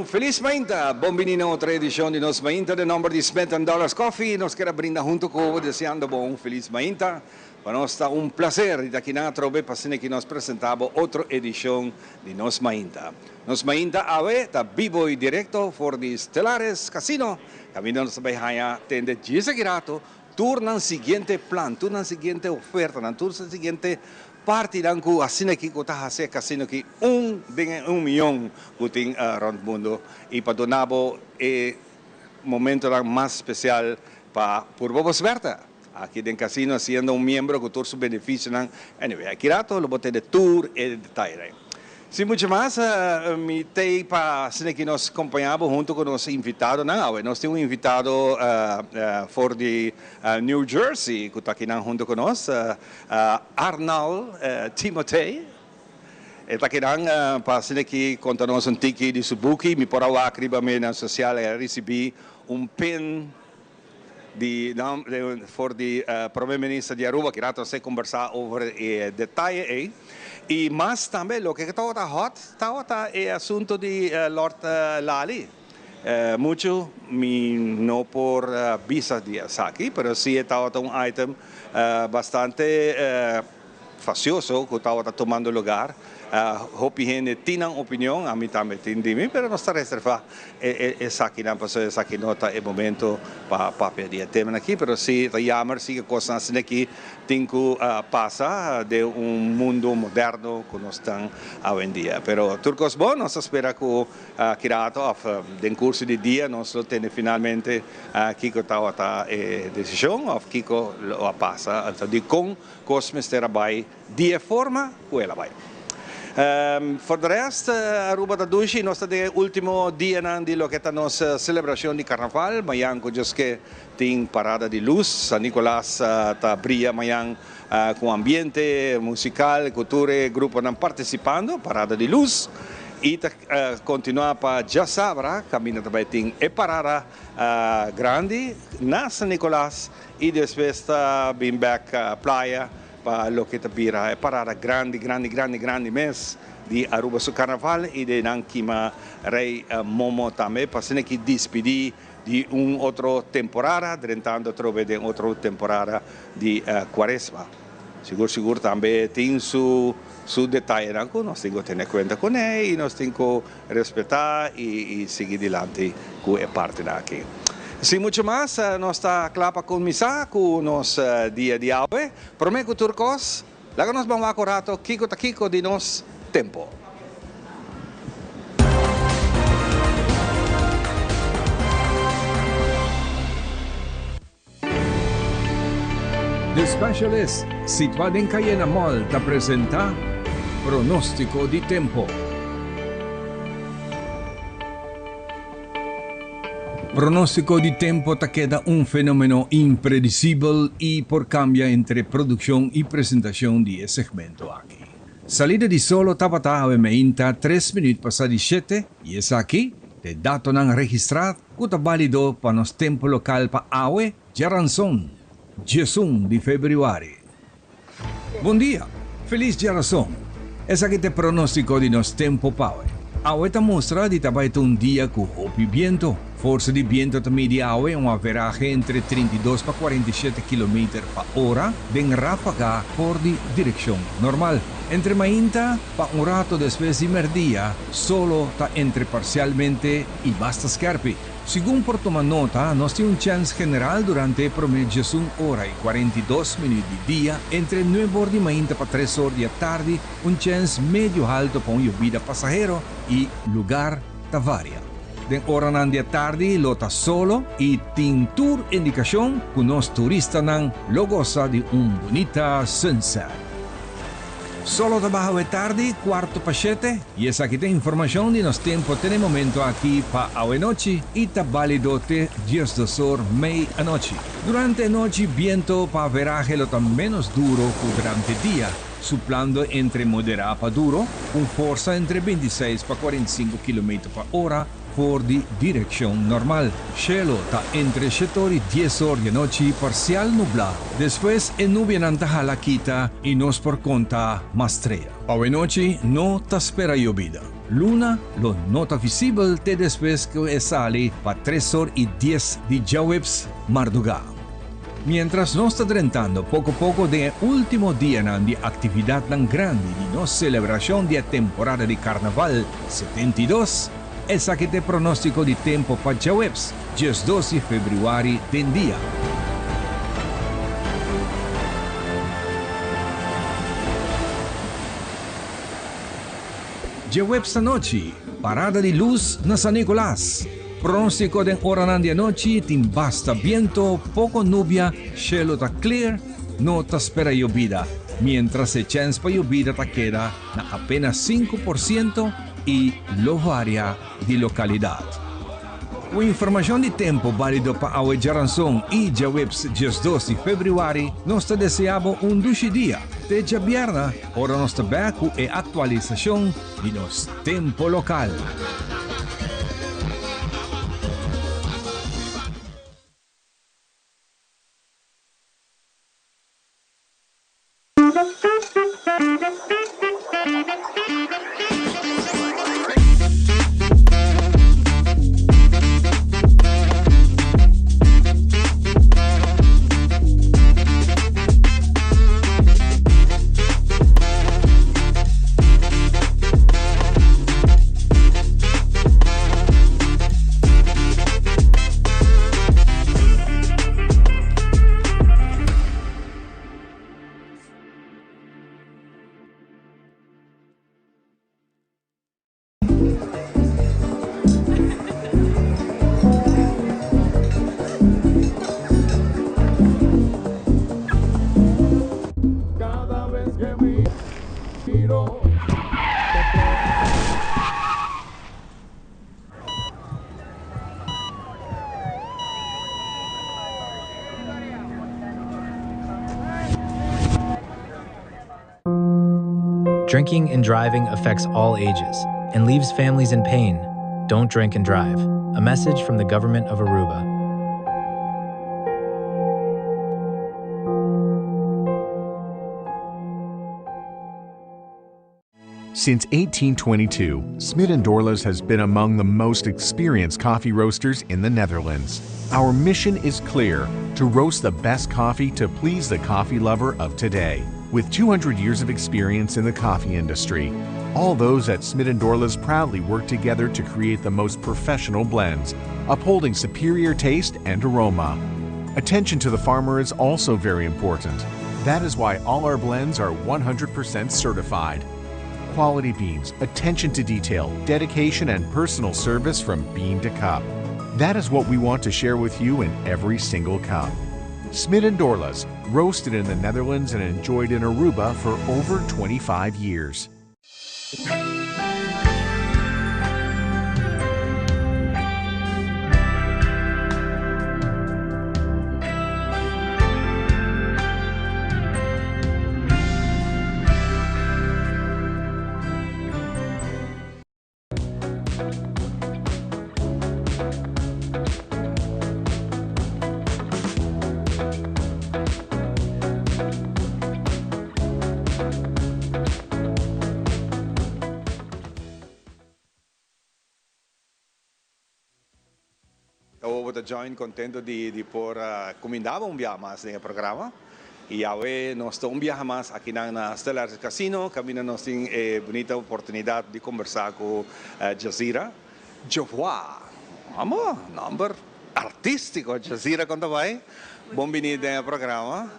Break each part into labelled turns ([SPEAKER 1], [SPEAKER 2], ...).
[SPEAKER 1] felis mainta! Bon bini na otro edicion di nos Mainta den nomber di Smith and Dollars Coffee. Nos kier a brinda hunto cu bo deseando bo un felis mainta. Pa nos ta un placer di ta akinan atrobe pa asina ki nos presenta bo otro edicion di nos Mainta. Nos Mainta awe ta bibo y directo for di Stellares Casino caminda nos ta bay haya tende djis aki rato tur nan siguiente plan, tur nan siguiente ofertanan, tur nan siguiente partinan ku asina aki ku ta hasi e kasino aki un den e un miyon ku tin rònt mundu i pa duna bo e momentonan mas spesial pa purba bo suerte aki den kasino siendo un miembro ku tur su benefisionan. Anyway, aki rato lo bo tene tur e detayenan. Sin mucho mas, mi t'ei pa asina ki nos kompañá bo hunto ku nos invitadonan. Awe nos tin un invitado for di New Jersey ku ta akinan hunto ku nos, Arnal Timothee. E ta akinan pa asina ki konta nos un tiki di su buki. Mi por a wak riba medianan sosial, el a risibí un pin di for di Prome Minister di Aruba ki rato a kombersá over e detaye ei. I mas tambe loke tabata hot tabata e asunto di Lord Lali. Muchu mi no por bisa di esaki, pero si e tabata un item bastante Facioso cu tabata tumando lugar. Hopi hende tin nan opinion, ami tambe tin di mi, pero nos ta reserva esakinan pasobra esaki no ta e momento pa papia di e temanan aki. Pero si ta jammer si cu cosnan asina aki tin cu pasa den un mundo moderno cu nos tan awendia. Pero tur cos bon, nos ta spera cu Ki rato of den curso di dia nos lo tene finalmente kico tawata e decision of kico lo a pasa, anto dicon cos mester a bay di e forma cu el a bay. For de rest Aruba ta dushi, nos ta den e ultimo dianan di loke ta nos celebracion di Carnaval, mayan cu djoske tin parada di luz, San Nicolas ta bria mayan Cu ambiente musical cu tur e gruponan participando, parada di luz y ta continua pa djasabra caminda ta bay tin e parada grandi na San Nicolas y despues ta bin bek playa pa loke ta bira e parada grandi grandi grandi grandi mes di Aruba su carnaval y de nan kima Rey Momo tambe pa asina ki dispidi di un otro temporada drentando atrobe den otro temporada di cuaresma. Sigur sigur tambe tin su su detayenan cu nos tin cu tene cuenta cune y nos tin cu respeta y sigui dilanti cu e partinan aki. Sin mucho mas nos ta cla pa cuminsa cu nos dia di awe. Prome cu tur cos Laga nos ban wak un rato kiko ta kiko di nos tempo.
[SPEAKER 2] The Specialist, situá den Cayena Mall, ta presentá Pronóstiko di Tempo. Pronóstiko di tempo ta keda un fenomeno impredisibel i por kambia entre produkshon i presentashon di e segmento aki. Salida di solo tabata awe meinta tres minüt pasá di shete i esaki ta e datonan registrá ku ta bálido pa nos tempo lokal pa awe djaranson, 11 di febrüari. Bon dia! Felis djarason! Esaki ta e pronóstiko di nos tempu pa awe. Awe ta mustra di ta bai ta un dia ku hopi bientu. Forsa di bientu ta midi awe un averahe entre 32 pa 47 kilometer pa ora den ráfaga for di direkshon normal. Entre mainta pa un rato despues di mèrdia, solo ta entre parsialmente i basta skèrpi. Segun por tuma nota, nos tin un chèns general durante e promé 11 ora i 42 minüt di dia, entre nuebe or di mainta pa tres or di atardi, un chèns medio halto pa un yobida pasahero i lugar ta varia. Den oranan di atardi lo ta solo i tin tur indikashon ku nos turistanan lo gosa di un bunita sunset. Solo ta baha awe tardi, cuarto pa shete, y esaki ta informacion di nos tempo te na e momento aki pa awe nochi y ta balido te 12 or mei anochi. Durante e nochi biento pa averahe lo ta menos duro cu durante dia, suplando entre modera pa duro, un forsa entre 26 pa 45 kilometer pa ora, For di direkshon normal. Shelo ta entre shetor i dies or di anochi parsial nublá. Despues e nubianan ta hala kita i nos por konta mas strea. Awenochi no ta spera yobida. Luna lo no ta visibel te despues ku e sali pa tres or i dies di djaweps mardugá. Miéntras nos ta drentando poko poko den e último dianan di aktividatnan grandi di nos selebrashon di e temporada di Karnaval 72, esaki ta e pronóstiko di tempu pa djaweps, 12 di febrüari den dia. Djaweps anochi, parada di lus na San Nicolas. Pronóstiko den oranan di anochi tin basta biento, poko nubia, shelu ta clear, no ta spera yobida, mientras e chèns pa yobida ta keda na apenas 5% i lo varia di lokalidat. Ku informashon di tempu bálido pa awe djaranson i djaweps 12 di febrüari, nos ta deseá bo un dushi dia. Te djabièrna, ora nos ta bèk ku e aktualisashon di nos tempu lokal.
[SPEAKER 3] Drinking and driving affects all ages and leaves families in pain. Don't drink and drive. A message from the government of Aruba.
[SPEAKER 4] Since 1822, Smit & Dorlas has been among the most experienced coffee roasters in the Netherlands. Our mission is clear: to roast the best coffee to please the coffee lover of today. With 200 years of experience in the coffee industry, all those at Smit & Dorlas proudly work together to create the most professional blends, upholding superior taste and aroma. Attention to the farmer is also very important. That is why all our blends are 100% certified. Quality beans, attention to detail, dedication, and personal service from bean to cup. That is what we want to share with you in every single cup. Smit & Dorlas, roasted in the Netherlands and enjoyed in Aruba for over 25 years.
[SPEAKER 1] Awo bo ta join contento di di por cuminda bo un biaha mas den e programa y awe nos ta un biaha mas akinan na Stellaris Casino caminda nos tin e bunita oportunidad di combersa cu Jazira Jovoa. Amo nomber artistico Jazira con ta bay? Bon bini den e programa.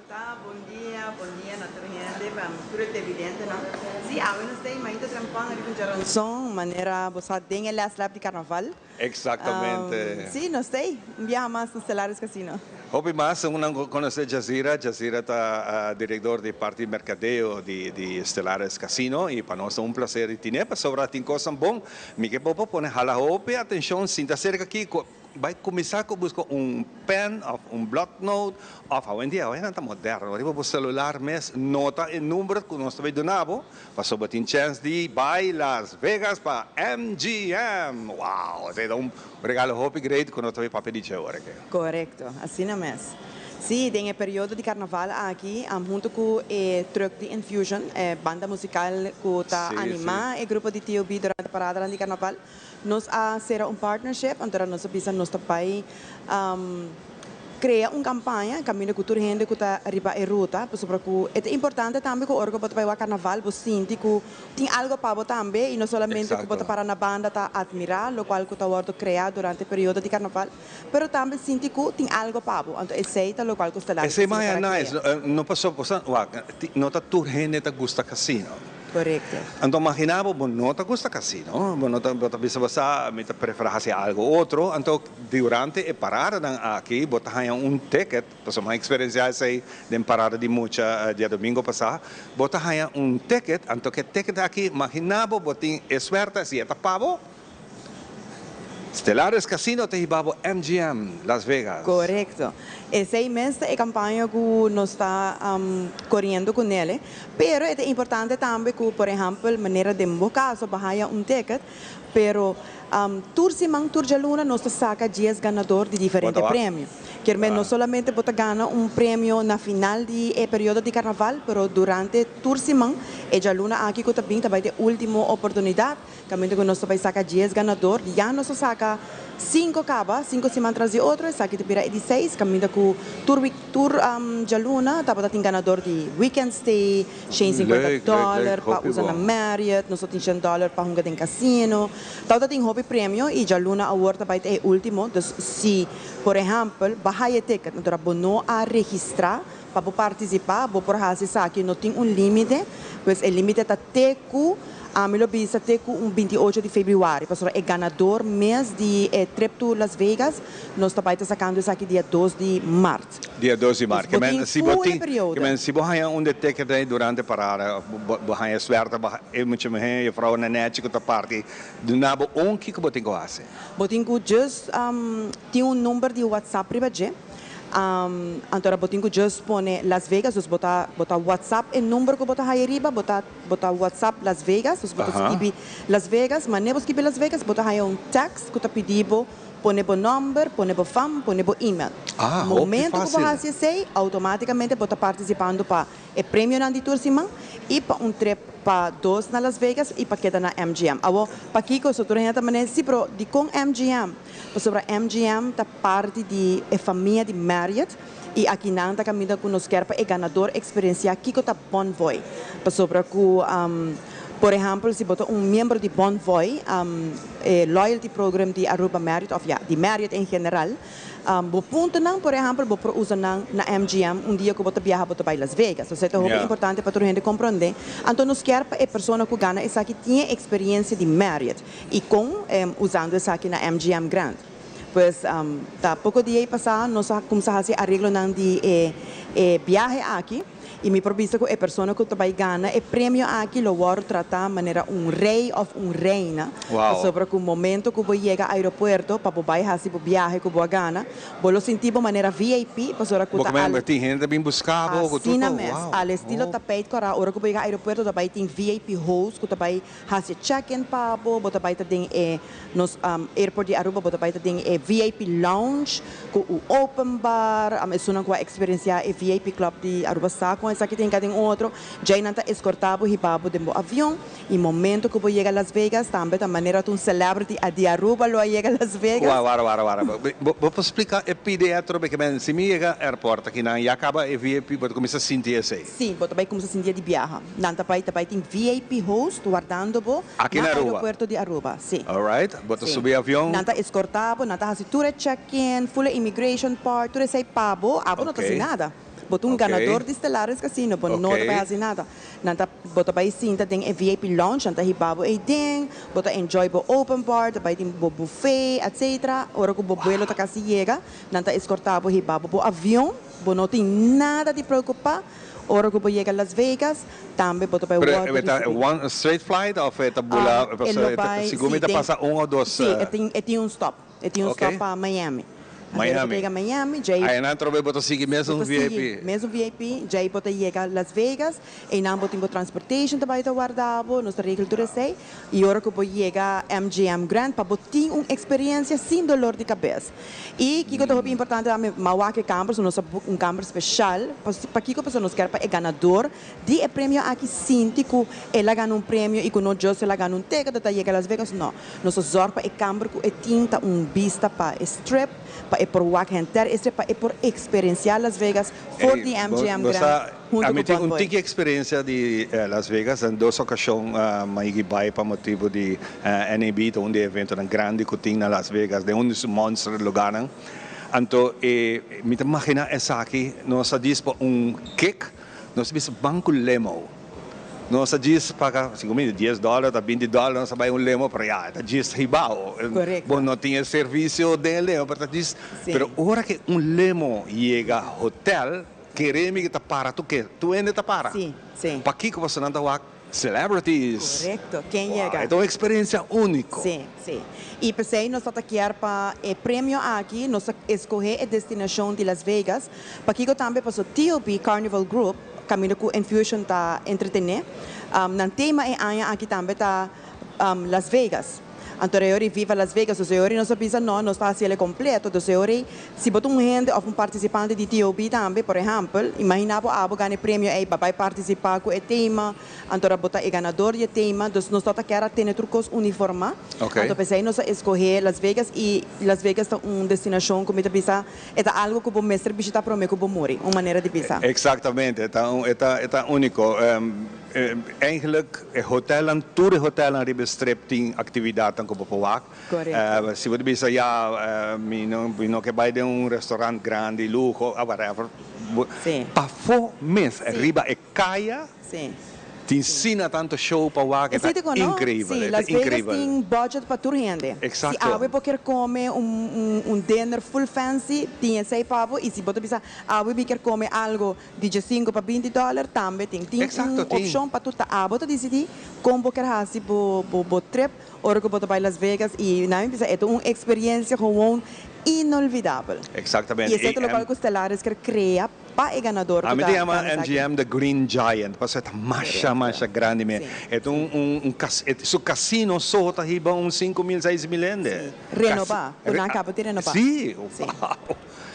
[SPEAKER 5] Bon dia, bon dia na tur hende, pa tur e televidentenan. Si, awe nos ta imaginta trempan riba un djaranson manera bo sa den e last lap di carnaval.
[SPEAKER 1] Exactamente.
[SPEAKER 5] Si, nos ta ey. Un biaha mas na Stellaris Casino.
[SPEAKER 1] Hopi mas un nan conoce Jazira. Jazira ta director di parti mercadeo di Stellaris Casino y pa nos ta un placer di tine pasobra tin cosnan bon. Mi ke bo por pone hala hopi atencion sinta cerca aki cu Bai kuminsá ku buska un pèn òf un blòknout òf awendia awe nan ta moderno riba bo selular mes nota e number ku nos ta bai duna bo pasobra bo tin chèns di bai Las Vegas pa MGM! Wow! Esei ta un regalo hopi great ku nos ta bai papia di dje ora ke.
[SPEAKER 5] Korekto, asina mes. Sí, den e periodo di carnaval aki, hunto cu e truck di Infusion, e banda musical cu ta anima e grupo di TOB durante paradanan di carnaval, nos a cera un partnership, anto nos a bisa nos ta bay Crea un campaña caminda cu tur hende cu ta riba e ruta, pasobra cu e ta importante tambe cu ora cu bo ta bay wak carnaval bo sinti cu tin algo pa bo tambe y no solamente cu bo ta para na banda ta admira locual cu ta wordo crea durante e periodo di carnaval, pero tambe sinti cu tin algo pa bo, anto esey ta locual cu Stellaris
[SPEAKER 1] Esey maya nice, no pasobra wak no ta tur hende ta gusta casino.
[SPEAKER 5] Korekto.
[SPEAKER 1] Anto magina bo, bo no ta gusta casino, bo no ta, bo ta bisa bo sa mi ta prefera haci algo otro, anto durante e paradanan aki bo ta haña un ticket, pasobra mi a experiencia esey den parada di mucha diadomingo pasa, bo ta haña un ticket, anto ke ticket aki magina bo bo tin e suerte si e ta pa bo, Stellares Casino ta hiba bo MGM Las Vegas.
[SPEAKER 5] Korekto. Esei mes ta e kampaña ku nos ta koriendo ku nele. Pero e ta importante tambe ku, por ehèmpel, manera den bo kaso bo haya un ticket, pero tur siman, tur djaluna nos ta saka dies ganador di diferente premio. Kier men no solamente bo ta gana un premio na final di e periodo di karnaval, pero durante tur siman e djaluna aki ku ta bin ta bai ta e ultimo oportunidat. Caminda cu nos ta bay saca dies ganador, ya nos a saca cinco caba, cinco siman tras di otro, esaki ta bira e di seis, caminda cu tur week, tur djaluna tabata tin ganador di weekend stay, shen cincuenta dollar pa usa na Marriott, nos ta tin shen dollar pa hunga den casino, tabata tin hopi premio y djaluna awor ta bay ta e ultimo, dus si por ehempel bo haya e ticket, anto bo no a registra pa bo participa, bo por haci esaki, no tin un limite, pues e limite ta te cu. Ami lo bisa te ku un 28 di febrüari, pasobra e ganador mes di e trip to Las Vegas nos ta bai ta sakando esaki dia dos di mart.
[SPEAKER 1] Dia dos di mart.
[SPEAKER 5] Dus bo tin
[SPEAKER 1] Si bo
[SPEAKER 5] full e
[SPEAKER 1] tin,
[SPEAKER 5] periodo.
[SPEAKER 1] ke men si bo haña un de ticket ei durante parada, bo bo haña suerte, bo e mucha muhé, e vrouw na nechi ku ta parti, duna bo un kiko bo tin ku hasi?
[SPEAKER 5] Bo tin ku just tin un number di WhatsApp riba dje. Anto ora bo tin ku just pone Las Vegas, dus bo ta bo ta WhatsApp e number ku bo ta haya riba, bo ta. Bo ta WhatsApp Las Vegas, dus bo ta skibi Las Vegas, manera bo skibi Las Vegas bo ta haña un text ku ta pidi bo pone bo nòmber, pone bo fam, pone bo email.
[SPEAKER 1] Ah, hopi
[SPEAKER 5] Momento ku bo
[SPEAKER 1] fásil.
[SPEAKER 5] hasi esei, outomátikamente bo ta partisipando pa e premionan di tur siman i pa un trip pa dos na Las Vegas i pa keda na MGM. Awor, pakiko so tur hende ta manera, sí, pero dikon MGM? Pasobra MGM ta parti di e famia di Marriott. I aki nan ta kaminda ku nos kier pa e ganador eksperensiá kiko ta Bonvoy. Pasobra ku, por ehèmpel, si bo ta un miembro di Bonvoy, e loyalty program di Aruba Marriott òf ya, di Marriott en general, bo puntonan, por ehèmpel, bo por usa nan na MGM un dia ku bo ta biaha bo ta bai Las Vegas. Esei ta hopi importante pa tur hende komprondé. Anto nos kier pa e persona ku gana esaki tin e eksperensia di Marriott i kon usando esaki na MGM Grand. Pues ta poko dia ei pasá nos a kumsa hasi areglonan di e e biahe aki i mi por bisa ku e persona ku ta bai gana e premio aki lo wòrdu tratá manera un rei òf un reina pasobra ku momento ku bo yega aeropuerto pa bo bai hasi bo biahe ku bo a gana bo lo sinti bo manera VIP pasobra ku ta al
[SPEAKER 1] Tin hende ta bin buska bo ku tur
[SPEAKER 5] Asina mes al estilo tapijt kòrá ora ku bo yega aeropuerto ta bai tin VIP host ku ta bai Hasi check-in pa bo, bo ta bai ta den e nos airport di Aruba, bo ta bai ta den e VIP lounge ku un open bar, esunnan ku a eksperensiá e VIP club di Aruba sa kon esaki tin ka den otro, djei nan ta eskortá bo hiba bo den bo avion i momento ku bo yega Las Vegas tambe ta manera ta un celebrity a di Aruba lo a yega Las Vegas.
[SPEAKER 1] Wara wara wara bo bo por splika e pide atrobe ke men si mi yega airport akinan ya kaba e VIP bo ta kuminsá sinti esei?
[SPEAKER 5] Sí, bo ta bai kuminsá sinti e di biaha. Nan ta bai ta bai tin VIP host wardando bo
[SPEAKER 1] Aki
[SPEAKER 5] na
[SPEAKER 1] na Aruba.
[SPEAKER 5] aeropuerto di Aruba. Sí.
[SPEAKER 1] Alright, bo ta
[SPEAKER 5] Sí.
[SPEAKER 1] subi avion.
[SPEAKER 5] Nan ta escorta bo, nan ta haci tur e check-in, full e immigration part, tur esey pa bo, abo no ta haci
[SPEAKER 1] Ok.
[SPEAKER 5] nada. Bo ta un
[SPEAKER 1] Ok.
[SPEAKER 5] ganador di Stellaris Casino, bo no ta
[SPEAKER 1] Ok.
[SPEAKER 5] bai haci nada. Nan ta, bo ta bai sinta den e VIP lounge, nan ta hiba bo eyden, bo ta enjoy bo open bar, ta bai tin bo buffet, etcetera. Ora cu bo buelo ta casi yega, nan ta escorta bo hiba bo bo avion, bo no tin nada di preocupa. Ora ku bo yega Las Vegas, tambe bo ta bai
[SPEAKER 1] Pero
[SPEAKER 5] wòrdu
[SPEAKER 1] e ta
[SPEAKER 5] risibí.
[SPEAKER 1] one straight flight of e ta bula,
[SPEAKER 5] E lo bai,
[SPEAKER 1] sigur
[SPEAKER 5] sí,
[SPEAKER 1] mi ta
[SPEAKER 5] den,
[SPEAKER 1] pasa un o dos?
[SPEAKER 5] sí, e tin, e tin un stop. E tin un
[SPEAKER 1] Ok.
[SPEAKER 5] stop pa Miami.
[SPEAKER 1] Miami.
[SPEAKER 5] Yega Miami, djei.
[SPEAKER 1] Einan trobe bo ta sigui mesun VIP.
[SPEAKER 5] Mesun VIP, djei bo ta yega Las Vegas, einan bo tin bo transportation ta bai ta warda bo, nos ta regel tur esei, y ora cu bo yega MGM Grand pa bo tin un experiencia sin dolor di cabes. Y kico ta hopi importante tambe, m'a wak e camber, so nos a book un camber special, pakico? Pasobra nos kier pa e ganador di e premio aki sinti cu el a gana un premio y cu no just el a gana un ticket, ta yega Las Vegas, no. Nos a zorg pa e kamber ku e tin ta un bista pa e strip, pa e por wak henter e strip, pa e por eksperensiá Las Vegas for di MGM Grand huntu
[SPEAKER 1] Ami
[SPEAKER 5] ku
[SPEAKER 1] tin un
[SPEAKER 5] Bonvoy.
[SPEAKER 1] tiki eksperensia di Las Vegas. Den dos okashon mi a yegi bai pa motibu di NAB, ta un di e eventonan grandi ku tin na Las Vegas, den un di su monster lugarnan. Anto e mi ta maginá esaki, nos a djis pa un kick, nos a bisa ban ku limo. Nos a djis paga, segun mi, dies dòler ta binti dòler, nos a bai un limo, pero ya, e ta djis hibao.
[SPEAKER 5] Korekto.
[SPEAKER 1] Bo no tin e servisio den e limo, pero ta djis.
[SPEAKER 5] Sí.
[SPEAKER 1] Pero ora ke un limo yega hotel, kere mi ke ta para tur ke, tur hende ta para.
[SPEAKER 5] Sí, sí.
[SPEAKER 1] Pakiko? Pasobra nan ta wak celebrities.
[SPEAKER 5] Korekto, ken yega.
[SPEAKER 1] Wow, e ta un eksperensia úniko.
[SPEAKER 5] Sí, sí. I p'esei nos ta ta kier pa e premio aki, nos a eskohé e destinashon di Las Vegas. Pakiko tambe? Pasobra TOP Carnival Group, Caminda cu Enfusion ta entretene. Nan tema e aña aki tambe ta Las Vegas. Anto e ora Viva Las Vegas. Dus e ora nos a bisa no, nos ta haci el completo. Dus e ora si bo ta un hende of un participante di TOB tambe, por ehempel, imagina bo abo gana e premio ey, bo bay participa cu e tema, anto ora bo ta e ganador di e tema. Dus nos ta kier a tene tur cos uniforma. Anto p'esey nos a escoge Las Vegas y Las Vegas ta un destinacion cu mi ta bisa E ta algo ku bo mester bishita prome ku bo muri, un manera di bisa.
[SPEAKER 1] Exactamente, e ta e ta e ta unico. Eigenlijk e hotelnan, tur e hotelnan riba e strip tin actividadnan ku bo por wak.
[SPEAKER 5] Correcto.
[SPEAKER 1] Si bo ta bisa ya mi no mi no ke bai den un restaurant grandi, luho, whatever,
[SPEAKER 5] Sí.
[SPEAKER 1] pafó mes riba e kaya.
[SPEAKER 5] Sí.
[SPEAKER 1] Tin sina tanto show pa wak, e ta increibel,
[SPEAKER 5] Sí,
[SPEAKER 1] e ta
[SPEAKER 5] Las Vegas
[SPEAKER 1] increibel.
[SPEAKER 5] tin budget pa tur hende. Si
[SPEAKER 1] Exacto.
[SPEAKER 5] awe bo kier come un un dinner full fancy, tin esey pa bo, y si bo ta bisa awe mi kier come algo di diesinco pa binti dollar, tambe tin. Tin
[SPEAKER 1] Exacto,
[SPEAKER 5] un
[SPEAKER 1] tin.
[SPEAKER 5] opcion pa tur, ta abo ta dicidi con bo kier haci bo bo bo trip ora cu bo ta bay Las Vegas, y nan mi bisa e ta un experiencia gewoon inolvidabel.
[SPEAKER 1] Exactamente.
[SPEAKER 5] Y esey
[SPEAKER 1] Y
[SPEAKER 5] ta locual cu Stellaris kier crea. Pa e ganador ku
[SPEAKER 1] Ami
[SPEAKER 5] ta
[SPEAKER 1] ta yama
[SPEAKER 5] gana esaki.
[SPEAKER 1] MGM the Green Giant pasobra e ta masha masha grandi me. E ta un un un cas su casino so ta hiba un 5000 6000 hende.
[SPEAKER 5] Sí, renoba, ku nan a kaba di renoba.
[SPEAKER 1] Sí, wow.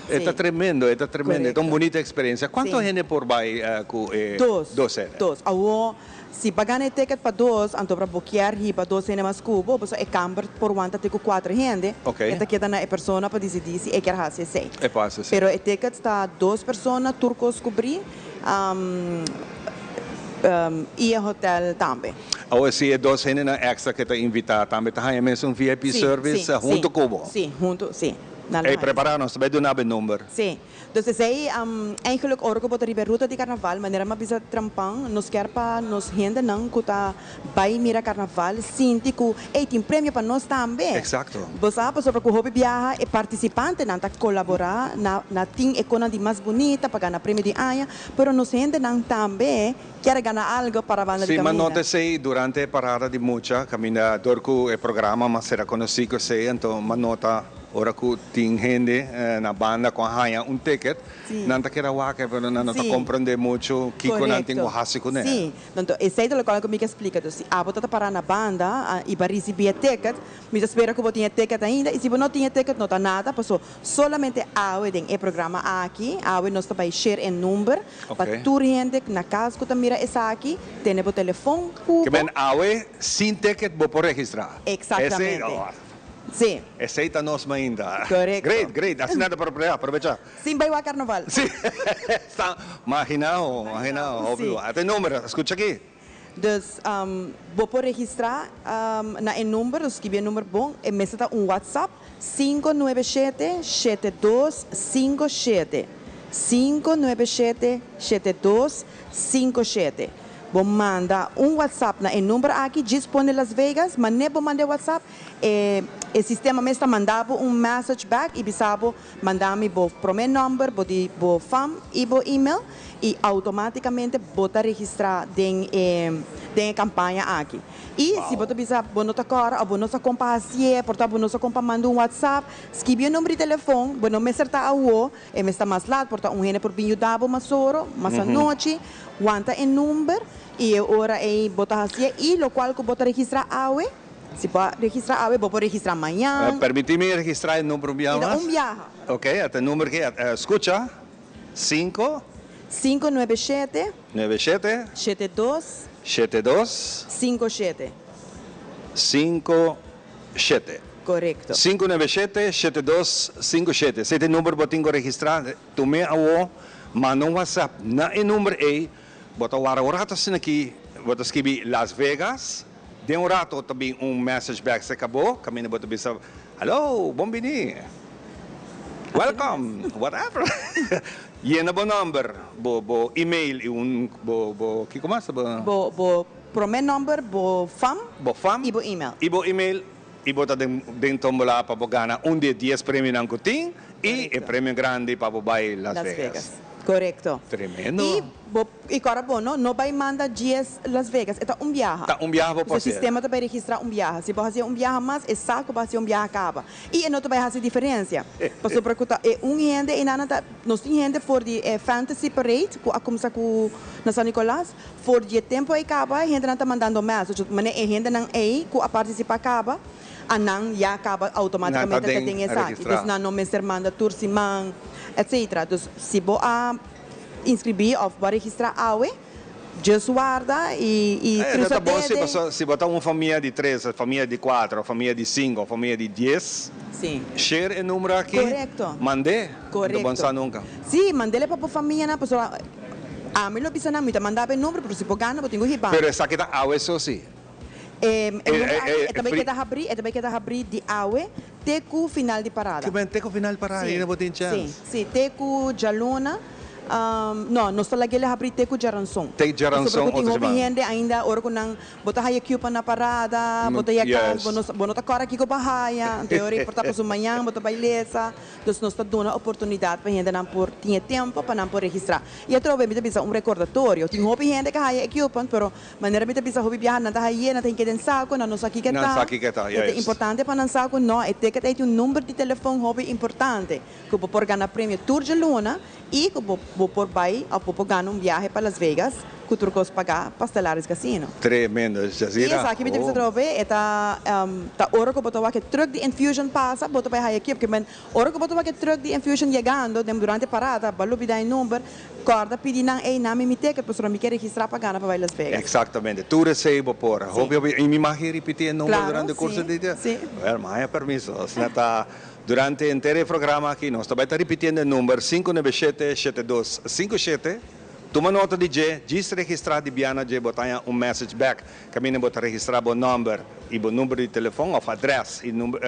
[SPEAKER 1] E ta tremendo, e ta tremendo, e ta un bunita experiencia. Cuanto hende por bai cu e
[SPEAKER 5] Dos.
[SPEAKER 1] dos hende?
[SPEAKER 5] Dos. Awor, si bo gana e ticket pa dos, anto bo kier hiba dos hende mas cu bo, pasobra e camber por wanta te cu cuater hende, e ta keda na e persona pa dicidi si e kier haci esey.
[SPEAKER 1] E por haci esey.
[SPEAKER 5] Pero e tickets ta dos persona, tur cos cubri, y e hotel tambe.
[SPEAKER 1] Awor, si e dos hendenan extra cu ta invita tambe ta haya mes un VIP service hunto cu bo?
[SPEAKER 5] Si, hunto, si. Nan lo
[SPEAKER 1] Ey,
[SPEAKER 5] haya.
[SPEAKER 1] prepara nos, ta bay duna bo e number.
[SPEAKER 5] Si. Dus esei eigenlijk ora ku bo ta riba e ruta di karnaval, manera mi a bisa Trampan, nos kier pa nos hendenan ku ta bai mira karnaval sinti ku ey tin premio pa nos tambe.
[SPEAKER 1] Exacto.
[SPEAKER 5] Bo sa pasobra ku hopi biaha e partisipantenan ta kolaborá na na tin e konan di mas bunita pa gana premio di aña, pero nos hendenan tambe kier gana algo para banda di
[SPEAKER 1] Sí, mi
[SPEAKER 5] kaminda.
[SPEAKER 1] nota esei durante e parada di mucha kaminda dor ku e programa mas sera konosí ku esei, anto mi nota Ora ku tin hende na banda ku a haña un ticket, nan ta keda wak pero nan no ta komprendé muchu kiko nan tin ku hasi kuné.
[SPEAKER 5] Sí, anto esei ta lokual ku mi ke splika. Dus si abo ta ta pará na banda i bo a risibí e ticket, mi ta spera ku bo tin e ticket ainda i si bo no tin e ticket no ta nada paso solamente awe den e programa aki, awe nos ta bai share e number pa tur hende na kas ku ta mira esaki tene bo telefon ku bo.
[SPEAKER 1] Ke men awe sin ticket bo por registrá.
[SPEAKER 5] Eksaktamente. Sí.
[SPEAKER 1] Esey ta nos mainta.
[SPEAKER 5] Correcto.
[SPEAKER 1] Great, great. Asina ta por aprovecha.
[SPEAKER 5] Sin bay wak carnaval.
[SPEAKER 1] Sí. Sta maginao, maginao, hopi
[SPEAKER 5] Sí.
[SPEAKER 1] bo. Ata e numero, scucha aki.
[SPEAKER 5] Dus bo por registra na e number, dus skibi e number bon, e mester ta un WhatsApp, 597 7257. 597 7257. Bo manda un WhatsApp na e number aki, djis pone Las Vegas, manera bo manda e WhatsApp, E E sistema mes ta manda bo un message back y bisa bo manda mi bo prome number, bo di bo fam y bo email y automaticamente bo ta registra den e den e campaña aki. Y si bo ta bisa bo no ta cora of bo no sa con pa hacié, por ta bo no sa con pa manda un WhatsApp, skibi e number di telefon, bo no mester ta awo, e mes ta mas laat, por ta un hende por bin yuda bo mas oro, mas anochi, wanta e number y e ora ey bo ta hacié y locual cu bo ta registra awe, Si bo a registra awe, bo por registra mañan.
[SPEAKER 1] Permiti mi registra e number un biaha
[SPEAKER 5] mas? Un biaha.
[SPEAKER 1] Ok, ata e number ki, scucha, cinco.
[SPEAKER 5] Cinco nuebe shete.
[SPEAKER 1] Nuebe shete.
[SPEAKER 5] Shete dos.
[SPEAKER 1] Shete dos.
[SPEAKER 5] Cinco shete.
[SPEAKER 1] Cinco shete.
[SPEAKER 5] Corecto.
[SPEAKER 1] Cinco nuebe shete, shete dos, cinco shete. Esey ta e number bo tin cu registra. Tume awo, manda un whatsapp na e number ey. Bo ta wara un rato asina aki, bo ta skibi Las Vegas. Den un rato ta bin un message bek serka bo, kaminda bo ta bisa, Hallo, bon bini, welcome, whatever. Yena bo number, bo bo email i un bo bo kiko mas ta bo?
[SPEAKER 5] Bo bo prome number, bo fam,
[SPEAKER 1] Bo fam
[SPEAKER 5] i bo email.
[SPEAKER 1] I bo email i bo ta den den tombola pa bo gana un di e dies premionan ku tin i e premio grandi pa bo bai Las
[SPEAKER 5] Las
[SPEAKER 1] Vegas.
[SPEAKER 5] Vegas. Korekto.
[SPEAKER 1] Tremendo.
[SPEAKER 5] I bo I kòrda bo, no, no bai manda djies Las Vegas, e ta un biaha.
[SPEAKER 1] Ta un biaha bo por
[SPEAKER 5] E
[SPEAKER 1] hasié.
[SPEAKER 5] sistema ta bai registrá un biaha. Si bo hasié un biaha mas, e sa ku bo hasié un biaha kaba. I e no ta bai hasi diferensia. Pasobra ku ta e un hende einan ta, nos tin hende for di e Fantasy Parade ku a kumsa ku na San Nicolas, for di e tempu ei kaba e hendenan ta mandando message. Manera e hendenan ei ku a partisipá kaba, a nan ya kaba
[SPEAKER 1] Nan ta
[SPEAKER 5] outomátikamente ta
[SPEAKER 1] den
[SPEAKER 5] den esaki.
[SPEAKER 1] registrá.
[SPEAKER 5] Dus nan no mester manda tur siman, etcetera. Dus si bo a. Inscribí of bo a registra awe, just warda y y
[SPEAKER 1] Eh,
[SPEAKER 5] cruza
[SPEAKER 1] ta bon si
[SPEAKER 5] dede.
[SPEAKER 1] paso si bo ta un famia di tres, famia di cuatro, famia di cinco, famia di dies,
[SPEAKER 5] Sí.
[SPEAKER 1] share e numero aki,
[SPEAKER 5] Correcto.
[SPEAKER 1] mand'é, no bo
[SPEAKER 5] Correcto.
[SPEAKER 1] sa nunca.
[SPEAKER 5] Sí, mand'é pa bo famianan, pasobra ami lo bisa nan, mi ta manda bo e numero, pero si bo gana bo tin cu hiba.
[SPEAKER 1] Pero esaki ta awe so si.
[SPEAKER 5] E e numero aki e ta bay
[SPEAKER 1] Free.
[SPEAKER 5] keda habrí, e ta bay keda habrí di awe te ku final di parada.
[SPEAKER 1] Ke ben te ku final parada
[SPEAKER 5] Sí,
[SPEAKER 1] ainda bo tin
[SPEAKER 5] sí,
[SPEAKER 1] chèns.
[SPEAKER 5] sí, te ku djaluna, no, nos ta lag'el habrí te ku djaranson.
[SPEAKER 1] Te djaranson
[SPEAKER 5] Pasobra ku tin
[SPEAKER 1] otro
[SPEAKER 5] hopi
[SPEAKER 1] siman.
[SPEAKER 5] hende ainda ora ku nan, bo ta haya kiu pa na parada, bo ta yega kas,
[SPEAKER 1] Yes.
[SPEAKER 5] bo no sa, bo no ta kòrda kiko bo a haya, anto e ora ei por ta pasobra mañan bo ta bai lesa, dus nos ta duna oportunidat pa hendenan por tin e tempu pa nan por registrá. I atrobe mi ta bisa un rekordatorio, tin hopi hende ke haya e kiupan, pero Manera mi ta bisa hopi biaha nan ta haye, nan ta hinke den saco, nan no sa kiko
[SPEAKER 1] Nan
[SPEAKER 5] ta.
[SPEAKER 1] sa kiko ta,
[SPEAKER 5] E ta
[SPEAKER 1] juist.
[SPEAKER 5] importante pa nan sa cu no, e ticket ei tin un number di telefon hopi importante, cu bo por gana premio tur djaluna y cu bo bo por bay of bo por gana un biahe pa Las Vegas cu tur cos paga pa Stellaris Casino.
[SPEAKER 1] Tremendo,
[SPEAKER 5] Y
[SPEAKER 1] Jazira.
[SPEAKER 5] esaki mi ta bisa
[SPEAKER 1] Oh.
[SPEAKER 5] atrobe, e ta ta ora cu bo ta wak e truck di Enfusion pasa, bo ta bay haya aki, porque men ora cu bo ta wak e truck di Enfusion yegando den durante parada, bo a lubida e number, Kòrda pidi nan, Ey, nami mi ticket pasobra mi ke registrá pa gana pa bai Las Vegas.
[SPEAKER 1] Exactamente. Tur esey bo por.
[SPEAKER 5] Sí.
[SPEAKER 1] Hopi hopi, y mi mag ripiti e number
[SPEAKER 5] Claro,
[SPEAKER 1] durante curso
[SPEAKER 5] sí,
[SPEAKER 1] di dia?
[SPEAKER 5] sí.
[SPEAKER 1] Well, mi haña permiso. Asina ta durante henter e programa aki nos ta bai ta ripitiendo e number sinku nuebe shete, shete dos, sinku shete. Tuma nota di dje, djis registrá di biana dje bo ta haña un message back kaminda bo ta registrá bo number y bo number di telefon of adres y number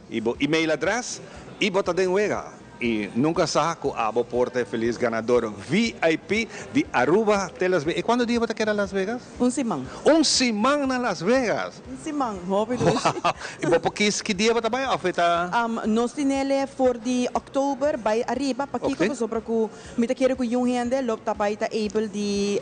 [SPEAKER 1] y bo email adres y bo ta den wega. Y nunca sa cu abo por ta e feliz ganador VIP di Aruba te Las Vegas. Y cuanto dia bo ta keda Las Vegas?
[SPEAKER 5] Un siman.
[SPEAKER 1] Un siman na Las Vegas!
[SPEAKER 5] Un siman, hopi dushi.
[SPEAKER 1] Wow! Y bo por kies ki dia bo ta bay of e ta?
[SPEAKER 5] Nos tinele for di october bay ariba. Pakico?
[SPEAKER 1] Ok.
[SPEAKER 5] Pasobra cu mi ta kere cu yun hende lo ta bay ta able di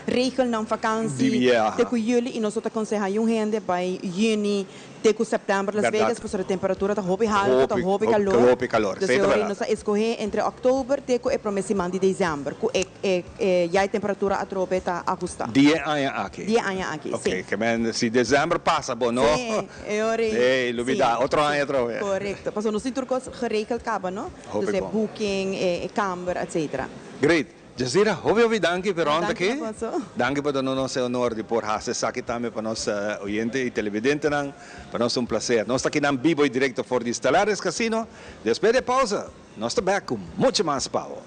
[SPEAKER 5] regel nan vakantie
[SPEAKER 1] Di biaha.
[SPEAKER 5] te cu juli y nos lo ta conseha yun hende bay juni Te ku sèptèmber Las
[SPEAKER 1] Bèrdat.
[SPEAKER 5] Vegas pasobra e temperatura ta hopi haltu, ta
[SPEAKER 1] Hopi,
[SPEAKER 5] hopi
[SPEAKER 1] hopi,
[SPEAKER 5] kalor.
[SPEAKER 1] hopi kalor.
[SPEAKER 5] Dus
[SPEAKER 1] Sí,
[SPEAKER 5] e
[SPEAKER 1] ta
[SPEAKER 5] ora
[SPEAKER 1] bèrdat.
[SPEAKER 5] nos ta eskohé entre òktober te ku e promé siman di desèmber, ku e e e ya e temperatura atrobe ta ahustá.
[SPEAKER 1] Di e aña aki?
[SPEAKER 5] Di e aña aki, sí.
[SPEAKER 1] Oké, ke men si desèmber pasa bo no.
[SPEAKER 5] Sí, e ora ei.
[SPEAKER 1] Ey, lubidá,
[SPEAKER 5] Sí,
[SPEAKER 1] otro
[SPEAKER 5] sí.
[SPEAKER 1] aña atrobe.
[SPEAKER 5] Korekto. Pasobra nos tin tur kos geregeld kaba, no?
[SPEAKER 1] Hopi
[SPEAKER 5] Dus e
[SPEAKER 1] bon.
[SPEAKER 5] booking, e e kamber, etcetera.
[SPEAKER 1] Great. Jazira, hopi hopi danki pa rond
[SPEAKER 5] Danki
[SPEAKER 1] aki.
[SPEAKER 5] na boso.
[SPEAKER 1] Danki pa duna nos e honor di por hasi esaki tambe pa nos oyente y televidentenan. Pa nos ta un placer. Nos ta akinan bibo y directo for di Stellaris Casino. Despues di e pausa, nos ta bek cu mucho mas pa bo.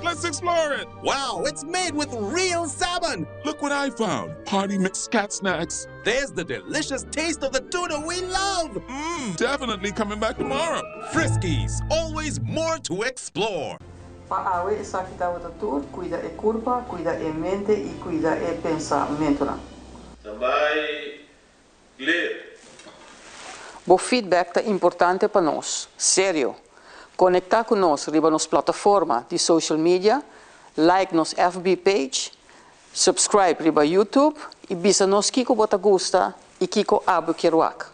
[SPEAKER 6] Let's explore it.
[SPEAKER 7] Wow, it's made with real salmon.
[SPEAKER 6] Look what I found. Party mix cat snacks.
[SPEAKER 7] There's the delicious taste of the tuna we love.
[SPEAKER 6] Definitely coming back tomorrow.
[SPEAKER 7] Friskies, always more to explore.
[SPEAKER 8] Pa awe esaki tabata tur, cuida e curpa, cuida e mente y cuida e pensamentonan.
[SPEAKER 9] Standby, clear.
[SPEAKER 8] Bo feedback ta importante pa nos. Serio! Conecta cu nos riba nos plataforma di social media, like nos FB page, subscribe riba YouTube y bisa nos kico bo ta gusta y kico abo kier wak.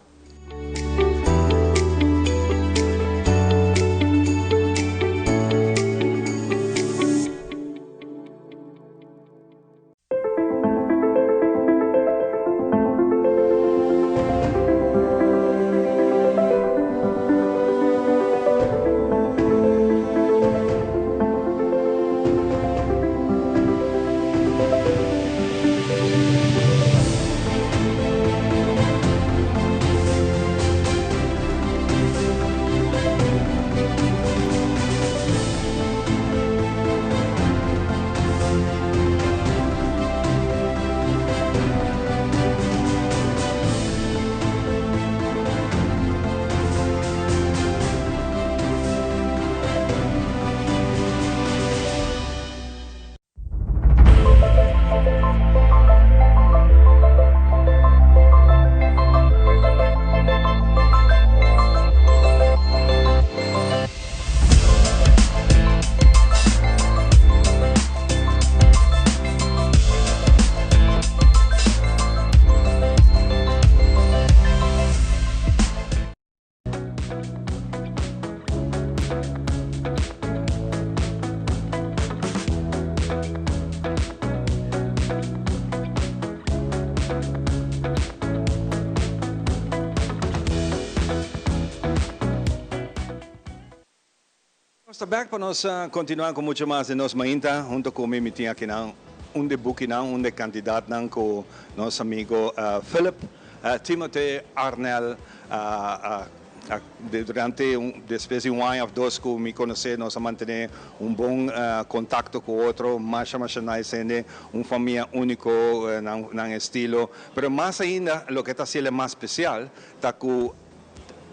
[SPEAKER 1] Nos ta bek pa nos continua cu mucho mas di nos mainta. Hunto cu mi, mi tin akinan un di bukinan, un di candidatnan cu nos amigo Philip Timothy Arnell a durante un despues di un aña of dos cu mi conoce nos a mantene un bon contacto cu otro. Masha masha nice hende, un famia unico nan estilo. Pero mas ainda loke ta haciele mas special ta cu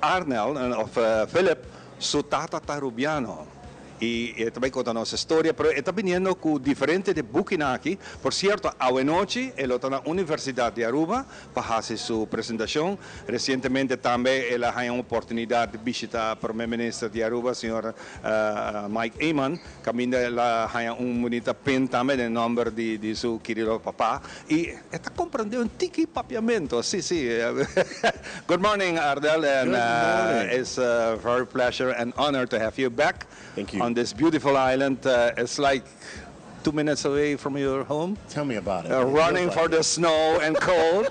[SPEAKER 1] Arnel of Philip su tata ta Rubiano y e ta bay conta nos e storia pero e ta biniendo cu diferente de bukinan aki. Por cierto awenochi e lo ta na Universidad di Aruba pa haci su presentacion. Recientemente tambe el a haya un oportunidad di bishita Prome Minister di Aruba señor Mike Eman caminda el a haya un bunita pin tambe den nomber di su kerido papa y e ta comprende un tiki papiamento, si si. Good morning Ardel and it's a very pleasure and honor to have you back
[SPEAKER 10] Thank you.
[SPEAKER 1] on this beautiful island. It's like 2 minutes away from your home.
[SPEAKER 10] Tell me about it.
[SPEAKER 1] Running for the snow and cold.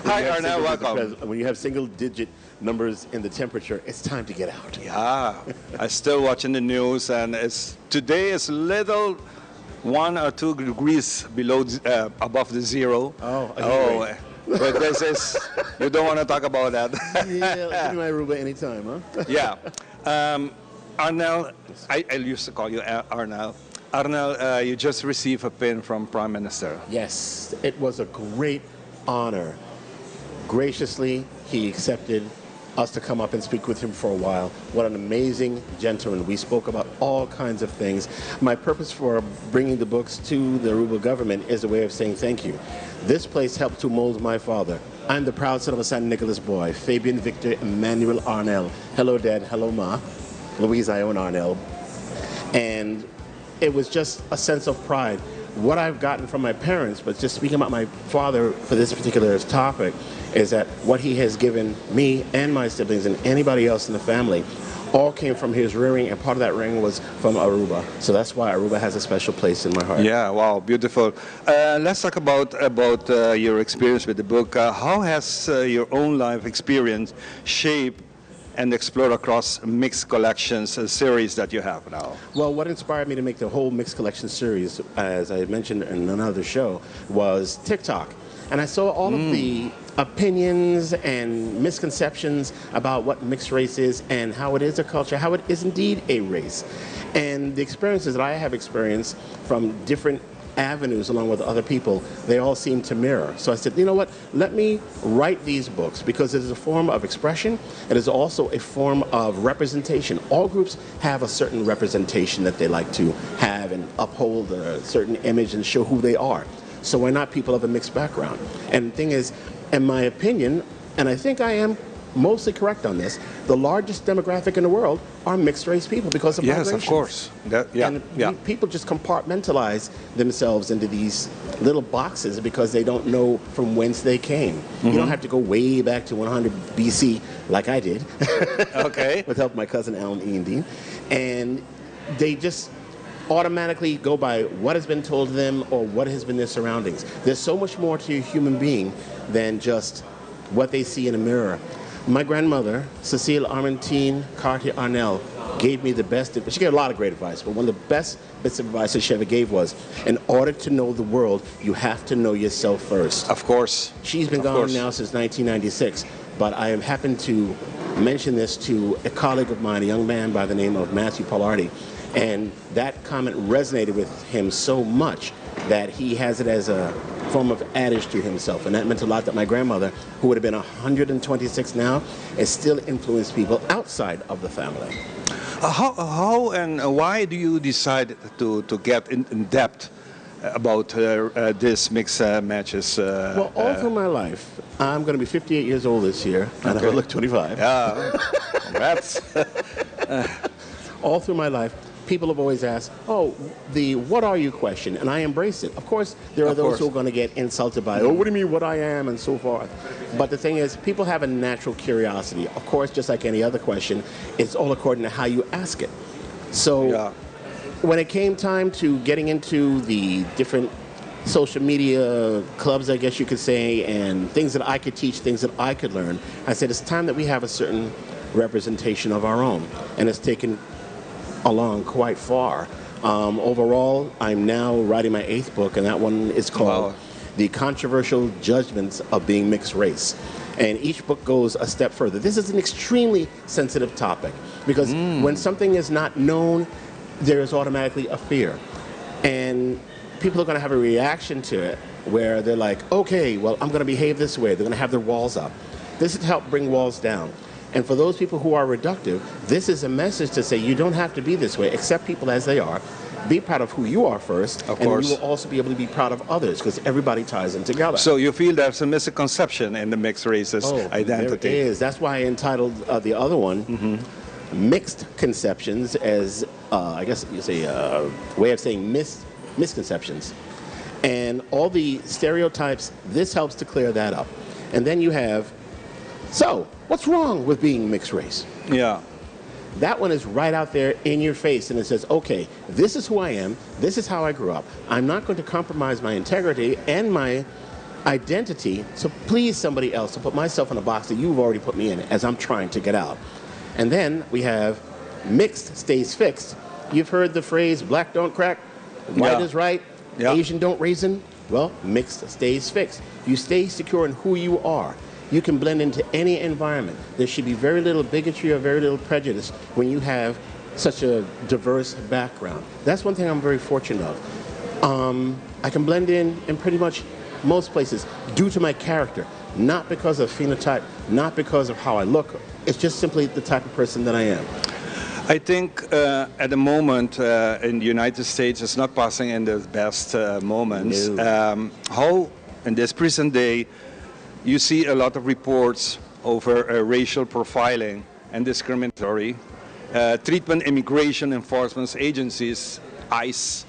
[SPEAKER 1] Hi, Arnel, welcome.
[SPEAKER 10] When you have single digit numbers in the temperature, it's time to get out.
[SPEAKER 1] Yeah, I'm still watching the news, and it's today is little 1 or 2 degrees below, above the zero.
[SPEAKER 10] Oh, a heat
[SPEAKER 1] Oh,
[SPEAKER 10] wave.
[SPEAKER 1] But this is, you don't want to talk about that.
[SPEAKER 10] Yeah, give me my Aruba anytime, huh?
[SPEAKER 1] Yeah. Arnel, I used to call you Arnel. Arnel, you just received a pin from Prime Minister.
[SPEAKER 10] Yes, it was a great honor. Graciously, he accepted us to come up and speak with him for a while. What an amazing gentleman. We spoke about all kinds of things. My purpose for bringing the books to the Aruba government is a way of saying thank you. This place helped to mold my father. I'm the proud son of a San Nicolas boy, Fabian Victor Emmanuel Arnell. Hello, Dad. Hello, Ma. Louise Ione Arnell. And it was just a sense of pride. What I've gotten from my parents, but just speaking about my father for this particular topic, is that what he has given me and my siblings and anybody else in the family all came from his rearing, and part of that rearing was from Aruba. So that's why Aruba has a special place in my heart.
[SPEAKER 1] Yeah, wow, beautiful. Let's talk about your experience with the book. How has your own life experience shaped and explore across mixed collections series that you have now?
[SPEAKER 10] Well, what inspired me to make the whole mixed collection series, as I mentioned in another show, was TikTok. And I saw all of the opinions and misconceptions about what mixed race is and how it is a culture, how it is indeed a race. And the experiences that I have experienced from different avenues along with other people, they all seem to mirror. So I said, you know what, let me write these books because it is a form of expression. It is also a form of representation. All groups have a certain representation that they like to have and uphold a certain image and show who they are. So why not people of a mixed background? And the thing is, in my opinion, and I think I am mostly correct on this, the largest demographic in the world are mixed race people because of
[SPEAKER 1] Yes, of
[SPEAKER 10] migrations.
[SPEAKER 1] course. That, yeah,
[SPEAKER 10] And people just compartmentalize themselves into these little boxes because they don't know from whence they came. You don't have to go way back to 100 BC like I did. With help of my cousin Alan Ian Dean. And they just automatically go by what has been told to them or what has been their surroundings. There's so much more to a human being than just what they see in a mirror. My grandmother, Cecile Armantine Cartier Arnell, gave me the best, she gave a lot of great advice, but one of the best bits of advice that she ever gave was, in order to know the world, you have to know yourself first.
[SPEAKER 1] Of course.
[SPEAKER 10] She's been
[SPEAKER 1] Of
[SPEAKER 10] gone
[SPEAKER 1] course.
[SPEAKER 10] now since 1996, but I have happened to mention this to a colleague of mine, a young man by the name of Matthew Palardi, and that comment resonated with him so much that he has it as a form of adage to himself. And that meant a lot that my grandmother, who would have been 126 now, is still influenced people outside of the family.
[SPEAKER 1] How and why do you decide to get in depth about this mixed matches?
[SPEAKER 10] Well, all through my life, I'm going to be 58 years old this year, and I look 25.
[SPEAKER 1] Yeah, congrats.
[SPEAKER 10] All through my life, people have always asked, oh, the what are you question, and I embrace it. Of course, there are
[SPEAKER 1] Of
[SPEAKER 10] those
[SPEAKER 1] course.
[SPEAKER 10] who are going to get insulted by, oh, what do you mean what I am, and so forth. But the thing is, people have a natural curiosity. Of course, just like any other question, it's all according to how you ask it. So when it came time to getting into the different social media clubs, I guess you could say, and things that I could teach, things that I could learn, I said it's time that we have a certain representation of our own. And it's taken along quite far. Overall, I'm now writing my 8th book, and that one is called
[SPEAKER 1] Wow.
[SPEAKER 10] The Controversial Judgments of Being Mixed Race. And each book goes a step further. This is an extremely sensitive topic because when something is not known, there is automatically a fear. And people are going to have a reaction to it where they're like, okay, well, I'm going to behave this way. They're going to have their walls up. This is to help bring walls down. And for those people who are reductive, this is a message to say you don't have to be this way. Accept people as they are. Be proud of who you are first.
[SPEAKER 1] Of
[SPEAKER 10] and
[SPEAKER 1] course.
[SPEAKER 10] you will also be able to be proud of others because everybody ties in together.
[SPEAKER 1] So you feel there's a misconception in the mixed races
[SPEAKER 10] Oh,
[SPEAKER 1] identity.
[SPEAKER 10] There is. That's why I entitled the other one, Mixed Conceptions, as I guess you say a way of saying misconceptions. And all the stereotypes, this helps to clear that up. And then you have, so, what's wrong with being mixed race? That one is right out there in your face, and it says, okay, this is who I am, this is how I grew up. I'm not going to compromise my integrity and my identity to please somebody else, to put myself in a box that you've already put me in as I'm trying to get out. And then we have mixed stays fixed. You've heard the phrase, black don't crack, white is right, Asian don't raisin. Well, mixed stays fixed. You stay secure in who you are. You can blend into any environment. There should be very little bigotry or very little prejudice when you have such a diverse background. That's one thing I'm very fortunate of. I can blend in pretty much most places due to my character, not because of phenotype, not because of how I look. It's just simply the type of person that I am.
[SPEAKER 1] I think at the moment in the United States, it's not passing in the best moments.
[SPEAKER 10] No.
[SPEAKER 1] How, in this present day, you see a lot of reports over racial profiling and discriminatory treatment, immigration enforcement agencies, ICE.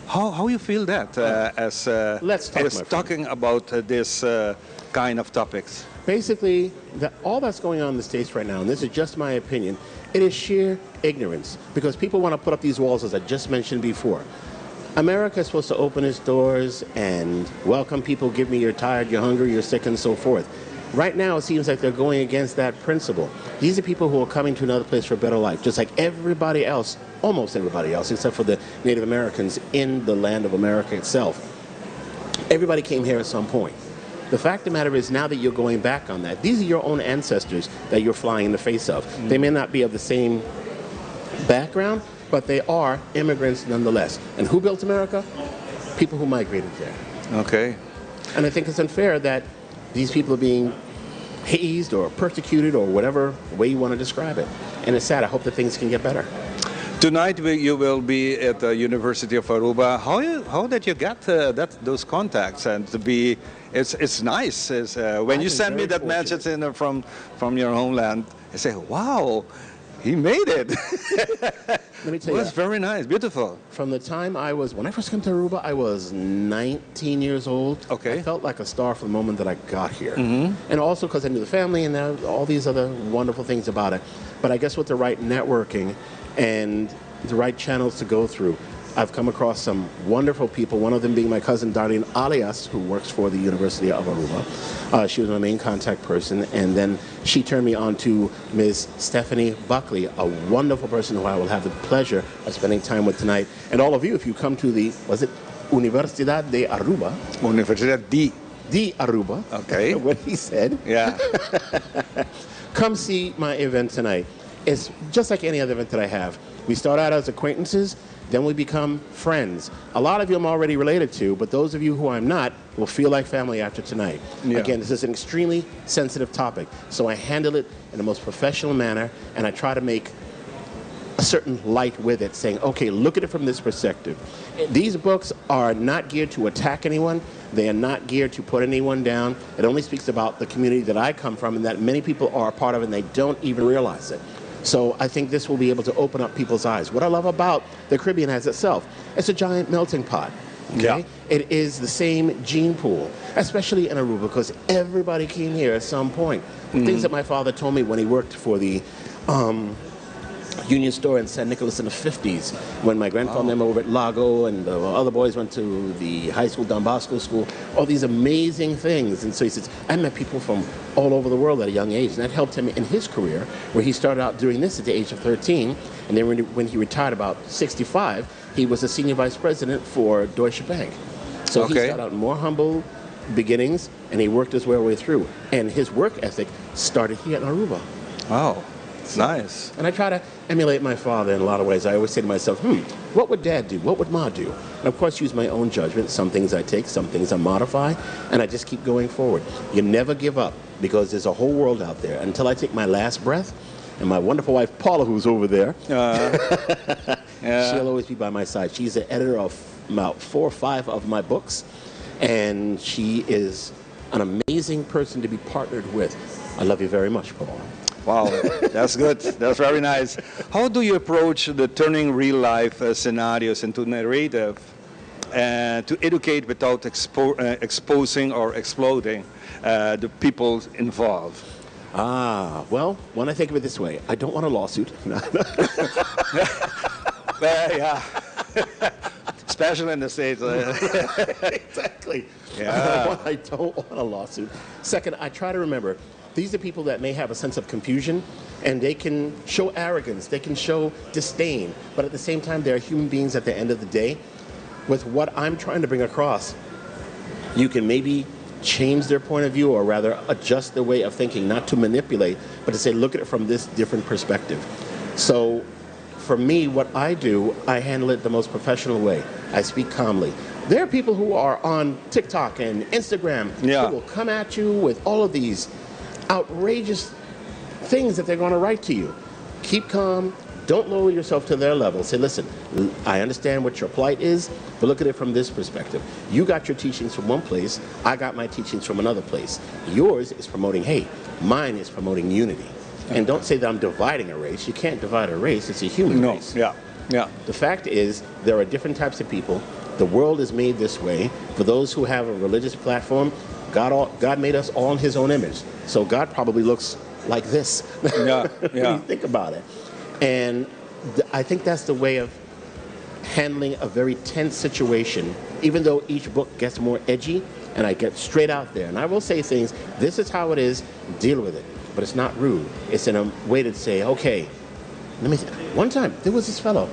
[SPEAKER 1] How you feel that as
[SPEAKER 10] Let's talk,
[SPEAKER 1] as
[SPEAKER 10] my friend.
[SPEAKER 1] talking about this kind of topics?
[SPEAKER 10] Basically, all that's going on in the States right now, and this is just my opinion, it is sheer ignorance because people want to put up these walls, as I just mentioned before. America is supposed to open its doors and welcome people, give me you're tired, you're hungry, you're sick, and so forth. Right now, it seems like they're going against that principle. These are people who are coming to another place for a better life, just like everybody else, almost everybody else, except for the Native Americans in the land of America itself. Everybody came here at some point. The fact of the matter is, now that you're going back on that, these are your own ancestors that you're flying in the face of. They may not be of the same background, but they are immigrants nonetheless. And who built America? People who migrated there. And I think it's unfair that these people are being hazed or persecuted or whatever way you want to describe it. And it's sad. I hope that things can get better.
[SPEAKER 1] Tonight you will be at the University of Aruba. How did you get those contacts and to be? It's nice. When
[SPEAKER 10] I've
[SPEAKER 1] you
[SPEAKER 10] been
[SPEAKER 1] send me
[SPEAKER 10] very
[SPEAKER 1] that
[SPEAKER 10] fortunate.
[SPEAKER 1] message from your homeland, I say, "Wow, he made it."
[SPEAKER 10] Let me tell
[SPEAKER 1] It
[SPEAKER 10] you.
[SPEAKER 1] was very nice, beautiful.
[SPEAKER 10] From the time I was, when I first came to Aruba, I was 19 years old. I felt like a star from the moment that I got here. And also because I knew the family and all these other wonderful things about it. But I guess with the right networking and the right channels to go through, I've come across some wonderful people, one of them being my cousin Darlene Alias, who works for the University of Aruba. She was my main contact person, and then she turned me on to Ms. Stephanie Buckley, a wonderful person who I will have the pleasure of spending time with tonight. And all of you, if you come to the, was it Universidad de Aruba?
[SPEAKER 1] Universidad de.
[SPEAKER 10] De Aruba.
[SPEAKER 1] Okay.
[SPEAKER 10] What he said. Come see my event tonight. It's just like any other event that I have. We start out as acquaintances, then we become friends. A lot of you I'm already related to, but those of you who I'm not will feel like family after tonight. Again, this is an extremely sensitive topic, so I handle it in the most professional manner, and I try to make a certain light with it, saying, okay, look at it from this perspective. These books are not geared to attack anyone. They are not geared to put anyone down. It only speaks about the community that I come from and that many people are a part of and they don't even realize it. So I think this will be able to open up people's eyes. What I love about the Caribbean as itself, it's a giant melting pot. Okay? It is the same gene pool, especially in Aruba, because everybody came here at some point. Things that my father told me when he worked for the Union Store in San Nicolas in the 50s, when my grandfather and them over at Lago and the other boys went to the high school, Don Bosco School, all these amazing things. And so he says, I met people from all over the world at a young age, and that helped him in his career, where he started out doing this at the age of 13, and then when he retired about 65, he was a senior vice president for Deutsche Bank. So he started out in more humble beginnings, and he worked his way through. And his work ethic started here in Aruba.
[SPEAKER 1] Wow. Nice.
[SPEAKER 10] And I try to emulate my father in a lot of ways. I always say to myself, what would Dad do? What would Ma do? And of course, use my own judgment. Some things I take, some things I modify, and I just keep going forward. You never give up, because there's a whole world out there. Until I take my last breath, and my wonderful wife, Paula, who's over there, she'll always be by my side. She's the editor of about 4 or 5 of my books, and she is an amazing person to be partnered with. I love you very much, Paula.
[SPEAKER 1] Wow, that's good. That's very nice. How do you approach the turning real life scenarios into narrative to educate without exposing or exploding the people involved?
[SPEAKER 10] Well, when I think of it this way, I don't want a lawsuit.
[SPEAKER 1] Well, yeah. Especially in the States.
[SPEAKER 10] Exactly. I don't want a lawsuit. Second, I try to remember, these are people that may have a sense of confusion, and they can show arrogance, they can show disdain, but at the same time, they're human beings at the end of the day. With what I'm trying to bring across, you can maybe change their point of view, or rather adjust their way of thinking, not to manipulate, but to say, look at it from this different perspective. So for me, what I do, I handle it the most professional way. I speak calmly. There are people who are on TikTok and Instagram who will come at you with all of these outrageous things that they're going to write to you. Keep calm. Don't lower yourself to their level. Say, listen, I understand what your plight is, but look at it from this perspective. You got your teachings from one place. I got my teachings from another place. Yours is promoting hate. Mine is promoting unity. And don't say that I'm dividing a race. You can't divide a race. It's a human
[SPEAKER 1] No.
[SPEAKER 10] race.
[SPEAKER 1] Yeah.
[SPEAKER 10] The fact is, there are different types of people. The world is made this way. For those who have a religious platform, God made us all in his own image. So God probably looks like this. When you think about it. And I think that's the way of handling a very tense situation, even though each book gets more edgy, and I get straight out there. And I will say things, this is how it is, deal with it. But it's not rude. It's in a way to say, okay, let me One time, there was this fellow.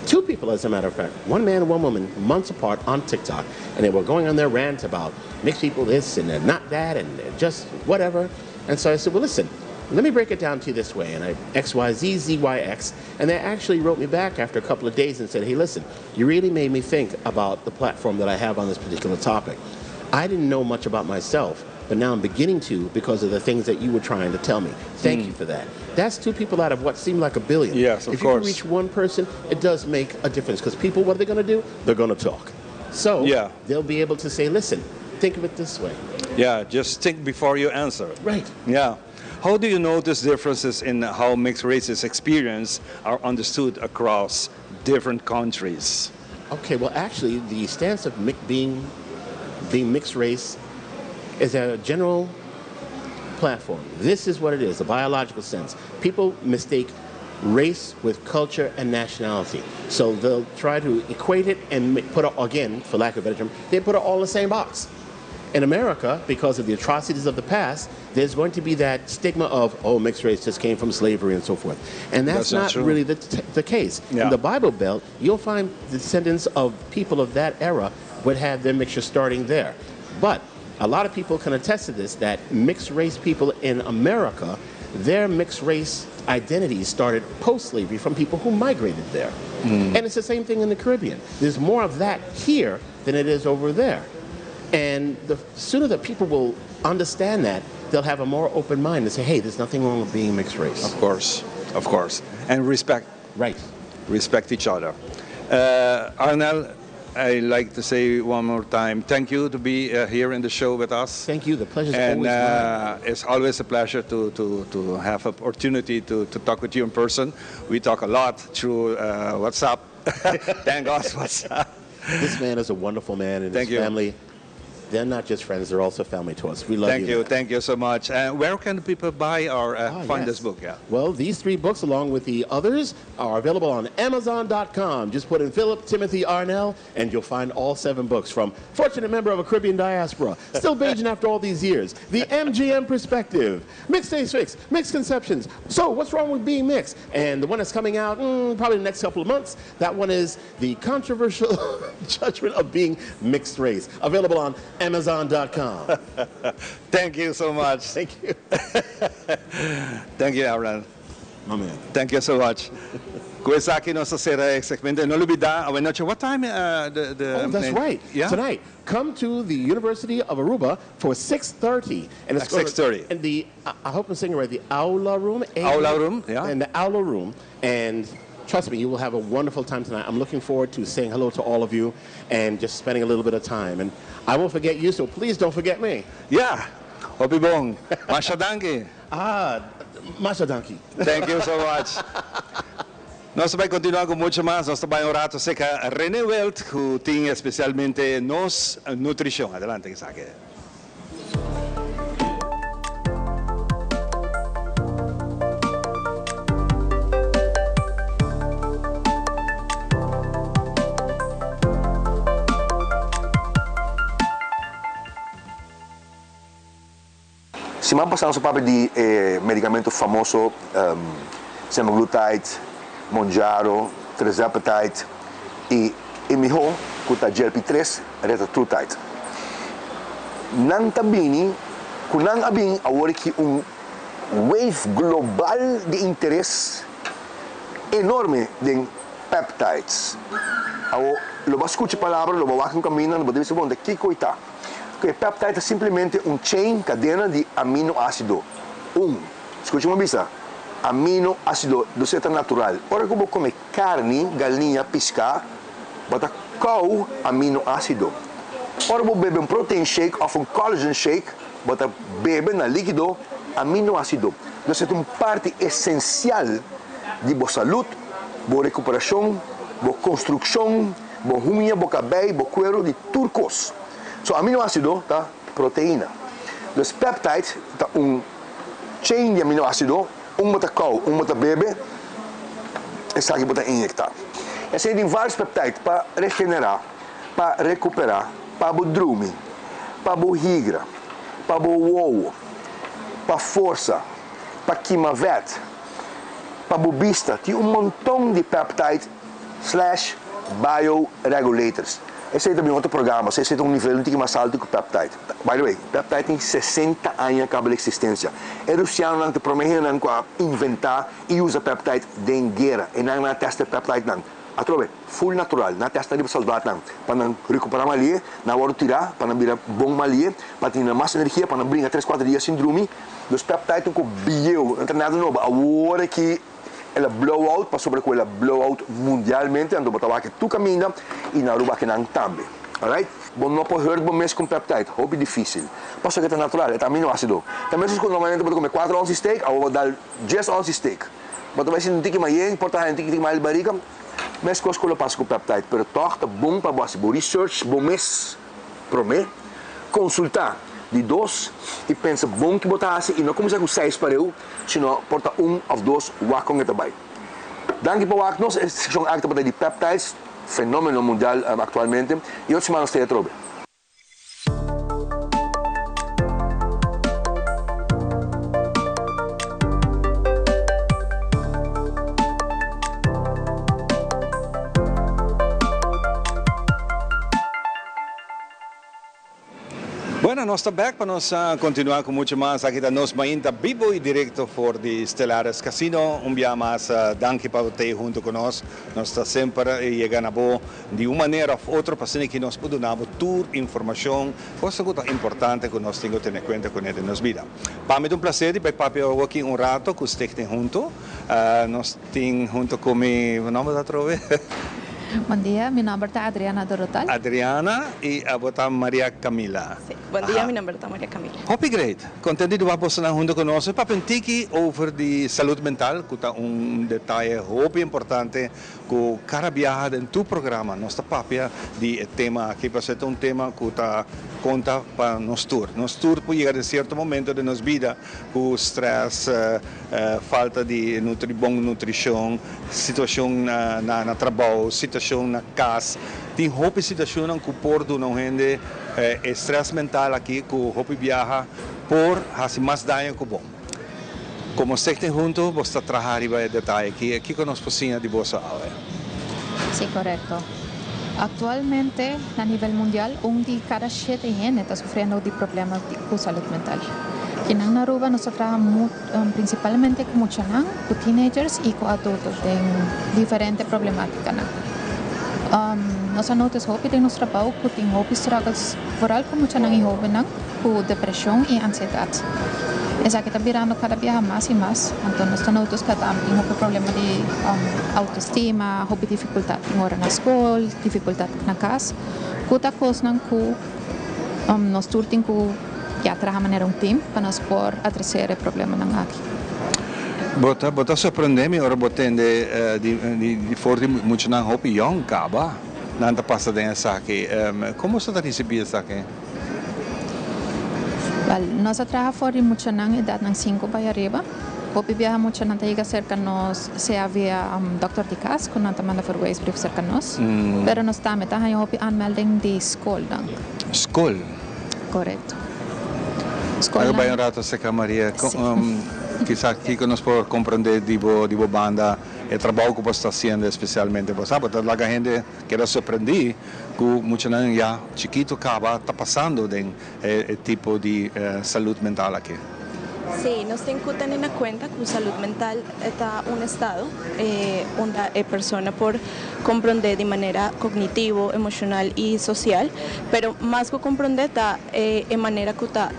[SPEAKER 10] Two people, as a matter of fact, one man and one woman, months apart on TikTok, and they were going on their rant about mixed people this and they're not that and they're just whatever. And so I said, well, listen, let me break it down to you this way. And I X, Y, Z, Z, Y, X. And they actually wrote me back after a couple of days and said, hey, listen, you really made me think about the platform that I have on this particular topic. I didn't know much about myself, but now I'm beginning to because of the things that you were trying to tell me. Thank you for that. That's two people out of what seemed like a billion.
[SPEAKER 1] Yes, of
[SPEAKER 10] if you
[SPEAKER 1] course.
[SPEAKER 10] can reach one person, it does make a difference because people, what are they going to do? They're going to talk. So
[SPEAKER 1] Yeah.
[SPEAKER 10] they'll be able to say, listen, think of it this way.
[SPEAKER 1] Yeah, just think before you answer.
[SPEAKER 10] Right.
[SPEAKER 1] Yeah. How do you notice differences in how mixed races experience are understood across different countries?
[SPEAKER 10] Okay, well, actually, the stance of mi- being, being mixed race is a general platform. This is what it is, the biological sense. People mistake race with culture and nationality. So they'll try to equate it and ma- put it, again, for lack of a better term, they put it all in the same box. In America, because of the atrocities of the past, there's going to be that stigma of, oh, mixed race just came from slavery and so forth. And that's,
[SPEAKER 1] That's not
[SPEAKER 10] not,
[SPEAKER 1] true.
[SPEAKER 10] really the, t- the case.
[SPEAKER 1] Yeah.
[SPEAKER 10] In the Bible Belt, you'll find descendants of people of that era would have their mixture starting there. But a lot of people can attest to this that mixed race people in America, their mixed race identities started post slavery from people who migrated there. And it's the same thing in the Caribbean. There's more of that here than it is over there. And the sooner that people will understand that, they'll have a more open mind and say, hey, there's nothing wrong with being mixed race.
[SPEAKER 1] Of course, of course. And respect.
[SPEAKER 10] Right.
[SPEAKER 1] Respect each other. Arnel, I like to say one more time, thank you to be here in the show with us.
[SPEAKER 10] Thank you. The pleasure's
[SPEAKER 1] and,
[SPEAKER 10] always
[SPEAKER 1] mine. It's always a pleasure to, to, to have opportunity to, to talk with you in person. We talk a lot through WhatsApp. Thank God, WhatsApp.
[SPEAKER 10] This man is a wonderful man and
[SPEAKER 1] Thank
[SPEAKER 10] his
[SPEAKER 1] you.
[SPEAKER 10] family. They're not just friends, they're also family to us. We love
[SPEAKER 1] Thank
[SPEAKER 10] you.
[SPEAKER 1] you, thank you so much. And where can people buy or find
[SPEAKER 10] yes.
[SPEAKER 1] this book? Yeah.
[SPEAKER 10] Well, these three books, along with the others, are available on Amazon.com. Just put in Philip Timothy Arnell, and you'll find all seven books from Fortunate Member of a Caribbean Diaspora, Still Bajan After All These Years, The MGM Perspective, Mixed Days Fix, Mixed Conceptions. So, what's wrong with being mixed? And the one that's coming out probably the next couple of months, that one is The Controversial Judgment of Being Mixed Race, available on Amazon.com.
[SPEAKER 1] Thank you so much.
[SPEAKER 10] Thank you.
[SPEAKER 1] Thank you, Aaron.
[SPEAKER 10] My man.
[SPEAKER 1] Thank you so much. Cu esaki nos ta sera e segmento. No lubida, anochi, what time the
[SPEAKER 10] Oh, that's right.
[SPEAKER 1] Yeah?
[SPEAKER 10] Tonight, come to the University of Aruba for 6:30. And
[SPEAKER 1] At 6:30.
[SPEAKER 10] In the I I hope I'm saying it right. The Aula room. A-
[SPEAKER 1] Aula room, yeah.
[SPEAKER 10] In the Aula room, and trust me, you will have a wonderful time tonight. I'm looking forward to saying hello to all of you and just spending a little bit of time. And I won't forget you, so please don't forget me.
[SPEAKER 1] Yeah. Hopi bon. Masha danki.
[SPEAKER 10] Ah, Masha danki.
[SPEAKER 1] Thank you so much. Nos ta bay continua cu mucho mas. Nos ta bay un rato cerca René Welt, cu tin especialmente nos nutricion. Adelante, Isaac.
[SPEAKER 11] Siman pasa nos a papia di e medicamento famoso semaglutide, Mounjaro, Tirzepatide y e miho cu ta GLP-3, Retatrutide. Nan ta bini cu nan a bin awor aki un wave global di interes enorme den peptides. Awor lo bo a scucha e palabra, lo bo a wak un caminda, lo bo ta bisa bon ta kico e ta. Cu e peptide ta simplemente un chain, cadena di aminoacido. Un, scucha mi bisa, aminoacido, dus e ta natural. Ora cu bo come carni, galiña, pisca, bo ta kou aminoacido. Ora bo bebe un protein shake of un collagen shake, bo ta bebe na likido aminoacido. Dus e ta un parti esencial di bo salud, bo recuperacion, bo construccion, bo huña, bo cabey, bo cuero, di tur cos. So aminoacido ta proteina. Dus peptide ta un chain di aminoacido, un bo ta kou, un bo ta bebe, esaki bo ta inyecta. Esey tin varios peptide pa regenera, pa recupera, pa bo drumi, pa bo higra, pa bo wowo, pa forsa, pa kima vet, pa bo bista. Tin un monton di peptide. slash bioregulators. Esei ta bin otro programa, esei ta un nivel un tiki mas alto ku peptide. By the way, peptide tin 60 aña kaba di eksistensia. E rusianonan ta promé hendenan ku a inventá i usa peptide den guera. E nan nan a testa e peptidenan. Atrobe, full natural. Nan a testa riba soldatnan pa nan rekuperá malie, nan a wòrdu tirá pa nan bira bon malie, pa tin mas energia, pa nan bringa tres kuater dia sin drumi. Dus peptide ta un ku bieu, no ta nada nobo. Awor aki El a blow out pasobra cu el a blow out mundialmente anto bo ta wak tur caminda y na Aruba akinan tambe. Alright? Bo no por hurt bo mes cu un peptide, hopi dificil. Pasobra e ta natural, e ta aminoacido. Ta mescos cu normalmente bo ta come cuatro once steak, awor bo dal dies once steak. Bo ta bay sinti un tiki mas yen, por ta haña un tiki mas bariga. Mescos cu lo pasa cu peptide, pero tog ta bon pa bo haci bo research bo mes. Promé, konsultá. Di dos, i pensa bon ki bo ta hasi i no kuminsá ku seis pareu, sino por ta un òf dos wak kon e ta bai. Danki pa wak nos. E sekshon aki tabata di peptides, fenómeno mundial aktualmente, i otro siman nos ta e atrobe.
[SPEAKER 1] Bueno, nos ta bek pa nos continua cu mucho mas. Aki ta Nos Mainta bibo y directo for di Stellaris Casino. Un bia mas danki pa bo tey hunto cu nos. Nos ta semper yega na bo di un manera of otro pa asina ki nos por duna bo tur informacion, cosa cu ta importante cu nos tin cu tene cuenta cune den nos bida. Pa mi ta un placer di bay papia awo aki un rato cu Stichting Hunto. Nos tin hunto cu mi, bo nomber ta atrobe?
[SPEAKER 12] Bon dia, mi nomber ta Adriana Dorotal.
[SPEAKER 1] Adriana y abo ta Maria Camila.
[SPEAKER 13] Si, bon dia, mi nomber ta Maria Camila.
[SPEAKER 1] Hopi great, contento di wak bosonan hunto cu nos. Papia un tiki over di salud mental cu ta un detaye hopi importante cu cada biaha den tur programa nos ta papia di e tema aki pasobra e ta un tema cu ta conta pa nos tur. Nos tur por yega den cierto momento den nos bida cu stress, falta di bon nutricion, situacion na trabou, situacion na cas. Tin hopi situacionnan cu por duna un hende e stress mental aki cu hopi biaha por haci mas daño cu bon. Como Stichting Hunto bo sta traha riba e detaye aki, kico nos por siña di boso awe?
[SPEAKER 12] Si, corecto. Actualmente na nivel mundial un di cada shete hende ta sufriendo di problema cu salud mental. Kinan na Aruba nos ta traha principalmente cu muchanan, cu teenagers y cu adultos den diferente problematicanan. Nos a notice hopi den nos trabao cu tin hopi struggles vooral cu muchanan y hobennan cu depresion y ansiedad. Esaki ta birando cada biaha mas y mas, anto nos ta notice cu ta tin hopi problema di autoestima, hopi dificultad tin ora na scol, dificultad na cas, cu ta cosnan cu nos tur tin cu ya traha manera un team pa nos por adreser e problemanan aki.
[SPEAKER 1] Bo ta bo ta sorprende mi ora bo tende di di for di muchanan hopi yong caba nan ta pasa den esaki. Como boso ta ricibi esaki?
[SPEAKER 12] Wel, nos a traha for di muchanan edadnan sinku bai ariba. Hopi biaha muchanan ta yega serka nos sea via dokter di kas ku nan ta manda verwijsbrief serka nos. Pero nos tambe ta haña hopi aanmelding di skolnan.
[SPEAKER 1] Skol?
[SPEAKER 12] Korekto.
[SPEAKER 1] Skolnan. Bai un rato serka Maria. Kisa kiko nos por komprende di bo di bo banda e trabou ku bo sta hasiendo espesialmente bo sa bo ta laga hende keda sorprendí ku muchanan ya chikitu kaba ta pasando den e tipo di salud mental aki.
[SPEAKER 13] Sí, nos tin ku tene na kuenta ku salud mental ta un estado unda e persona por komprondé di manera kognitivo, emoshonal i sosial, pero mas ku komprondé ta e manera ku ta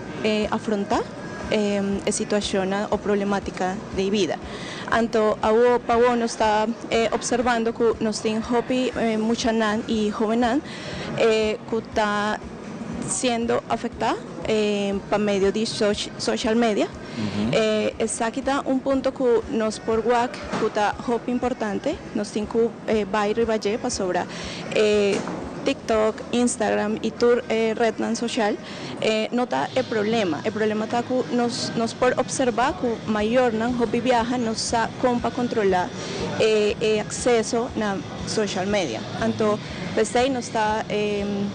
[SPEAKER 13] afrontá e situashonnan o problematika di bida. Anto awo pa awo nos ta observando ku nos tin hopi muchanan i hobennan ku ta siendo afektá pa medio di social media. Esaki ta un punto ku nos por wak ku ta hopi importante. Nos tin ku bai riba dje pasobra TikTok, Instagram i tur e rednan social no ta e problema. E problema ta ku nos nos por observa ku mayornan hopi biaha no sa kon pa kontrola e akseso na social media. Anto p'esei nos ta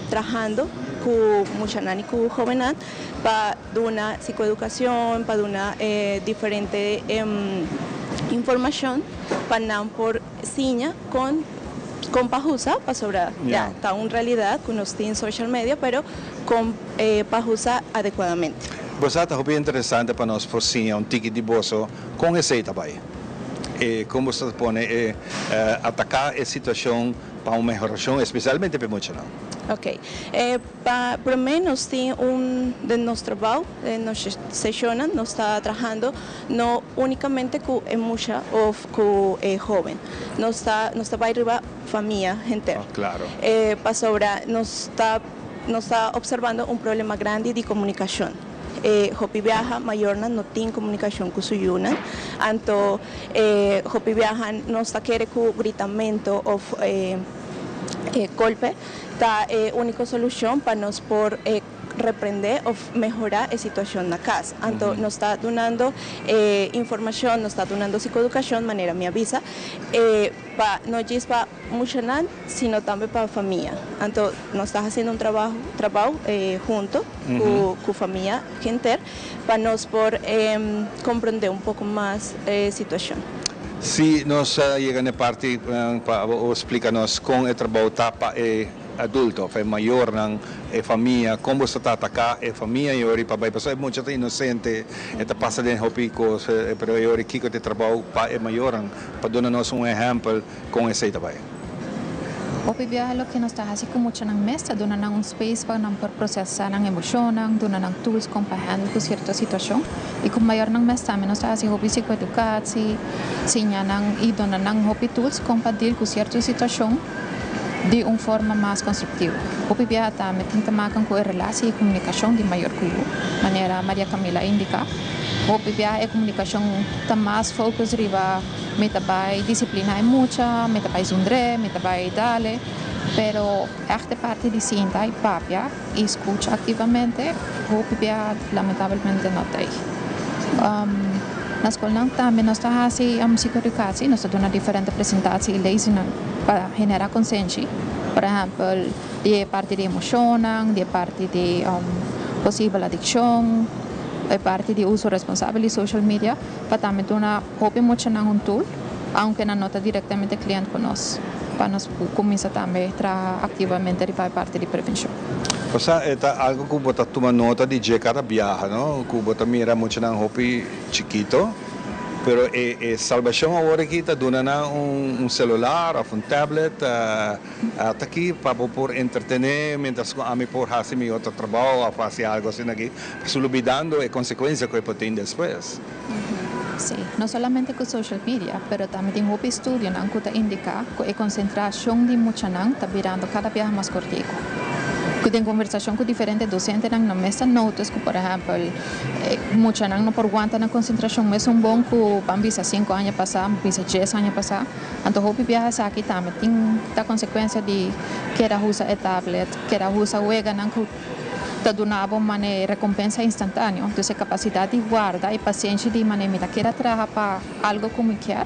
[SPEAKER 13] trahando ku muchanan i ku hobennan pa duna psikoedukashon, pa duna diferente informashon pa nan por siña kon. Con pa usa, pasobra ya ta un realidad cu nos tin social media, pero con pa usa adecuadamente.
[SPEAKER 1] Bo sa ta hopi interesante pa nos por siña un tiki di boso con esey ta bay. E con boso ta pone e ataca e situacion pa un mehoracion especialmente pa e muchanan.
[SPEAKER 13] Ok. Pa prome nos tin un den nos trabao, den nos sesionnan nos ta trahando no unicamente cu e mucha of cu e hoben. Nos ta nos ta bay riba famia henter. Pasobra nos ta nos ta observando un problema grandi di comunicacion. E hopi biaha mayornan no tin comunicacion cu su yunan. Anto e hopi biaha nos ta kere cu gritamento of e golpe ta e unico solucion pa nos por reprende of mehora e situacion na cas. Anto nos ta dunando e informacion, nos ta dunando psicoeducacion manera mi a bisa, e pa no djis pa muchanan sino tambe pa famia. Anto nos ta haciendo un trabaho trabao hunto cu cu famia henter pa nos por comprende un poco mas e situacion.
[SPEAKER 1] Si nos yega na e parti pa bo splica nos con e trabao ta pa e adulto of e mayornan, e famia, kon bo sa ta ataká e famia i ora pa bai pasobra e mucha ta inosente, e ta pasa den hopi kos, pero e ora kiko ta e trabou pa e mayornan pa duna nos un ehèmpel kon esei ta bai.
[SPEAKER 12] Hopi biaha loke nos ta hasi ku muchanan mes ta duna nan un space pa nan por prosesá nan emoshonnan, duna nan tools kon pa handle ku sierto situashon i ku mayornan mes tambe nos ta hasi hopi psikoedukatsi, siña nan i duna nan hopi tools kon pa deal ku sierto situashon. Di un forma mas konstruktivo. Hopi biaha tambe tin ta makan ku e relasi i komunikashon di mayor ku yu. Manera Maria Camila a indiká, hopi biaha e komunikashon ta mas focus riba mi ta bai disipliná e mucha, mi ta bai zundr'é, mi ta bai dale, pero ègt e parti di sinta i papia i skucha aktivamente hopi biaha lamentabelmente no ta ei. Na skolnan tambe nos ta hasi psikoedukasi, nos ta duna diferente presentasi i lesinan pa generá konsenshi. Por ehèmpel, di e parti di emoshonnan, di e parti di posibel adikshon, e parti di uso responsabel di social media, pa tambe duna hopi muchanan un tool, aunke nan no ta direktamente kliènt ku nos, pa nos kuminsá tambe traha aktivamente riba e parti di prevenshon.
[SPEAKER 1] Osea, e ta algo ku bo ta tuma nota di dje kada biaha, no? Ku bo ta mira muchanan hopi chikito, pero e e salbashon awor aki ta duna nan un un selular òf un tablet ata aki pa bo por entretené mientras ku ami por hasi mi otro trabou òf hasi algo asina aki, pasobra lubidando e konsekuensia ku e por tin despues.
[SPEAKER 12] Sí, no solamente ku social media, pero tambe tin hopi estudionan ku ta indiká ku e konsentrashon di muchanan ta birando kada biaha mas kortiku. Ku den konversashon ku diferente dosentenan nan mes ta notice ku por ehèmpel muchanan no por wanta nan konsentrashon mesun bon ku ban bisa sinku aña pasá, bisa dies aña pasá. Anto hopi biaha esaki tambe tin ta konsekuensia di keda usa e tablet, keda usa weganan ku ta duna bo mane rekompensa instantáneo. Entonces e kapasidat di warda i pasienshi di mane mi ta keda traha pa algo ku mi kier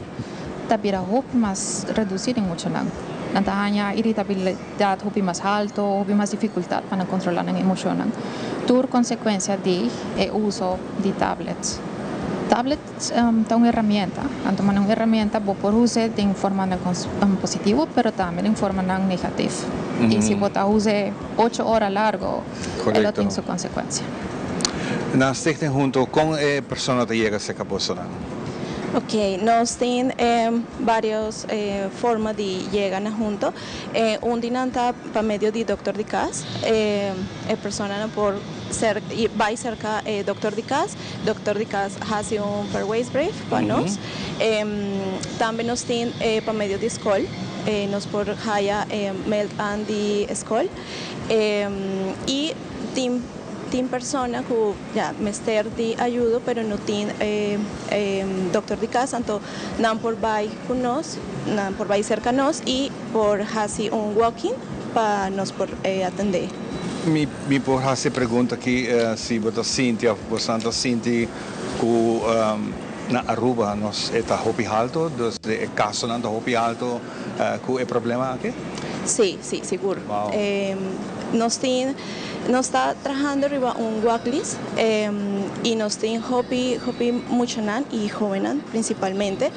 [SPEAKER 12] ta bira hopi mas redusí den muchanan. Nan ta haña iritabilidat hopi mas halto, hopi mas difikultat pa nan kontrolá nan emoshonnan. Tur konsekuensia di e uso di tablet. Tablet ta un herramienta. Anto mane un herramienta bo por us'e den formanan positivo pero tambe den formanan negativ. I si bo ta us'e ocho ora largo e lo tin su consecuencia.
[SPEAKER 1] Na Stichting Hunto con e persona ta yega cerca bosonan?
[SPEAKER 13] Ok, nos tin varios forma di yega na Hunto. Un di nan ta pa medio di dokter di cas. E personanan por ser bay cerca e dokter di cas. Dokter di cas haci un verwijsbrief pa nos. Tambe nos tin pa medio di scol. Nos por haya meld aan di skol y tin tin persona cu ya mester di ayudo pero no tin dokter di cas anto nan por bay cu nos nan por bay cerca nos y por haci un walk-in pa nos por atende.
[SPEAKER 1] Mi mi por haci e pregunta aki si bo ta sinti of bosan ta sinti cu Na Aruba nos e ta hopi halto, dus e casonan ta hopi halto cu e problema aki?
[SPEAKER 13] Sí, sí, sigur. Nos tin, nos ta trahando riba un waklist. Y nos tin hopi hopi muchanan y hobennan principalmente.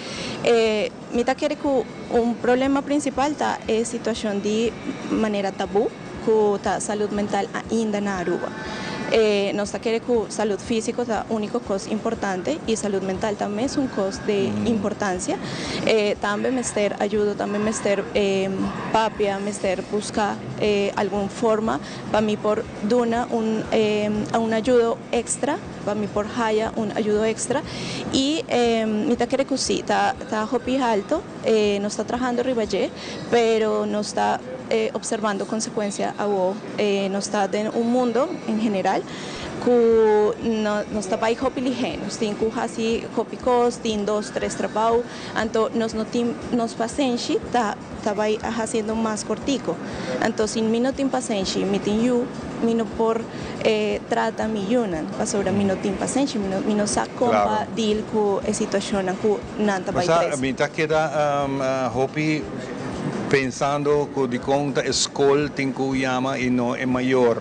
[SPEAKER 13] Mi ta kere cu un problema principal ta e situacion di manera tabu cu ta salud mental ainda na Aruba. Nos ta kere cu salud fisico ta unico cos importante y salud mental ta mesun cos de importancia. Tambe mester ayudo, tambe mester papia, mester busca algun forma pa mi por duna un un ayudo extra, pa mi por haya un ayudo extra y mi ta kere cu si, ta ta hopi halto, nos ta trahando riba dje, pero nos ta observando consecuencia awo, nos ta den un mundo en general cu nos ta bay hopi lihe, nos tin cu haci hopi cos, tin dos, tres trabao, anto nos no tin nos pasenshi ta. Ta bai haciendo mas cortico. Anto si mi no tin pasenshi, mi tin yu, mi no por trata mi yunan pasobra mi no tin pasenshi, mi no mi no sa con pa deal cu e situacionnan cu nan ta bai
[SPEAKER 1] Sa,
[SPEAKER 13] trece.
[SPEAKER 1] mi ta keda hopi pensando cu dicon ta e scol tin cu yama y no e mayor.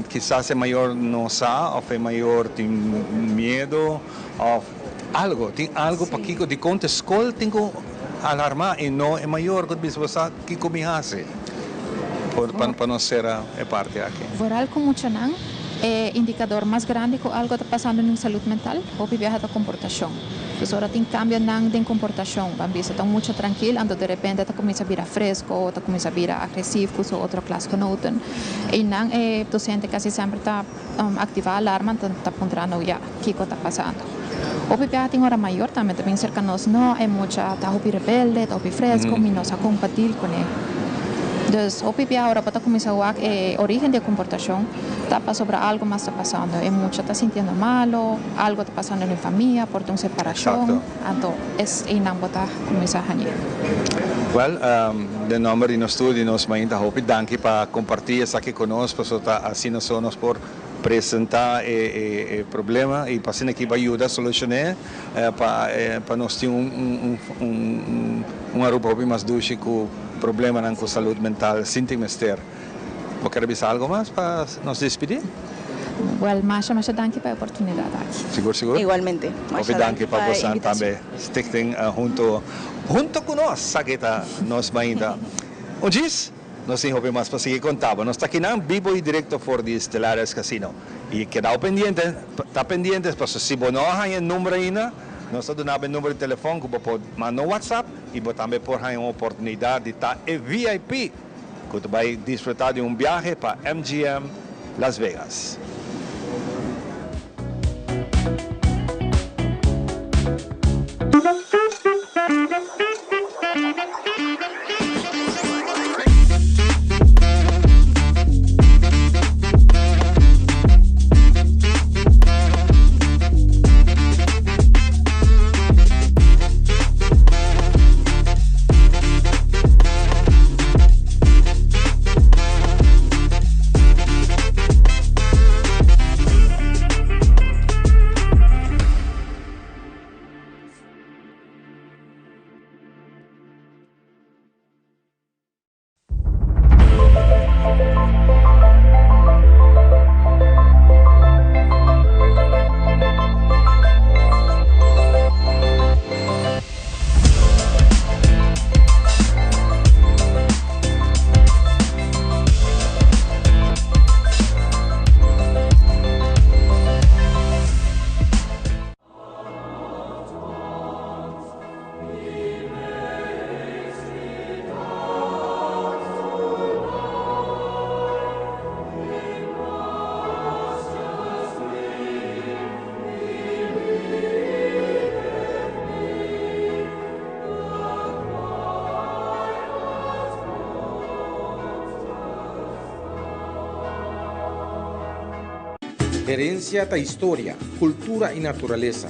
[SPEAKER 1] Kisas e mayor no sa of e mayor tin miedo of algo, tin algo pakico dicon ta e scol tin cu Alarmá i no e mayor ku ta bisa bo sa kiko mi hasi pa nos sera e parti aki.
[SPEAKER 12] Vooral ku muchanan, e indikador mas grandi ku algo ta pasando den salud mental, hopi biaha ta komportashon. Dus ora tin kambionan den komportashon, ban bisa ta un mucha trankil, anto derepente ta kuminsá bira fresko o ta kuminsá bira agresief ku su otro klasgenoten. Einan e dosente kasi semper ta aktivá alarma, ta puntra nou ya. Kiko ta pasando? Hopi biaha tin ora mayor tambe ta bin serka nos, no, e mucha ta hopi rebelde, ta hopi fresco, mi no sa kon pa deal kuné. Dus hopi biaha ora bo ta kuminsá wak e origen di e komportashon ta pasobra algo mas ta pasando, e mucha ta sintiendo malo, algo ta pasando den famia, por ta un separashon, anto es einan bo ta kuminsá hañ'é.
[SPEAKER 1] Wèl, den nòmber di nos tur di nos mainta hopi danki pa kompartí esaki ku nos, pasobra ta asina so nos por Presenta e problema y pa asina aki bay yuda solucione pa pa nos tin un un Aruba hopi mas dushi cu problemanan cu salud mental sin tin mester. Bo kere bisa algo mas pa nos despidi?
[SPEAKER 12] Wel, masha masha danki pa e oportunidad aki.
[SPEAKER 1] Sigur sigur.
[SPEAKER 13] Igualmente.
[SPEAKER 1] Hopi
[SPEAKER 13] Masha
[SPEAKER 1] danki
[SPEAKER 13] danki
[SPEAKER 1] pa
[SPEAKER 13] pa e
[SPEAKER 1] bosan
[SPEAKER 13] invitacion.
[SPEAKER 1] tambe stichting hunto hunto cu nos sa ki ta nos mainta. Un djis. Nos tin hopi mas pa sigui konta bo. Nos ta kinan bibo i direkto for di Stellares Casino. I kedao pendiente, ta pendiente pasobra si bo no a haña e number ainda, nos ta duna bo e number di telefòn ku bo por manda un WhatsApp i bo tambe por haña un oportunidat di ta e VIP ku ta bai disfrutá di un biahe pa MGM Las Vegas.
[SPEAKER 14] Herencia ta historia, cultura y naturalesa.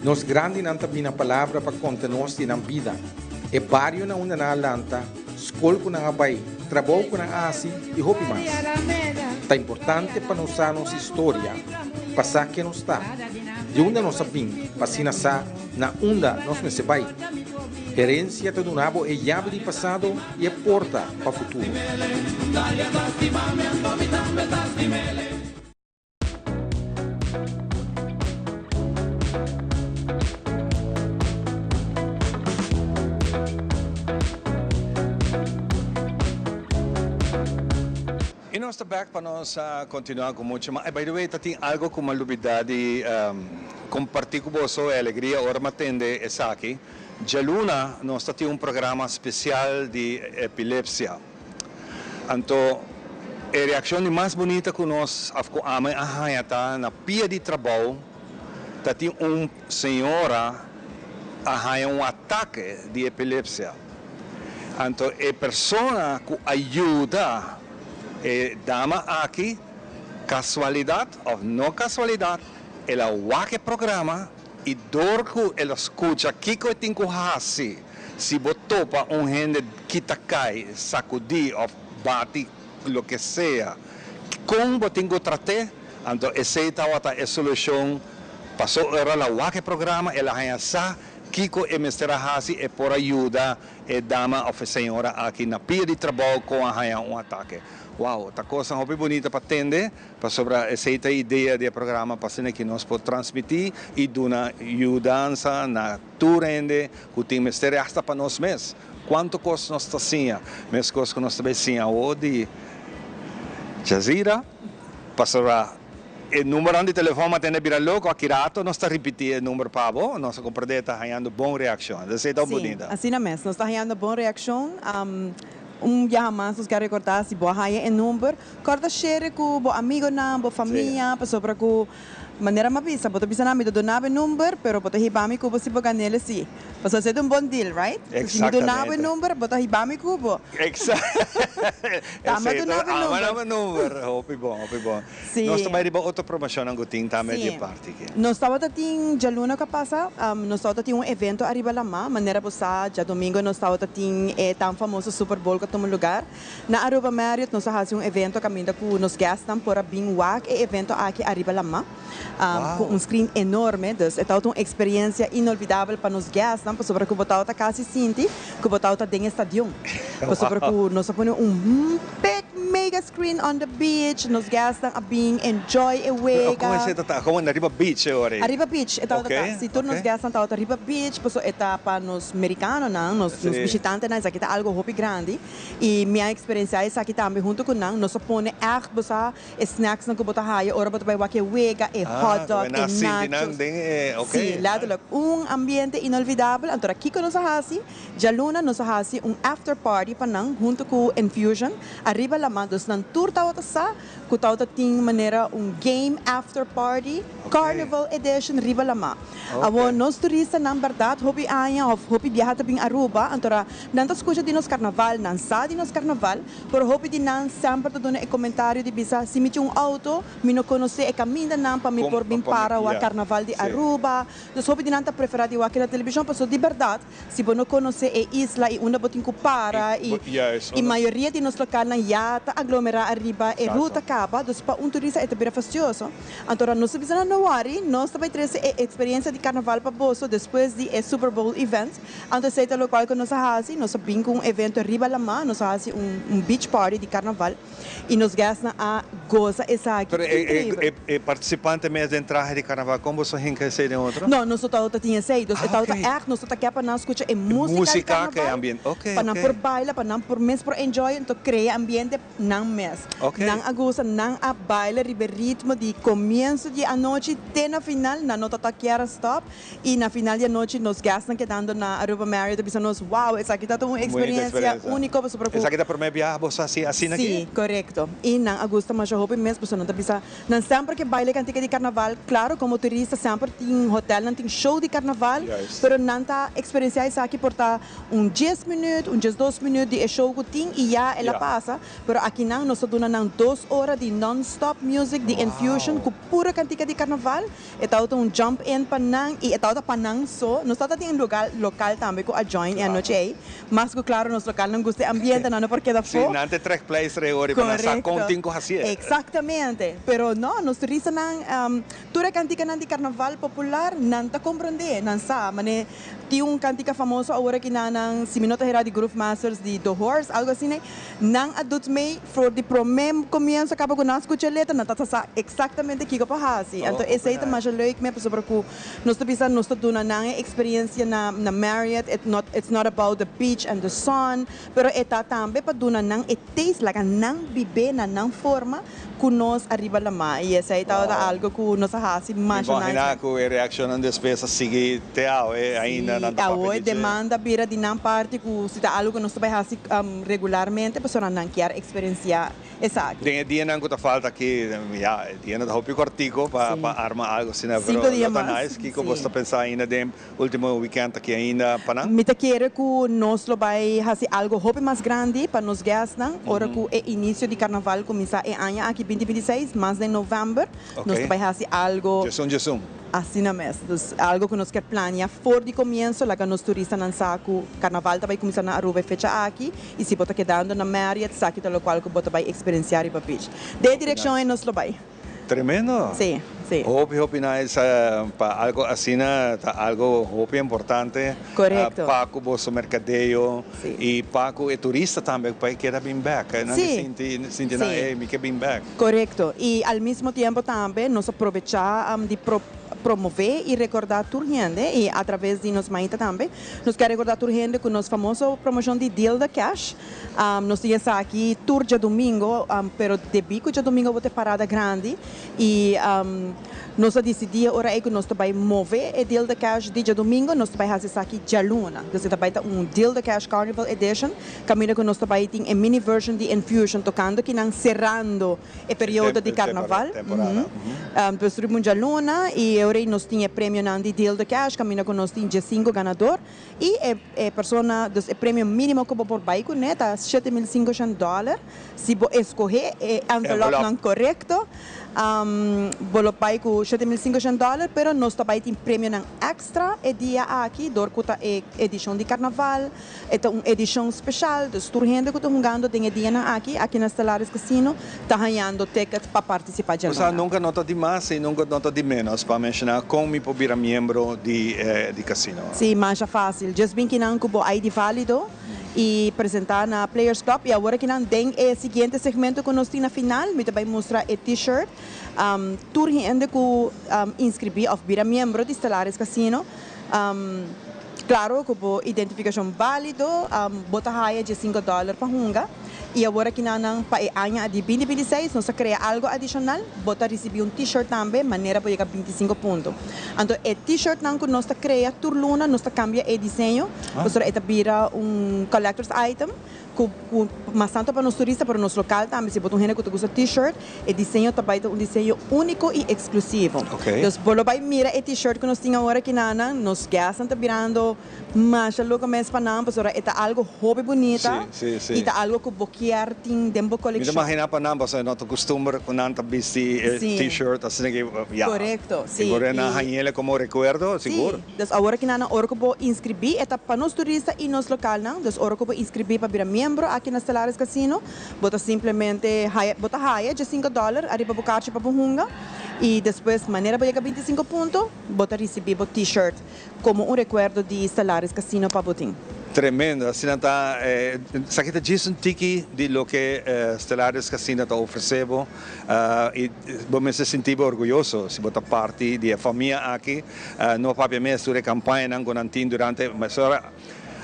[SPEAKER 14] Nos grandinan ta bina palabra pa conta nos di nan bida, e bario na unda nan a lanta, scol cu nan a bay, trabou cu nan a haci y hopi mas. Ta importante pa nos sa nos historia, pa sa ken nos ta, di unda nos a bin pa asina sa na unda nos mester bai. Herencia ta duna bo e yabi di pasado y e porta pa futuro.
[SPEAKER 1] nos ta back pa nos continua cu mucho mas. By the way, ta tin algo cu m'a lubida di comparti cu boso e alegria ora m'a tende esaki. Djaluna nos ta tin un programa special di epilepsia. Anto e reaccion di mas bunita cu nos of cu ami a haya ta na pia di trabou ta tin un señora a haya un atake di epilepsia. Anto e persona cu a yuda e dama aki, casualidad of no casualidad, el a wak e programa y door cu el a scucha kico e tin cu haci si bo topa un hende kita cay, sacudi of bati loke sea, con bo tin cu trate, anto esey tawata e solucion. Paso ora el a wak e programa el a haya sa Kiko e mester a hasi e por a yuda e dama of e señora aki na pia di trabou kon a haña un atake? Wow, ta kosnan hopi bunita pa tende, pasobra esei ta e idea di e programa pa asina ki nos por transmití i duna yudansa na tur hende ku tin mester i hasta pa nos mes. Kuantu kos nos ta siña, meskos ku nos ta bai siña awor di Jazeera, pasobra E numbernan di telefon a tende bira loco, aki rato nos ta ripiti e number pa bo, nos a comprende ta hañando bon reaccion. Esey ta un bunita.
[SPEAKER 5] Sí, asina mes, nos ta hañando bon reaccion. Un biaha mas nos kier recorda si bo a haña e number, corda share cu bo amigonan, bo famia, pasobra cu manera mi a bisa, bo ta bisa nan mi ta duna bo e number, pero bo ta hiba mi cu bo si bo gan'el si. Pasobra esey ta un bon deal, right? Si mi duna bo e number, bo ta hiba mi cu bo.
[SPEAKER 1] Ta mi a duna bo e number. Ama number. Hopi bon, hopi bon.
[SPEAKER 5] Sí.
[SPEAKER 1] Nos ta bai riba otro promocionnan cu tin tambe di e parti aki.
[SPEAKER 5] Nos tabata tin djaluna cu a pasa, nos tabata tin un evento ariba lama, manera bo sa djadomingo nos tabata tin e tan famoso Super Bowl cu a tuma lugar. Na Aruba Marriott nos a haci un evento caminda cu nos guestnan por a bin wak e evento aki ariba lama cu un screen enorme. Dus e tabata un experiencia inolvidabel pa nos guestnan pasobra cu bo tabata casi sinti cu bo tabata den e stadion pasobra cu nos a pone un big mega screen on the beach, nos guestnan a bin enjoy e wega.
[SPEAKER 1] Con esey ta ta? Como ariba beach e ora ey?
[SPEAKER 5] Ariba beach e tabata ta. Si tur nos guestnan tabata riba beach pasobra e ta pa nos mericanonan, nos bishitantenan esaki ta algo hopi grandi y mi a experiencia esaki tambe hunto cu nan. Nos a pone echt bo sa e snacksnan cu bo ta haya ora bo ta bay wak e wega, e hot dog, e nachos. Si, letterlijk un ambiente inolvidabel. Anto kico nos a haci? Djaluna nos a hasi un after party pa nan hunto ku Enfusion ariba lama dus nan tur tabata sa ku tabata tin manera un game after party carnival edition riba lama. Awor nos turistanan berdad hopi aña of hopi biaha ta bin Aruba antora nan ta skucha di nos carnaval nan sa di nos carnaval pero hopi di nan semper ta duna e comentario di bisa si mi tin un auto mi no conoce e camindanan pa mi por bin para wak carnaval di Aruba dus hopi di nan ta prefera di wak na television pasobra di berdad Si bo no konosé e isla i unda bo tin ku para i i mayoria di nos lokalnan ya ta aglomerá ariba e ruta kaba, dus pa un turista e ta bira fastioso. Anto ora nos ta bisa nan no wòri, nos ta bai trese e eksperensia di karnaval pa boso despues di e Super Bowl event. Anto esei ta lokual ku nos a hasi, nos a bin ku un evento riba lamá, nos a hasi un un beach party di karnaval i nos guestnan a gosa esaki
[SPEAKER 1] Pero
[SPEAKER 5] inkreibel.
[SPEAKER 1] e partisipante mes den trahe di karnaval, kon boso hinka esei den otro?
[SPEAKER 5] No, nos no tabata tin esei. Dus e tabata ègt, nos ta ke pa nan skucha e músika di karnaval, pa nan por baila, pa nan por mes por enjoy, enton krea ambiente nan mes. Nan a gusta, nan a baila riba e ritmo di komienso di e anochi te na final, nan no tabata kier a stòp. I na final di anochi nos guestnan kedando na Aruba Marriott a bisa nos, wow, esaki ta un experiencia unico pasobra cu.
[SPEAKER 1] Esaki ta prome biaha boso haci asina aki?
[SPEAKER 5] Si, corecto. I nan a gusta masha hopi mes pasobra nan ta bisa, nan semper ke baila e cantica di carnaval, claro como turista semper tin hotelnan tin show di carnaval, pero nan ta experiencia esaki por ta un dies minuut, un diesdos minuut di e show cu tin y ya el a pasa, pero akinan nos ta duna nan dos ora di non stop music di Enfusion cu puro cantica di carnaval. E tabata un jump in pa nan y e tabata pa nan so. Nos tabata tin un lugar local tambe cu a join e anochi ey. Mas cu claro nos localnan gusta e ambiente, nan no por keda
[SPEAKER 1] Sí,
[SPEAKER 5] afo.
[SPEAKER 1] nan ta e trekpleister ey ora y pa nan sa con tin cu hacié.
[SPEAKER 5] Exactamente. Pero no, nos turistanan, tur e canticanan di carnaval popular, nan ta comprende, nan sa. Mane tin un cantica famoso awor aki na nan, si mi no ta hera di Groove Masters di The Horse, algo asina ey. Nan a doet mee. For di prome comienzo caba cu nan scucha e letra, nan ta sa exactamente kico pa haci. Anto esey ta masha leuk mes pasobra cu nos ta bisa nos ta duna nan e experiencia na na Marriott, it not it's not about the beach and the sun, pero e ta tambe pa duna nan e taste, laga nan bib'é na nan forma cu nos ariba lama. Y esey tabata algo cu nos a haci masha nice.
[SPEAKER 1] Mi imagina cu e reaccionnan despues a sigui te awe ainda nan ta papia di dje.
[SPEAKER 5] Si, awo e demanda bira di nan parti cu si ta algo cu nos ta bay haci regularmente pasobra nan kier experiencia esaki.
[SPEAKER 1] Den e dianan cu ta falta aki, ya, e dianan ta hopi cortico pa arma algo asina, pero
[SPEAKER 5] Cinco dia
[SPEAKER 1] lo ta
[SPEAKER 5] mas,
[SPEAKER 1] nice. Kico bo
[SPEAKER 5] si.
[SPEAKER 1] ta pensa ainda den ultimo weekend aki ainda pa nan?
[SPEAKER 5] Mi ta kere cu nos lo bay haci algo hopi mas grandi pa nos guestnan ora cu e inicio di carnaval cuminsa e aña aki 2026, mas den november nos ta bay haci algo.
[SPEAKER 1] Djesun djesun.
[SPEAKER 5] Asina mes. Dus algo cu nos kier plania for di comienso, laga nos turistanan sa cu carnaval ta bay cuminsa na Aruba e fecha aki y si bo ta kedando na Marriott, esaki ta locual cu bo ta bay experiencia riba beach. Den e direccion ey nos lo bay.
[SPEAKER 1] Tremendo!
[SPEAKER 5] Sí, sí.
[SPEAKER 1] Hopi hopi nice pa algo asina ta algo hopi importante.
[SPEAKER 5] Correcto.
[SPEAKER 1] Pa cu boso mercadeo y pa cu e turista tambe pa e keda bin bek. Nan ke sinti sinti nan ey mi ke bin bek.
[SPEAKER 5] Correcto. Y al mismo tiempo tambe nos a probecha di promove y recorda tur hende y a traves di nos maita tambe nos kier recorda tur hende cu nos famoso promocion di Deal the Cash nos tin esaki tur djadomingo pero debi cu djadomingo bo ta e parada grandi y nos a dicidi e ora ey cu nos ta bay move e Deal the Cash di djadomingo nos ta bay haci esaki djaluna. Entonces e ta bay ta un Deal the Cash Carnival Edition. Caminda cu nos ta bay tin e mini version di Infusion tocando kinan cerrando e periodo di carnaval. Pues riba un djaluna y e ora ey nos tin e premionan di Deal the Cash caminda cu nos tin diescinco ganador y e e persona dus e premio minimo cu bo por bay cune ta 7500 dollar si bo escoge e envelopnan corecto. Bo lo bay cu 7500 dollar pero nos ta bay tin premionan extra e dia aki door cu ta e edicion di carnaval. E ta un edishon speshal, dus tur hende ku ta hungando den e dianan aki, aki na Stellaris Casino, ta hañando ticket pa partisipá
[SPEAKER 1] Osea,
[SPEAKER 5] djaluna.
[SPEAKER 1] nunka no ta di mas i nunka no ta di ménos pa menshoná kon mi por bira miembro di di casino.
[SPEAKER 5] Sí, masha fásil. Djes bin kinan ku bo ID válido i presentá na Players Club. I awor kinan den e siguiente segmento ku nos tin na final, mi ta bai mustra e T-shirt. Tur hende ku inskribí òf bira miembro di Stellaris Casino, Claro cu bo identificacion valido bo ta haya 15 dollar pa hunga y awor aki nan nan pa e aña di 2026 nos ta crea algo adicional, bo ta ricibi un t-shirt tambe manera bo yega 25 punto. Anto e t-shirt nan cu nos ta crea tur luna nos ta cambia e diseño pasobra e ta bira un collectors item. Ku ku mas tanto pa nos turista pero nos lokal tambe si bo ta un hende ku ta gusta t-shirt e diseño ta bai ta un diseño úniko i eksklusivo. Dus bo lo bai mira e t-shirt ku nos tin awor aki na nan, nos guestnan ta birando masha loko mes pa nan pasobra e ta algo hopi bunita i ta algo ku bo kier tin den bo
[SPEAKER 1] Mi ta
[SPEAKER 5] kolekshon.
[SPEAKER 1] imaginá pa nan pasobra no ta kustumber ku nan ta bisti e t-shirt asina ki ya.
[SPEAKER 5] Korekto, si.
[SPEAKER 1] I por e nan hañ'el komo rekuerdo sigur.
[SPEAKER 5] Dus awor aki nan ora ku bo inskribí e ta pa nos turista i nos lokalnan. Dus ora ku bo inskribí pa bira miembro aki na Stellaris Casino, bo ta simplemente haya bo ta haya 15 dòler ariba bo karchi pa bo hunga i despues manera bo yega 25 punto bo ta risibí bo T-shirt komo un rekuerdo di Stellaris Casino pa bo tin.
[SPEAKER 1] Tremendo, asina ta esaki ta djis un tiki di loke Stellaris Casino ta ofresé bo i bo mester sinti bo orguyoso si bo ta parti di e famia aki. No papia mes tur e campañanan cu nan tin durante mes ora.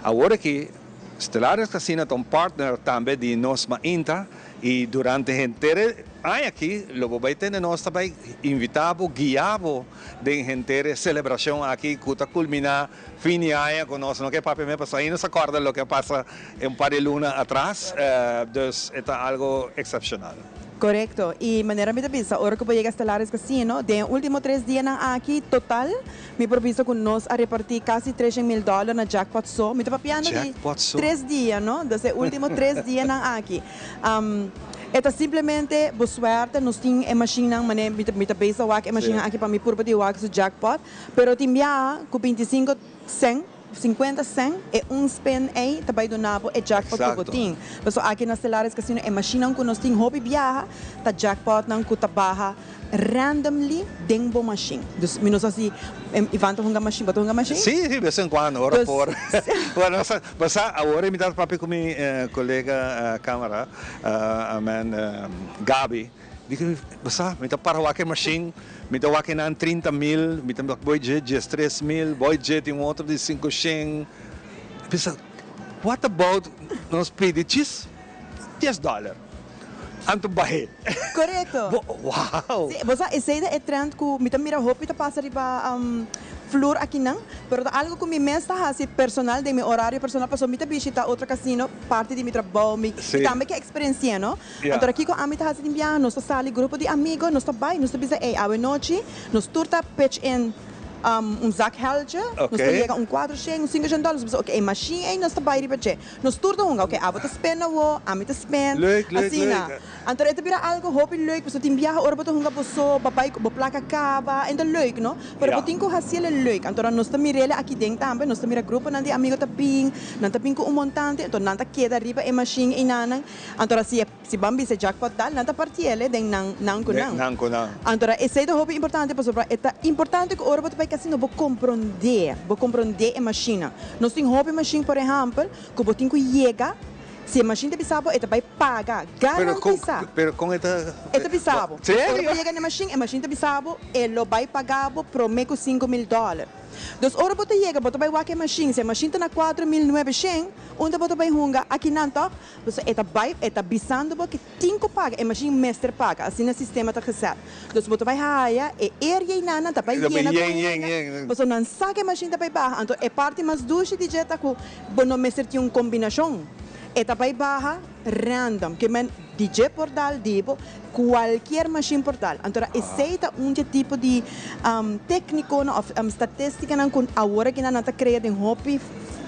[SPEAKER 1] Awor aki Stellaris Casino ta un partner tambe di Nos Mainta y durante henter e aña aki lo bo bay tende nos ta bay invita bo, guia bo den henter e celebracion aki cu ta culmina fin di aña cu nos no ke papia mes pasobra ainda nos ta corda loke a pasa un par di luna atras, dus e ta algo excepcional.
[SPEAKER 5] Korekto. I manera mi ta bisa, ora ku bo yega Stellaris Casino, den e último tres dianan aki, total, mi por bisa ku nos a repartí kasi treshen mil dòler na jackpot so. Mi ta papiando di
[SPEAKER 1] Jackpot so.
[SPEAKER 5] tres dia, no? Dus e último tres dianan aki. E ta simplemente bo suerte. Nos tin e mashinnan, manera mi ta mi ta bisa wak e mashinnan aki pa mi purba di wak su jackpot. Pero tin biaha ku 25 sèn. 50 cent e un spin ei ta bai duna bo e jackpot ku bo tin. Pasobra aki na Stellaris Casino e mashinnan ku nos tin hopi biaha ta jackpotnan ku ta baha randomly den bo mashin. Dus mi no sa si Ivan ta hunga mashin. Bo ta hunga mashin?
[SPEAKER 1] Sí, sí, bes en cuando, ora por. Bueno, bo sa, awor mi ta papia ku mi kolega camera man Gaby. Di ki, bo sa, mi ta para wak e mashin, mi ta wak e nan 30,000, mi ta wak boy dje 13,000, boy dje tin un otro di 500. Mi pensa, what about nos pidi djis dies dòler, anto bah'é.
[SPEAKER 5] Korekto.
[SPEAKER 1] Bo, wow!
[SPEAKER 5] Sí, bo sa, esei ta e trend ku mi ta mira hopi ta pasa riba flur akinan, pero ta algu ku mi mes ta hasi personal den mi orario personal, pasobra mi ta bishita otro kasino, parti di mi trabou, mi tambe ke eksperensi'é, no? Anto kiko ami ta hasi tin biaha, nos ta sali grupo di amigo, nos ta bai, nos ta bisa ey awe nochi nos tur ta pitch in un zak heldje, nos ta yega un kuater shen, un sinku shen dòler, nos ta bisa oke e mashin ey nos ta bai riba dje, nos tur ta hunga, oke abo ta spend awo, ami ta spend, asina. Anto e ta bira algo hopi leuk, pasobra tin biaha ora bo ta hunga bo so, bo bai bo plaka kaba, en ta leuk no, pero bo tin ku hasiel e leuk, anto nos ta mir'el aki den tambe, nos ta mira gruponan di amigo ta bin, nan ta bin ku un montante, anto nan ta keda riba e mashin eynanan. Antora si e si ban bisa e jackpot dal, nan ta partiele den nan nan ku nan.
[SPEAKER 1] Nan ku nan.
[SPEAKER 5] Antora esei ta hopi importante pasobra e ta importante ku ora bo ta bai kasino bo komprondé, bo komprondé e mashina. Nos tin hopi mashin por ehèmpel ku bo tin ku yega, si e mashin ta bisa bo e ta bai paga, garantisá.
[SPEAKER 1] Pero kon e ta.
[SPEAKER 5] E ta bisa bo.
[SPEAKER 1] Serio?
[SPEAKER 5] Ora bo yega na e mashin, e mashin ta bisa bo e lo bai paga bo promé ku 5000 dòler. Dus ora bo ta yega bo ta bai wak e mashin, si e mashin ta na 4900, unda bo ta bai hunga? Akinan tòg? Pasobra e ta bai, e ta bisando bo ke tin ku paga, e mashin mester paga, asina e sistema ta gezet. Dus bo ta bai haya e area einan, nan ta bai yena ku hende, pasobra nan sa ku e mashin ta bai baha. Anto e parti mas dushi di dje ta ku bo no mester tin un kombinashon. E ta bai baha random, ke men di dje por dal di bo, kualkier mashin por dal. Anto esei ta un di e tipo di teknikonan òf statistikanan ku awor aki nan ta krea den hopi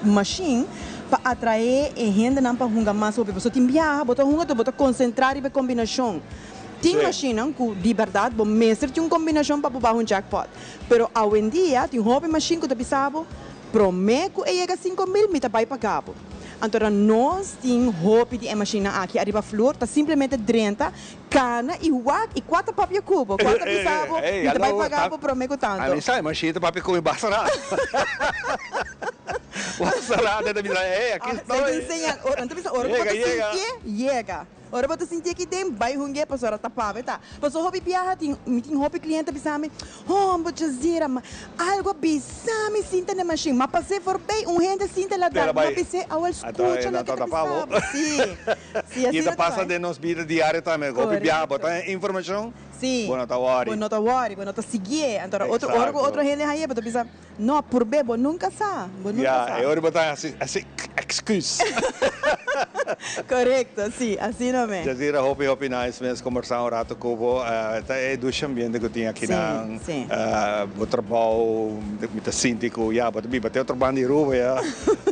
[SPEAKER 5] mashin pa atraé e hendenan pa hunga mas hopi. Pasobra tin biaha bo ta hunga tur bo ta konsentrá riba e kombinashon. Tin mashinnan ku di bèrdat bo mester tin un kombinashon pa bo baha un jackpot. Pero awendia tin hopi mashin ku ta bisa bo, Promé ku e yega 5000 mi ta bai paga bo. Anto nos tin hopi di e mashinnan aki ariba flur ta simplemente drenta, kana i wak i kua ta papia ku bo, kua ta bisa bo, mi ta bai paga bo promé ku tantu.
[SPEAKER 1] Ami sa e mashin ta papia ku mi basta rato. Basta rato e ta bisa, ey aki estoy.
[SPEAKER 5] Esei ta un señal. Ora nan ta bisa ora ku bo ta sintié, yega. Ora bo ta sintié ki den, bai hungué pasobra ta pabe ta. Pasobra hopi biaha tin, mi tin hopi kliente bisa mi, Homber Jazira, ma algu a bisa mi sinta na e mashin, ma pas'é forbei, un hende sinta la dal, mi a bis'é, awel skucha loke ta bisa bo. Sí, sí,
[SPEAKER 1] I
[SPEAKER 5] asina
[SPEAKER 1] ta
[SPEAKER 5] ta
[SPEAKER 1] pasa
[SPEAKER 5] bai.
[SPEAKER 1] den nos bida diario tambe, hopi biaha bo ta haña informashon,
[SPEAKER 5] Sí,
[SPEAKER 1] bo no ta wòri.
[SPEAKER 5] bo no ta wòri, bo no ta siguié. Anto otro, ora ku otro hende hañ'é, bo ta bisa, No, purb'é, bo nunka sa, bo nunka
[SPEAKER 1] Ya,
[SPEAKER 5] sa.
[SPEAKER 1] e ora bo ta hasi, hasi excuse.
[SPEAKER 5] Korekto, sí, asina mes.
[SPEAKER 1] Jazira, hopi hopi nice mes kombersá un rato ku bo. Ta e dushi ambiente ku tin akinan.
[SPEAKER 5] Sí, sí.
[SPEAKER 1] Bo trabou, mi ta sinti ku ya, bo ta biba te otro banda di Aruba ya,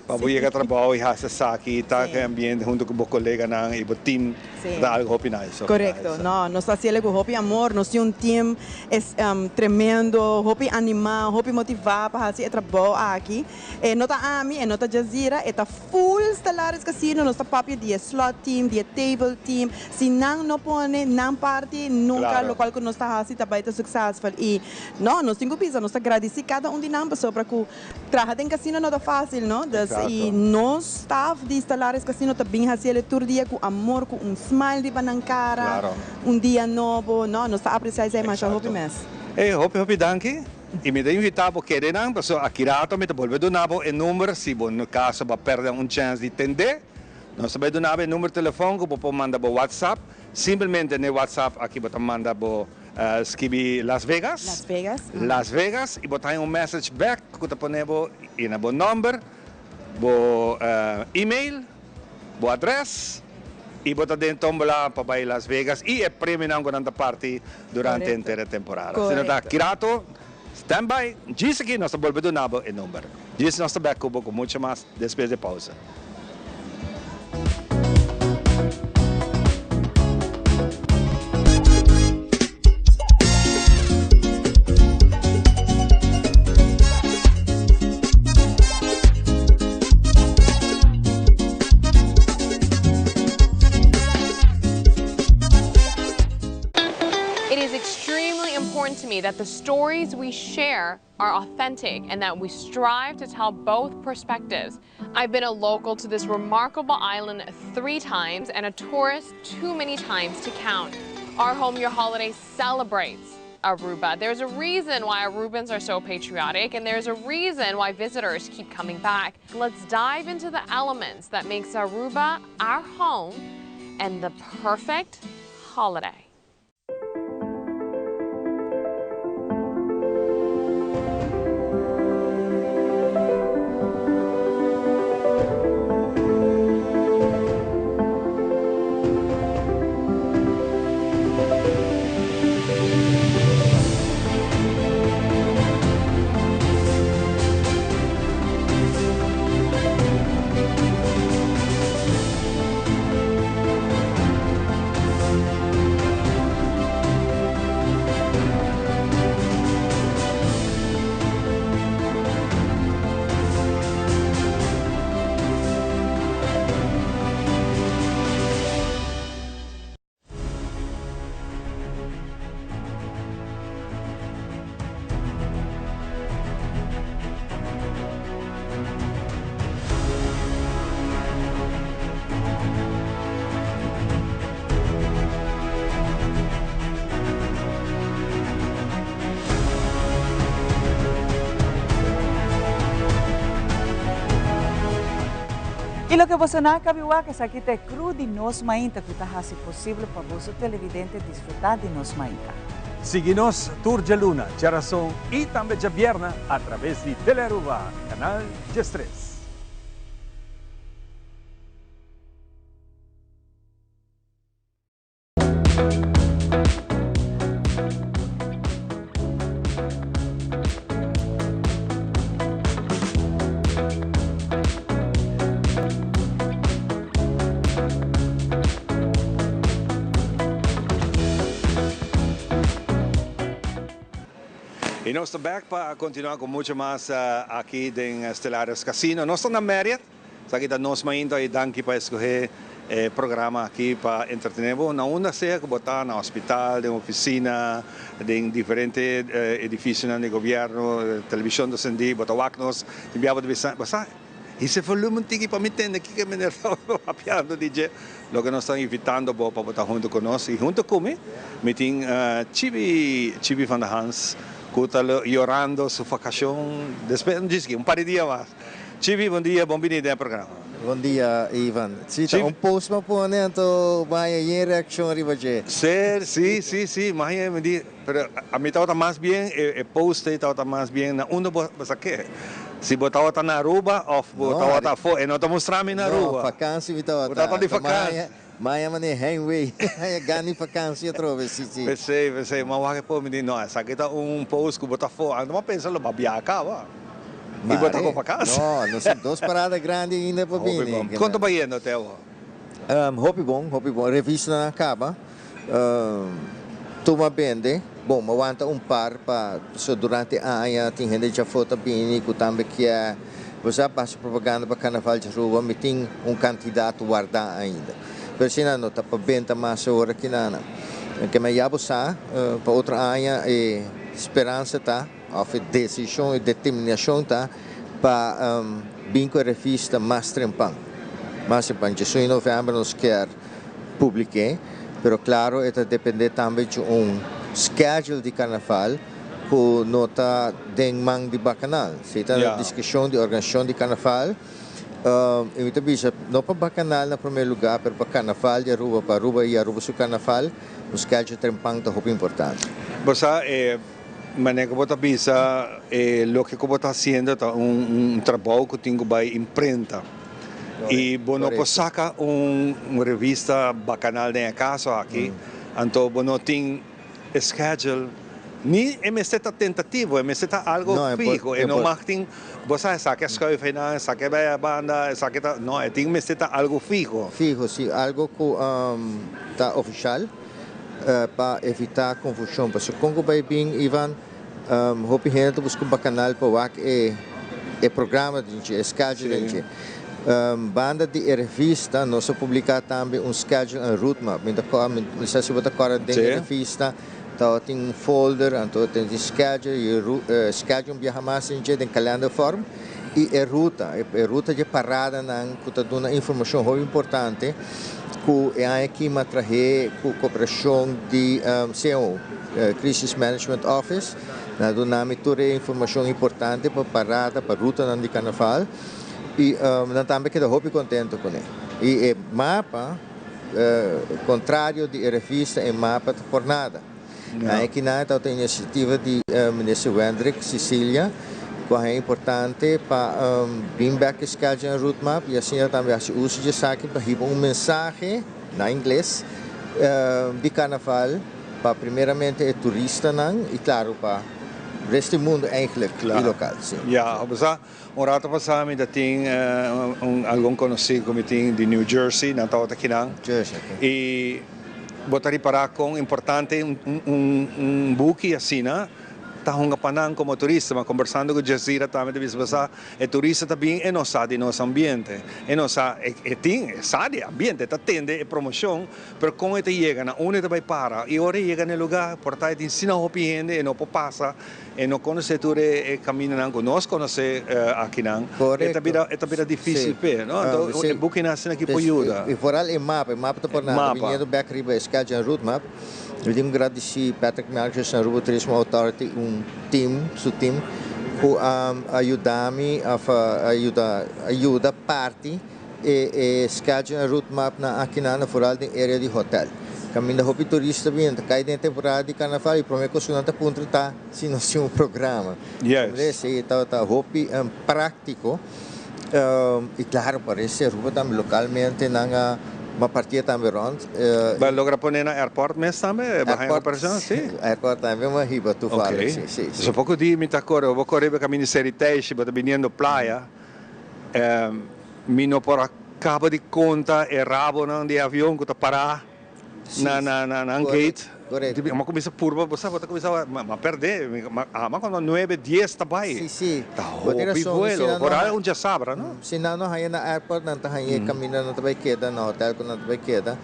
[SPEAKER 1] pa bo yega trabou i hasi esaki, ta ku e ambiente huntu ku bo koleganan i bo team.
[SPEAKER 5] Sí.
[SPEAKER 1] Ta algo hopi nice, hopi
[SPEAKER 5] Korekto.
[SPEAKER 1] nice.
[SPEAKER 5] No, nos ta hasiel ku hopi amor, nos tin un team es tremendo, hopi animá, hopi motivá pa hasi e trabou aki. E no ta ami, e no ta Jazira, e ta full Stellaris Casino, nos ta papia di e slot team, di e table team. Si nan no pone nan parti, nunka lokual ku nos ta hasi ta bai ta successful. I no, nos tin ku bisa, nos ta gradisí kada un di nan pasobra ku Traha den casino no ta facil, no? Dus y nos staff di Stellaris Casino ta bin haci el'e tur dia cu amor, cu un smile riba nan cara, un dia nobo, no? Nos ta aprecia esey masha hopi mes.
[SPEAKER 1] Ey, hopi hopi danki. Y mi ta invita bo kere nan, pasobra aki rato mi ta bolbe duna bo e number si bo no caso bo a perde un chance di tende. Nos ta bay duna bo e number telefon cu bo por manda bo WhatsApp. Simplemente n'e WhatsApp aki bo ta manda bo Skibi Las Vegas.
[SPEAKER 5] Las Vegas.
[SPEAKER 1] Las Vegas y bo ta haña un message back cu ta pone bo yena bo nomber, bo email, bo adres y bo ta den tombola pa bay Las Vegas y e premionan cu nan ta parti durante henter e temporada. Asina ta kirato stand by djis aki nos ta bolbe duna bo e nomber. Djis nos ta back cu bo cu mucho mas despues di e pausa.
[SPEAKER 15] me that the stories we share are authentic and that we strive to tell both perspectives. I've been a local to this remarkable island three times and a tourist too many times to count. Our Home Your Holiday celebrates Aruba. There's a reason why Arubans are so patriotic and there's a reason why visitors keep coming back. Let's dive into the elements that makes Aruba our home and the perfect holiday.
[SPEAKER 16] Y loke boso nan a cabi wak esaki ta e crew di Nos Mainta cu ta haci posible pa boso televidente disfruta di Nos Mainta.
[SPEAKER 2] Sigui nos tur djaluna, djarason y tambe djabierna a traves di Telearuba, canal 13. Y nos ta back pa continua cu mucho mas aki den Stellaris Casino. Nos ta na Marriott. Esaki ta nos mainta y danki pa escoge e programa aki pa entretene bo na unda sea cu bo ta, na hospital, den oficina, den diferente edificionan di gobierno, television ta sendi, bo ta wak nos, tin bia bo ta bisa, bo sa hisa e volumen tiki pa mi tende kiko e meneer ta papiando di dje. Loke nos ta invitando bo pa bo ta hunto cu nos y hunto cu mi, mi tin Chibi, Chibi van der Hans cu ta yorando su vacacion despues, djis un par di dia mas. Chibi, bon dia, bon bini den e programa.
[SPEAKER 17] Bon dia, Ivan. Si, ta un post m'a pone, anto bo haña yen reaccion riba dje.
[SPEAKER 1] Ser, si, si, si, m'a haña, mi di, pero a mi tabata mas bien, e post ei tabata mas bien na unda bo a ke. Si bo tabata na Aruba of bo tabata afó, e no ta mustra mi na Aruba.
[SPEAKER 17] No, vakansi mi tabata.
[SPEAKER 1] Bo tabata di vakansi.
[SPEAKER 17] M'a haña manera heimwee, haña gana di vakansi atrobe, si, si.
[SPEAKER 1] P'esei, p'esei, m'a wak e post, mi di, no, esaki ta un post ku bo ta afó, anto m'a pensa lo bo a biaha kaba. I bo ta ku vakansi.
[SPEAKER 17] No, nos tin dos parada grandi ainda pa bini.
[SPEAKER 1] Hopi bon. Kon ta bayendo, Teo?
[SPEAKER 17] Hopi bon, hopi bon. Revistanan a kaba. Tuma bende. Bon, m'a wanta un par pa, pasobra durante aña tin hende djafó ta bini ku tambe kier. Bo sa pasa propaganda pa Carnaval di Aruba, mi tin un cantidad warda ainda. Pero asina no ta pa benta mas awor aki nana. Ke mi a ya bo sa, pa otro aña e speransa ta, of e decision, e determinacion ta pa bin cu e revista mas trempan. Mas trempan. Djesun di november nos kier publike, pero claro e ta depende tambe di un schedule di Carnaval. ku no ta den man di Bakanal. Si ta na diskushon di organisashon di Karnaval, i mi ta bisa no pa Bakanal na promé lugá, pero pa Karnaval di Aruba, pa Aruba i Aruba su Karnaval, un skedjul trempan ta hopi importante.
[SPEAKER 1] Bo sa, e manera ku bo ta bisa e loke ku bo ta hasiendo ta un trabou ku tin ku bai imprenta. I bo no por saka un revista Bakanal den e kaso aki, anto bo no tin. E schedule ni e mester ta tentativo, e mester ta algo fiho, e no mag tin, bo sa esaki a schuif einan, esaki a bai a banda, esaki ta, no, e tin mester ta algo fiho.
[SPEAKER 17] Fiho, si, algo cu ta oficial pa evita confusion, pasobra con cu bai bin, Ivan, hopi hende ta busca un bacanal pa wak e programa den dje, e schedule den dje. Banda di e revista nos a publica tambe un schedule en route map. Mi ta mi sa si bo ta corda den e revista Tabatin un folder, anto tin di schedule y schedule un biaha mas den dje den calendar vorm y e ruta, e ruta dje paradanan cu ta duna informacion hopi importante cu e aña aki mi a trahe cu cooperacion di CMO, Crisis Management Office, nan a duna mi tur e informacion importante pa parada, pa rutanan di carnaval y nan tambe keda hopi contento cune. Y e mapa. Contrario di e revista e mapa ta por nada. Na e kinan ta un iniciativa di Minister Wendrick Cecilia cu a haña importante pa bin bek e schedule en route map y asina tambe haci uso di esaki pa hiba un mensahe na ingles di carnaval pa primeramente e turistanan y claro pa resto di mundo eigenlijk y local.
[SPEAKER 1] Ya, Un rato pasá mi ta tin un algun konosí ku mi tin di New Jersey, nan tabata kinan. I bo ta ripará kon importante un buki asina ta hunga pa nan komo turista. Ma kombersando ku Jazira tambe ta bisa pasá e turista ta bin e no sa di nos ambiente, e no sa, e tin, e sa di e ambiente, e ta tende e promoshon, pero kon e ta yega, na unda e ta bai para. I ora e yega na e lugá por ta e tin asina hopi hende e no por pasa. E no konosé tur e kamindanan ku nos konosé akinan. E ta bira e ta bira difísil p'e, no? Anto e bukinan asina aki por yuda.
[SPEAKER 17] I foral e mapa, e mapa ta por nada. Biniendo bèk riba e schedule en route map, mi tin ku gradisí Patrick Melchers na Aruba Turismo Authority, un team, su team, ku a yuda mi òf a yuda a yuda parti E e schedule en route map nan akinan na foral den area di hotel. Caminda hopi turista bini ta cay den e temporada di carnaval y prome cos cu nan ta puntra ta si nos tin un programa. Esey tabata hopi practico y claro parece Aruba tambe localmente nan a partia tambe rond.
[SPEAKER 1] Bo a logra pone na airport mes tambe? Bo haña cooperacion? Si.
[SPEAKER 17] Airport tambe mi a hiba toevallig, si, si.
[SPEAKER 1] So poco di mi ta core, bo core riba caminda Seriteishi, bo ta biniendo playa. Mi no por a caba di conta e rabonan di e avion cu ta para na nan gate. Mi a cuminsa purba, bo sa, bo ta cuminsa, mi a perde, mi ama cuando nuebe, dies ta bay. Ta hopi vuelo, por ahí un djasabra, no?
[SPEAKER 17] Si nan no haña na airport, nan ta haña e caminda nan ta bay keda, na hotel cu nan ta bay keda.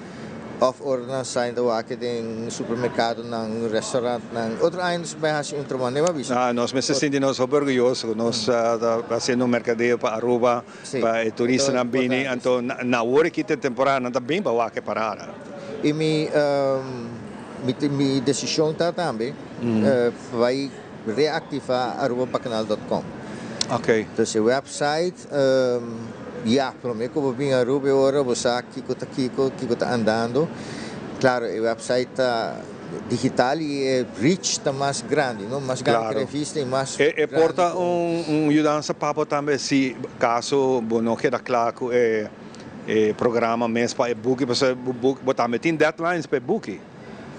[SPEAKER 17] Of ora nan sa ta wak den supermercadonan, restaurantnan. Otro aña nos bai haci un trabao, ne bisa.
[SPEAKER 1] Ah, nos mester sinti nos hopi orguyoso cu nos ta haciendo un mercadeo pa Aruba, pa e turistanan bini. Anto na awor aki ta e temporada, nan ta bin pa wak e parada.
[SPEAKER 17] Y mi mi decision ta tambe pa bai reactiva arubabacanal dot com. Entonces e website. Ya, prome ku bo bin Aruba e ora bo sa kiko ta kiko, kiko ta andando. Klaro e website ta digital i e reach ta mas grandi, no? Mas grandi ku revista i mas
[SPEAKER 1] grandi. E por ta un yudansa pa bo tambe si kaso bo no keda kla ku e programa mes pa e buki, pasobra bo tambe tin deadlines pa e buki.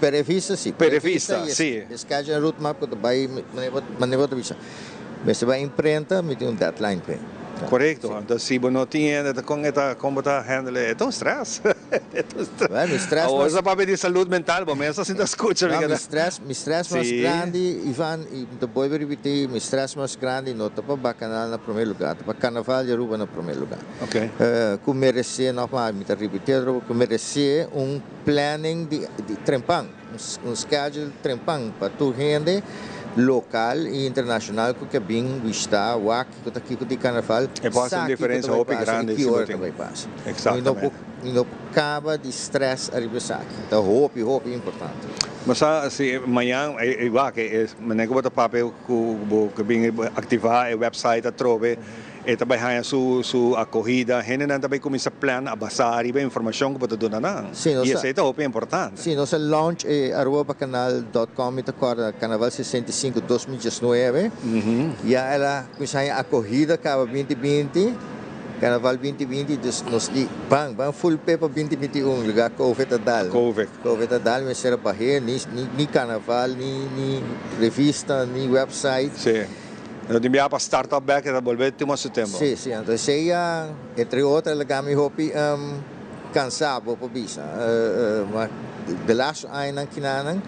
[SPEAKER 17] Pa e revista si.
[SPEAKER 1] Pa e revista, si.
[SPEAKER 17] E schedule en route map ku ta bai, manera bo ta bisa. Mester bai imprenta, mi tin un deadline p'e.
[SPEAKER 1] Korekto. Anto si bo no tin hende ta kon e ta kon bo ta handle e? E ta un stress. E ta un stress.
[SPEAKER 17] Bueno, mi stress
[SPEAKER 1] Awor sa papia di salud mental, bo mes a sinta skucha mi
[SPEAKER 17] No, mi stress, mi stress mas grandi, Ivan, i mi ta bolbe ripití, mi stress mas grandi no ta pa Bacanal na promé lugá, ta pa Carnaval di Aruba na promé lugá. Ku meresé, nògmaals mi ta ripití atrobe, ku meresé un planning di trempan. Un schedule trempan pa tur hende local y internacional cu ke bin bishita wak kico ta kico di carnaval,
[SPEAKER 1] E por haci
[SPEAKER 17] sa
[SPEAKER 1] un
[SPEAKER 17] kico ta
[SPEAKER 1] diferencia
[SPEAKER 17] bay
[SPEAKER 1] hopi
[SPEAKER 17] pasa y
[SPEAKER 1] grandi
[SPEAKER 17] ki
[SPEAKER 1] si bo
[SPEAKER 17] ora ta
[SPEAKER 1] tin.
[SPEAKER 17] bay pasa. Mi no
[SPEAKER 1] Exactamente.
[SPEAKER 17] por mi no por caba di stress ariba esaki. Ta hopi hopi importante.
[SPEAKER 1] Bo sa si mañan e wak e manera cu bo ta papia cu bo ke bin activa e website atrobe E ta bai haña su su akohida, hendenan ta bai kuminsá plan a basá riba e informashon ku bo ta duna nan.
[SPEAKER 17] Sí, nos
[SPEAKER 1] I
[SPEAKER 17] a
[SPEAKER 1] esei ta hopi importante.
[SPEAKER 17] Sí, nos a launch e arubabacanal dot com, mi ta kòrda Carnaval 65 2019. Ya el a kuminsá haña akohida kaba 2020, Carnaval 2020, dus nos di ban, ban full p'e pa 2021, lugá Covid a dal.
[SPEAKER 1] Covid.
[SPEAKER 17] Covid a dal, mester a bah'é, ni ni Carnaval, ni ni revista, ni website.
[SPEAKER 1] Sí. No tin biaha pa start up bek, e ta bolbe tuma su tempo.
[SPEAKER 17] Sí, sí, anto esei a, entre otro, a laga mi hopi cansa, bo por bisa. Ma de laatste añanan kinanan,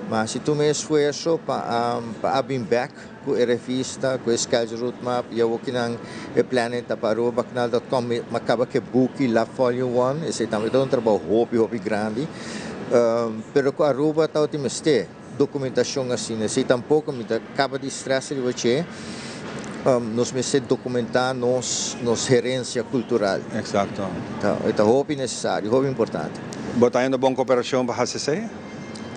[SPEAKER 17] mi a haci tur mi esfuerso pa pa a bin bek cu e revista, cu e schedule route map, y awor kinan e planning ta pa arubabacanal dot com. Mi a caba cu e buki La Volume One, esei tambe ta un trabou hopi, hopi grandi. Pero cu Aruba tabatin mester. documentacion asina. Esey tampoco mi ta caba di stress riba dje. Nos mester documenta nos nos herencia cultural.
[SPEAKER 1] Exacto.
[SPEAKER 17] Ta e ta hopi necesario, hopi importante.
[SPEAKER 1] Bo ta hañando bon cooperacion pa haci esey?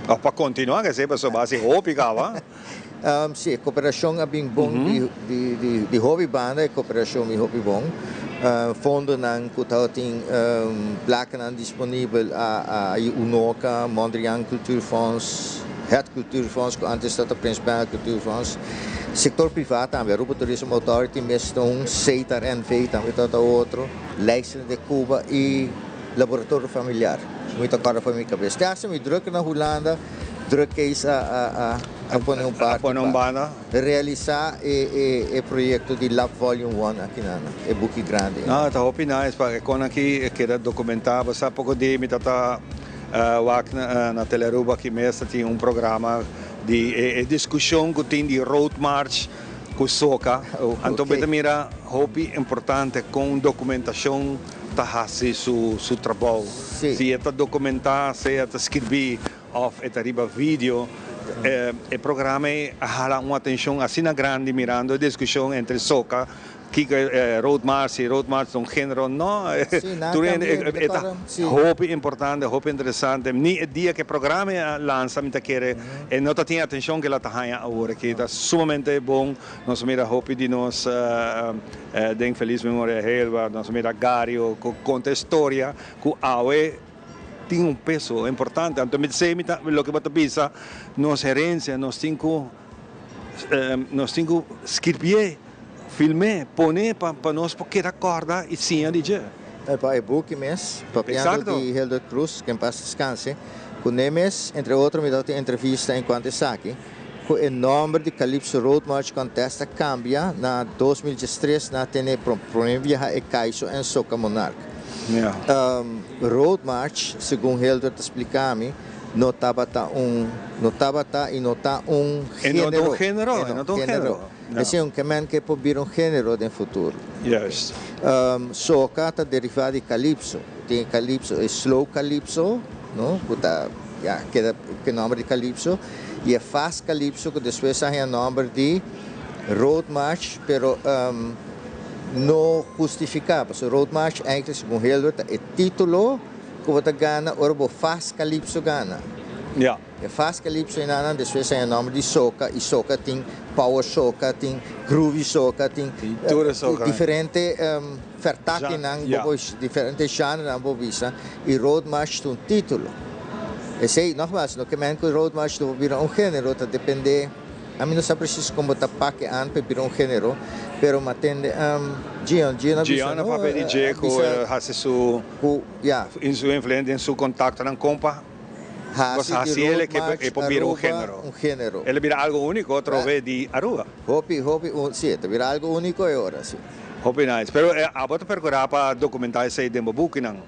[SPEAKER 1] Of pa continua cu esey pasobra bo a haci hopi caba?
[SPEAKER 17] Si, e cooperacion a bin bon di di di di hopi banda, e cooperacion bin hopi bon. Fondonan cu tabatin placanan disponibel a a Unoca, Mondriaan Cultuurfonds, Het Cultuurfonds cu antes tabata Prins Bernhard Cultuurfonds. Sector priva tambe, Aruba Tourism Authority mes ta un, Setar NV tambe tabata otro, Lijsten de Cuba y Laboratorio Familiar. Mi ta corda for mi cabes. Te hasta mi druk na Hulanda, druk case a a a pone un parti pa realisa e e e proyecto di Lab Volume One aki nan, e buki grandi.
[SPEAKER 1] No, ta hopi nice pa e con aki keda documenta. Bo sa poco di mi tata wak na Telearuba aki mes ta tin un programa di e e discusion cu tin di road march cu soca. Anto bo ta mira hopi importante con documentacion ta haci su su trabou. Si e ta documenta, sea ta skirbi of e ta riba video, e programa ei a hala un atencion asina grandi mirando e discusion entre soca, kico e road march, si road march ta un genero o no, tur hende e ta hopi importante, hopi interesante. Ni e dia cu e programa ei a lansa mi ta kere e no ta tin e atencion cu el a ta haña awor aki. Ta sumamente bon. Nos a mira hopi di nos den feliz memoria Helva, nos a mira Gario cu conta e storia cu awe tin un peso importante. Anto mi ta sey mi ta loke bo ta bisa nos herencia nos tin cu nos tin cu skirbié, filmé, pone pa pa nos por keda corda y siña di dje.
[SPEAKER 17] E pa e buki mes, papiando di Hildert Cruz, ke en pas descanse, cu ne mes, entre otro mi tabatin entrevista encuanto esaki, Cu e nomber di Calypso Road March Contest a cambia na 2013 na tene prome biaha e Kaiso en Soca Monarch. Road March, segun Hildred ta splica mi, no tabata un, no tabata y no ta un
[SPEAKER 1] E no ta un genero, e no ta un genero.
[SPEAKER 17] Esey un kemen ke por bira un genero den futuro.
[SPEAKER 1] Juist.
[SPEAKER 17] Soca ta deriva di Calypso. Tin e Calypso, e slow Calypso, no, cu ta, ya, keda cu e nomber di Calypso. Y e fast calypso cu despues a haña nomber di Road March, pero no hustifica, pasobra Road March eigenlijk segun Hildert ta e titulo cu bo ta gana ora bo fast calypso gana.
[SPEAKER 1] Ja.
[SPEAKER 17] E fast calypso enanan despues a haña nomber di soca y soca tin power soca, tin groovy soca, tin
[SPEAKER 1] Tur e soca.
[SPEAKER 17] diferente vertakkinan,
[SPEAKER 1] Ja.
[SPEAKER 17] bo diferente genrenan bo bisa y Road March ta un titulo. Esey, nogmaals, no ke men ku Road March lo por bira un genero, ta depende, ami no sa precies kon bo ta pak e an pa e bira un genero, pero mi a tende Gion, Gion a bisa,
[SPEAKER 1] Gion a
[SPEAKER 17] no,
[SPEAKER 1] papia di dje
[SPEAKER 17] a
[SPEAKER 1] ku
[SPEAKER 17] bisa
[SPEAKER 1] el hasi su,
[SPEAKER 17] ku, ya.
[SPEAKER 1] su influencia den su kontaktonan kon pa
[SPEAKER 17] Hasi di
[SPEAKER 1] hasi el
[SPEAKER 17] Road
[SPEAKER 1] ke
[SPEAKER 17] March
[SPEAKER 1] e por bira un
[SPEAKER 17] Aruba
[SPEAKER 1] genero.
[SPEAKER 17] un genero.
[SPEAKER 1] El a bira algo uniko atrobe di Aruba.
[SPEAKER 17] Hopi, hopi, si, e ta bira algo uniko e ora, si.
[SPEAKER 1] Hopi nice. Pero abo ta percura pa documenta esey den bo bukinan?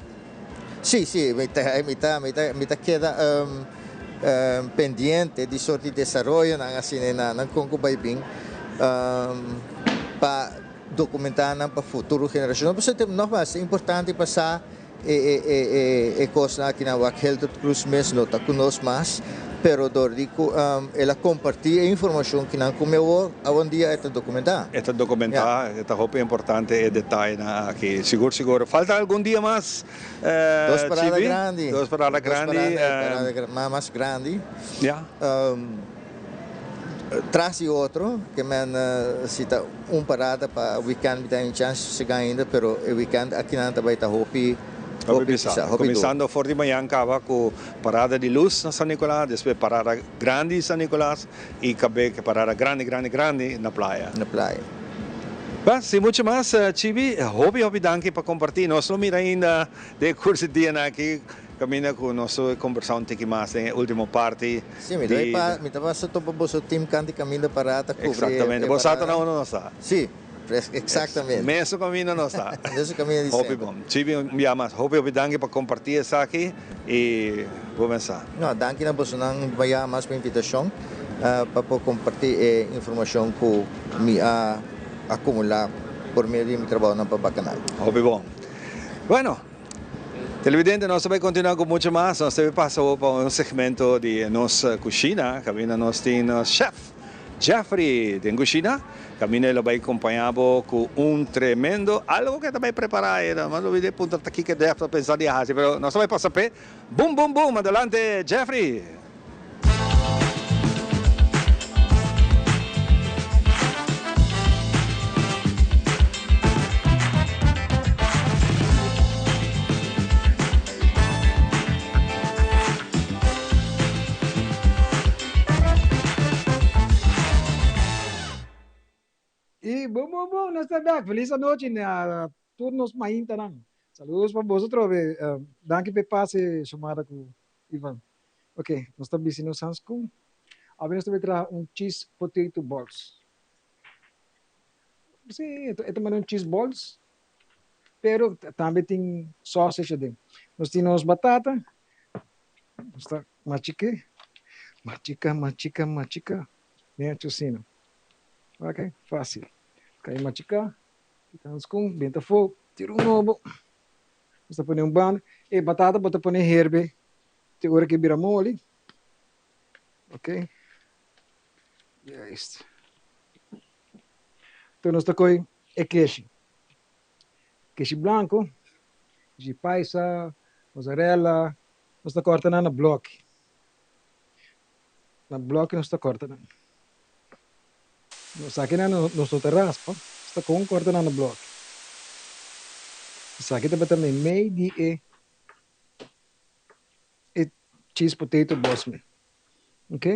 [SPEAKER 17] Si, si, mi ta, mi ta, mi ta, mi ta keda pendiente di sort di desaroyonan asina na nan con cu bay bin pa documenta nan pa futuro generacion. Pasobra nogmaals ta importante pa sa E e e e e kosnan aki nan wak Hildert Cruz mes no ta ku nos mas, pero dor di ku el a kompartí e informashon ki nan ku mi awor, awendia e ta dokumentá.
[SPEAKER 1] E ta dokumentá, e ta hopi importante e detayenan aki. Sigur sigur. Falta algun dia mas,
[SPEAKER 17] Dos parada
[SPEAKER 1] Chibi?
[SPEAKER 17] grandi.
[SPEAKER 1] Dos parada grandi.
[SPEAKER 17] Dos parada parada mas grandi.
[SPEAKER 1] Ya.
[SPEAKER 17] Tras di otro, ke men si ta un parada pa weekend mi ta haña chance sosega ainda, pero e weekend akinan ta bai ta hopi
[SPEAKER 1] Hopi pisa.
[SPEAKER 17] hopi duro.
[SPEAKER 1] Kuminsando for di mañan kaba ku parada di lus na San Nicolas, despues parada grandi di San Nicolas i kab'é ku parada grandi grandi grandi na playa.
[SPEAKER 17] Na playa.
[SPEAKER 1] Ba, sin mucho mas, Chibi, hopi hopi danki pa kompartí. Nos lo mira ainda den e kurso di dianan aki. Caminda cu nos a combersa un tiki mas den e ultimo parti
[SPEAKER 17] Sí, mi ta
[SPEAKER 1] di.
[SPEAKER 17] pa, mi ta pasa topa boso team canti caminda para ta cubri e
[SPEAKER 1] Exactamente.
[SPEAKER 17] e
[SPEAKER 1] Bo sa ta
[SPEAKER 17] parada.
[SPEAKER 1] na unda nos ta.
[SPEAKER 17] Sí, exactamente.
[SPEAKER 1] Mesun caminda nos ta.
[SPEAKER 17] Mesun caminda di
[SPEAKER 1] Hopi
[SPEAKER 17] semper.
[SPEAKER 1] bon. Chibi, un bia mas, hopi hopi danki pa comparti esaki y bo mesa.
[SPEAKER 17] No, danki na bosonan un bia mas pa invitacion pa por comparti e informacion cu mi a acumula por medio di mi trabaonan pa Bacanal.
[SPEAKER 1] Hopi bon. Bueno. Televidente, nos ta bay continua cu mucho mas. Nos ta bay pasa awor pa un segmento di nos cushina. Caminda nos tin nos chef Jeffrey den cushina. Caminda e lo bay compaña bo cu un tremendo algo cu e ta bay prepara. E no lo bida puntra ta kico Jeff ta pensa di haci, pero nos ta bay pasa p'e. Boom, boom, boom! Adelante Jeffrey!
[SPEAKER 18] Y bon bon bon nos ta bek feliz anochi na tur nos maintanan saludos pa boso trobe danki pa e pase shamada cu Ivan ok nos ta bisti nos hanskun awe nos ta bay traha un cheese potato balls si e ta manda un cheese balls pero tambe tin sausage aden nos tin nos batata nos ta machike machika machika machika necho asina ok facil kai machika kita hanskun benta afo tira un nobo. Nos ta pone un banda. E batata bo ta pone herbe te ora ke bira moli. Ok. Juist. Enton nos ta koi e keshi. Keshi blanco, keshi paisa, mozzarella, nos ta korta nan na bloki. Na bloki nos ta korta nan. Esaki nan nos no ta raspa, nos ta kon korta nan na bloki. Esaki tabata meimei di e e cheese potato balls me. Ok,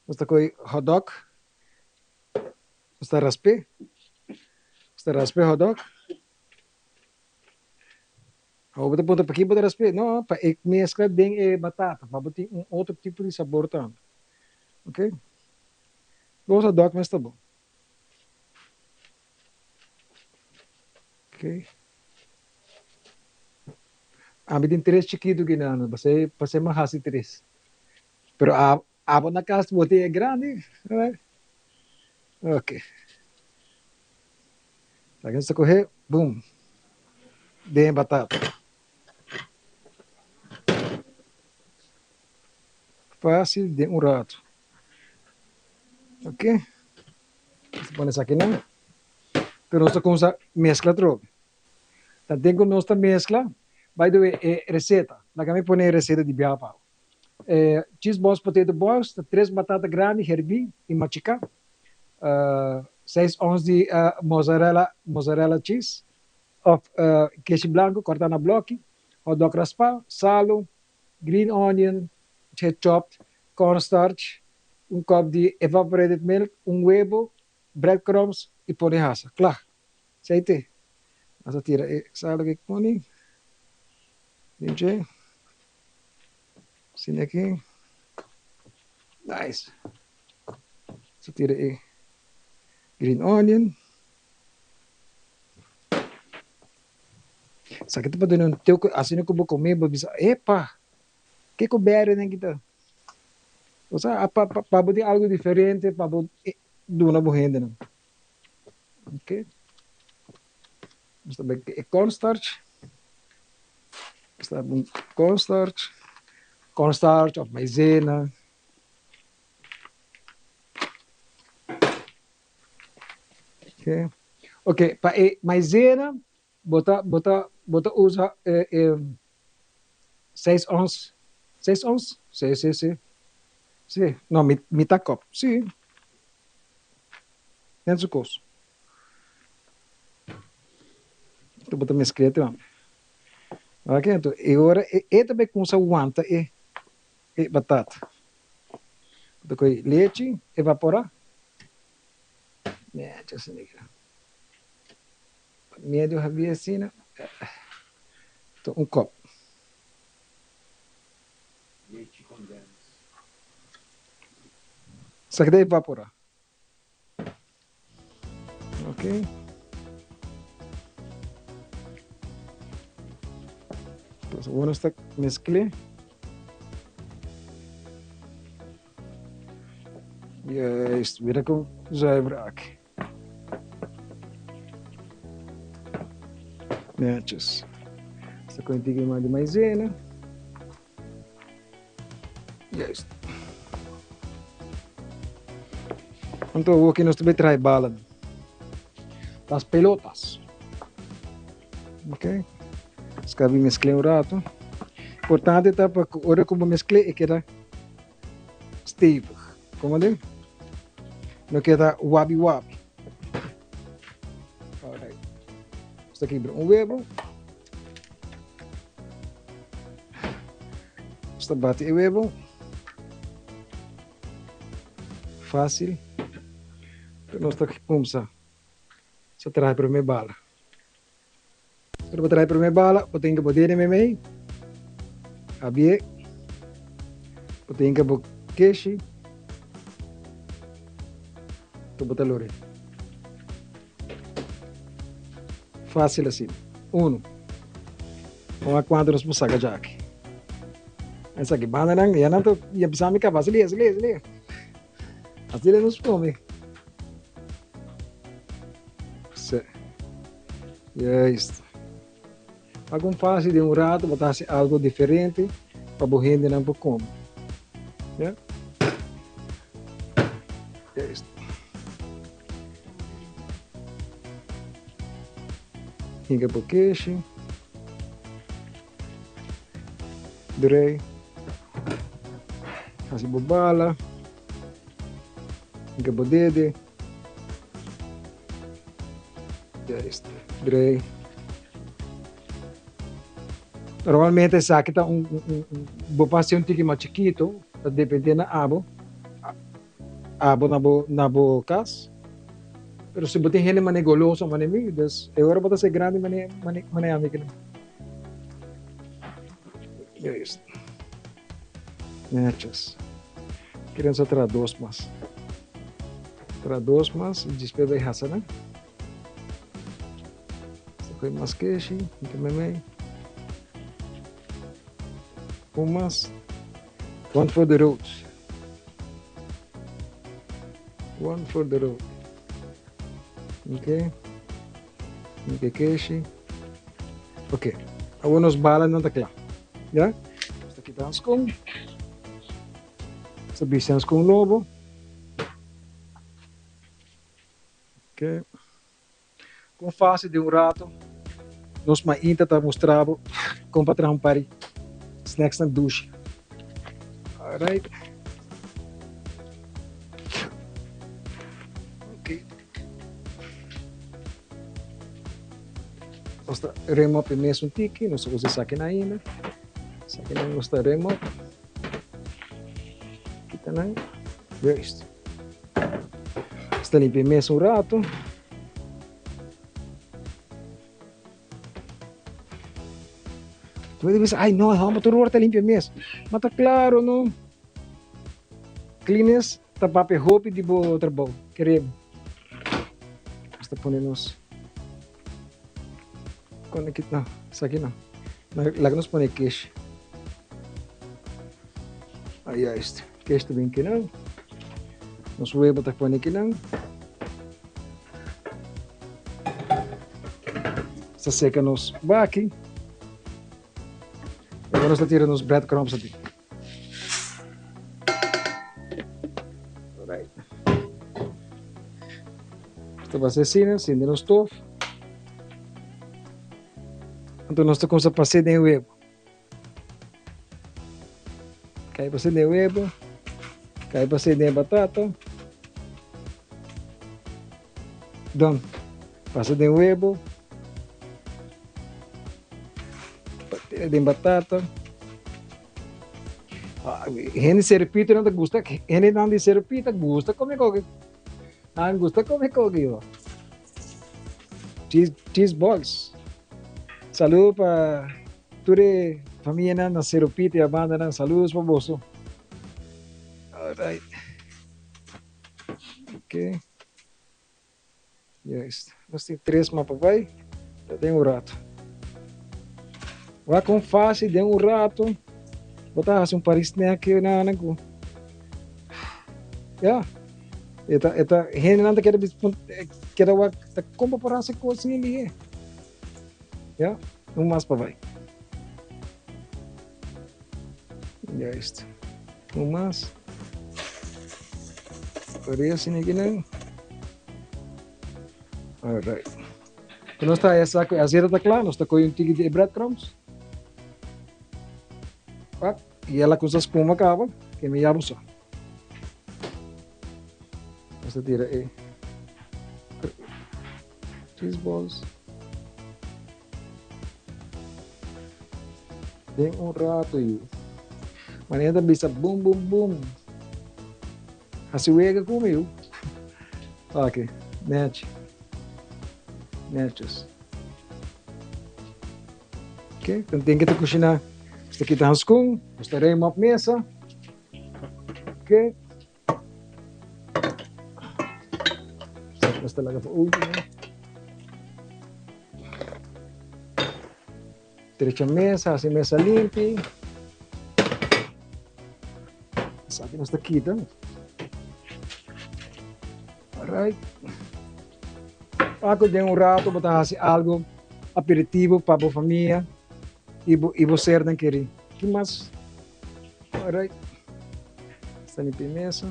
[SPEAKER 18] nos ta kohe hotdog, nos ta rasp'é, nos ta rasp'é hotdog. Awor bo ta puntra pakiko bo ta rasp'é? No, pa e meskla den e batata, pa bo tin un otro tipo di sabor tambe. Ok. Dos hotdog mes ta bon. Ok. Ami tin tres chikitu kinan, pasei pasei mi a hasi tres. Pero a abo na kas bo tin e grandi, right? Ok. Aki nos ta kohe, boom, den e batata. Fácil den un rato. Ok. Nos ta pone esakinan. Pero nos ta kumsa meskla atrobe. Ta den ku nos ta meskla, by the way, e reseta, laga mi pone e reseta di biaha pa bo. E cheese balls potato balls ta tres batata grandi herbí i machiká, seis ons di mozzarella mozzarella cheese òf keshi blanku kòrtá na blòki, hotdog raspá, salu, green onion chopped, cornstarch, un kòp di evaporated milk, un webo, breadcrumbs i pone hasa. Kla! Aceite. Nos a tira e salo ki poni den dje. Asina aki. Nice. Nos a tira e green onion. Esaki ta pa duna un toke asina ku bo kome bo bisa epa kiko bèri nan kita. Osea pa bo tin algu diferente pa bo duna bo hendenan. Ok. Nos ta bai e cornstarch. Nos ta un cornstarch. Cornstarch of maizena. Ok. Ok, pa e maizena bo ta bo ta bo ta usa e e seis ons. Seis ons? Si, si, si. Si, no, mitad kop. Si. Net su kos. Anto bo ta mesklia tambe. Ok, anto e ora e ta bai kumsa wanta e e batata. Bo ta kohe lechi, evapora. Nechi asina ke. Medio habia asina. Anto un kop.
[SPEAKER 14] Lechi condens.
[SPEAKER 18] Esaki ta evapora. Ok. Entonces, awor nos ta mezclé. Juist, mira con zuiver aki. Netjes. Sa con tiki mas di maizena. Juist. Anto awor nos ta bay traha e balanan. Las pelotas. Ok. Skabi mezcl'é un rato. Importante ta pa cu ora cu bo mezcl'é e keda stevig. Como den? No keda wabi wabi. Alright. Nos ta kibra un webo. Nos ta bati e webo. Fácil. Nos ta kumsa sa traha e prome bala. Ora bo traha e prome bala, bo tin ke bo dede meimei, habié, bo tin ke bo keshi, to bo ta lor'é. Fácil asina. Uno. Bon a cuanto nos por saca djaki. Esaki bandanan ya nan ta ya bisa mi caba asili asili asili. Asili nos come. Sí. Juist. Pa con fácil den un rato bo ta haci algo diferente pa bo hendenan por come. Ja? Juist. Hinka bo keshi. Drei. Hasi bo bala. Hinka bo dede. Juist. Drei. Normalmente esaki ta un, un, un, bo por hasi un tiki mas chikito, ta depende na abo. Abo na bo na bo cas pero si bo tin hende mane goloso mane mi dus e ora bo ta ser grandi mane mane mane ami kina juist netjes keren sa traha dos mas traha dos mas y despues bay hasa nan sa coge mas keshi mete meimei un mas one for the road. One for the road. Ok. Ok, keshi. Ok. Awor nos bala nan ta kla. Ya? Nos ta kita hanskon. Nos ta bisti hanskon nobo. Ok. Kon fásil den un rato nos mainta ta mustra bo kon pa traha un par di snacks nan dushi. Alright. Ok. Nos ta rem op e mes un tiki, nos ta usa esakinan ainda. Esakinan nos ta rem op. Kita nan. Juist. Sta limpia e mesa un rato. Tu ta bisa, ay no, homber tur ora ta limpia e mesa. Ma ta claro no. Cleaners ta papia hopi di bo trabou, keremi. Nos ta pone nos con aki, no, esaki no. Laga nos pone kesh. Ay, juist. Kesh ta bin kinan. Nos webo ta pone kinan. Sa seka nos baki. Awor nos ta tira nos breadcrumbs adi. Alright. Ta basa asina, sende nos stof. Anto nos ta kumsa pas'é den e webo. Kai pas'é den e webo, kai pas'é den e batata. Done. Pasa den webo, den batata. Hende serpita nan ta gusta, hende nan di serpita gusta come koki. Nan gusta come koki yo. Cheese, cheese balls. Saludo pa tur e famianan na Seropita y a bandanan. Saludos pa boso. All right. Ok. Juist. Nos tin tres mapa bai. Ta den un rato. Wak kon fácil den un rato. Bo ta hasi un par di snack na na ku. Ja. E ta e ta hendenan ta keda keda wak ta kon bo por hasi kos sin lihe. Ja. Un mas pa bai. Juist. Un mas. Parece ni nan. Alright. Ku nos ta esa ku azeta ta kla, nos ta kohe un tiki di e breadcrumbs. Pak, i ela kusa spuma kaba, ke mi yabu so. Nos ta tira e cheese balls. Den un rato yu. Manera ta bisa bum bum bum. Hasi wega ku mi yu. Aki, nechi. Nechos. Ok, dan tin ke ta kushiná. Nos ta kita hanskun, nos ta ruim op mesa. Ok. Nos ta laga pa último. Drecha mesa, hasi mesa limpi. Esaki nos ta kita. Alright. Paco den un rato bo ta hasi algo aperitivo pa bo famia y bo y bo sernan keri. Ki mas? Alright. Sta limpi mesa.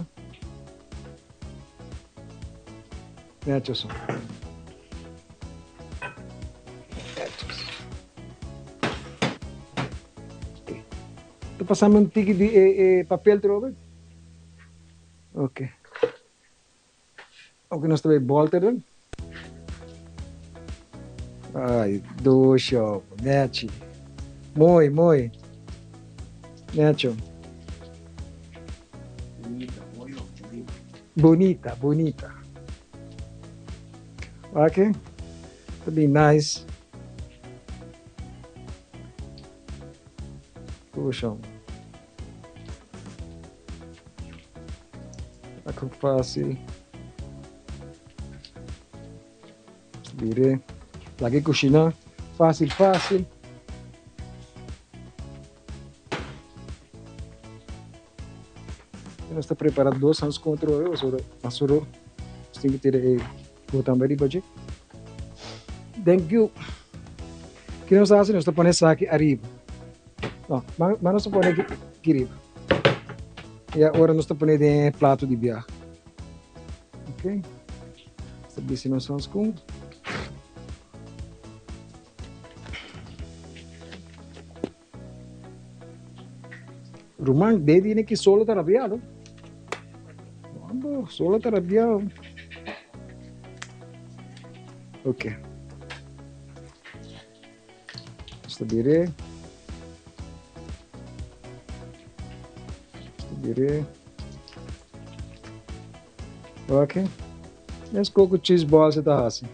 [SPEAKER 18] Nechos. Nechos. Okay. Ta pasame un tiki di e, e papel trobe. Ok. Ok, nos ta bay bolter dan. Ay, dosho, nechi. Mooi, mooi. Necho. Bonita, bonita. Ok? Ta be nice. Puxa. Ako fácil. Bire. Lagi kushina. Fácil, fácil. Nos ta prepara dos hans control, pasoro, pasoro. Nos tin que tira e botan riba dje. Thank you. Ki nos ta hasi? Nos ta pone esaki ariba. No, ma nos ta pone aki riba. I awor nos ta pone den e plato di biaha. Ok. Nos ta bisi nos hanskun. Ruman, de tiene que solo ta rabiado. Mambo, solo ta rabiado. Ok. Esta dire. Esta dire. Ok. Mes coco cheese balls ta hasi.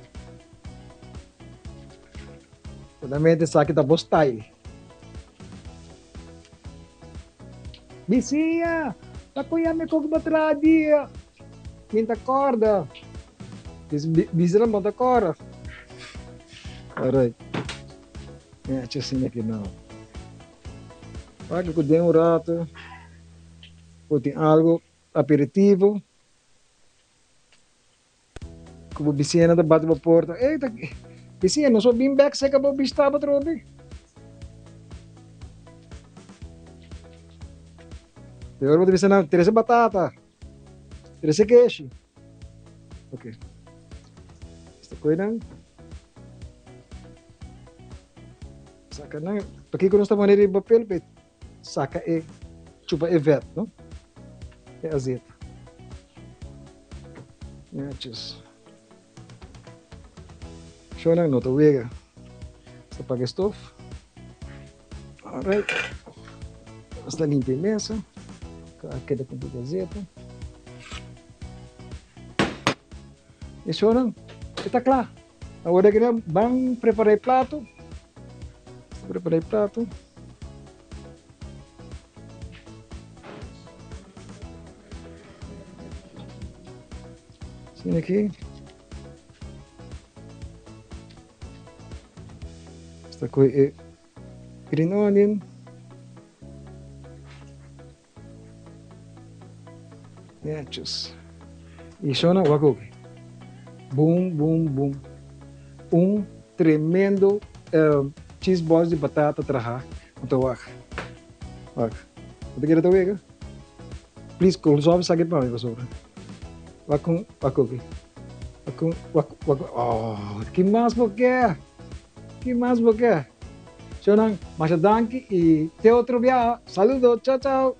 [SPEAKER 18] Solamente esaki ta bo style. Bisia, ta koya mi kok bo traha dia. Min ta korda. Bisa nan bo ta korda. Alright. Mi haci asina aki now. Wak ku den un rato por tin algo aperitivo. Ku bo bisiñanan ta bati bo porta, Ey, ta bisiña, nos por bin bek seka bo bishta bo trobe? De ora bo ta bisa nan, Trese batata, trese keshi. Ok. Esta koe nan. Saka nan. Pakiko nos ta pone riba papel? Pa e Saca e chupa e vet, no? E azeta. Netjes. Shownan no ta wega. Sta paga e stof. Alright. Sta limpia e mesa. A keda ku un azeta. E shownan, e ta kla. Awor aki nan ban prepara e plato. Prepara e plato. Asina aki. Sta koe e green onion. Netjes. Y shona wak oki. Boom, boom, boom. Un tremendo cheese balls di batata traha. Anto wak. Wak. Bo ta kere ta wega? Please, resolve esaki pa mi pasobra. Wak con, wak koki. Wak con, wak, wak, oh, ki mas bo ke? Ki mas bo ke? Shownan, masha danki y te otro biaha. Saludo, chao chao!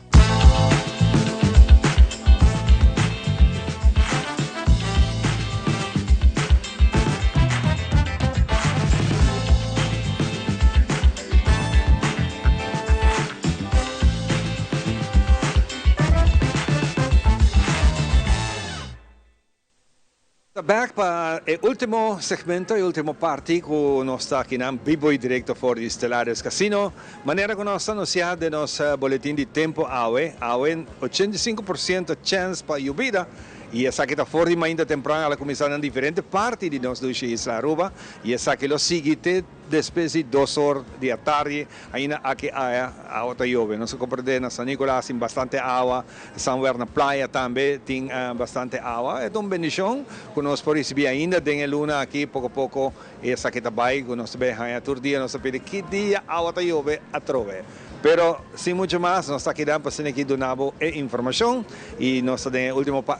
[SPEAKER 1] Ta bek pa e ultimo segmento, e ultimo parti cu nos ta akinan bibo y directo for di Stellaris Casino. Manera cu nos ta anuncia den nos boletin di tempo awe, awe 85% chens pa yubida y esaki ta for di mainta tempran a la cuminsa na diferente parti di nos dushi isla Aruba y esaki lo sigui te Despues di dos or di atardi ainda aki aya awa ta yobe. Nos a comprende na San Nicolas tin bastante awa, somewhere na playa tambe tin bastante awa. E ta un bendicion cu nos por ricibi ainda den e luna aki. Poco poco esaki ta bay cu nos ta bay haya tur dia nos ta pidi ki dia awa ta yobe atrobe. Pero sin mucho mas nos ta akinan pa asina aki duna bo e informacion y nos ta den e ultimo pa.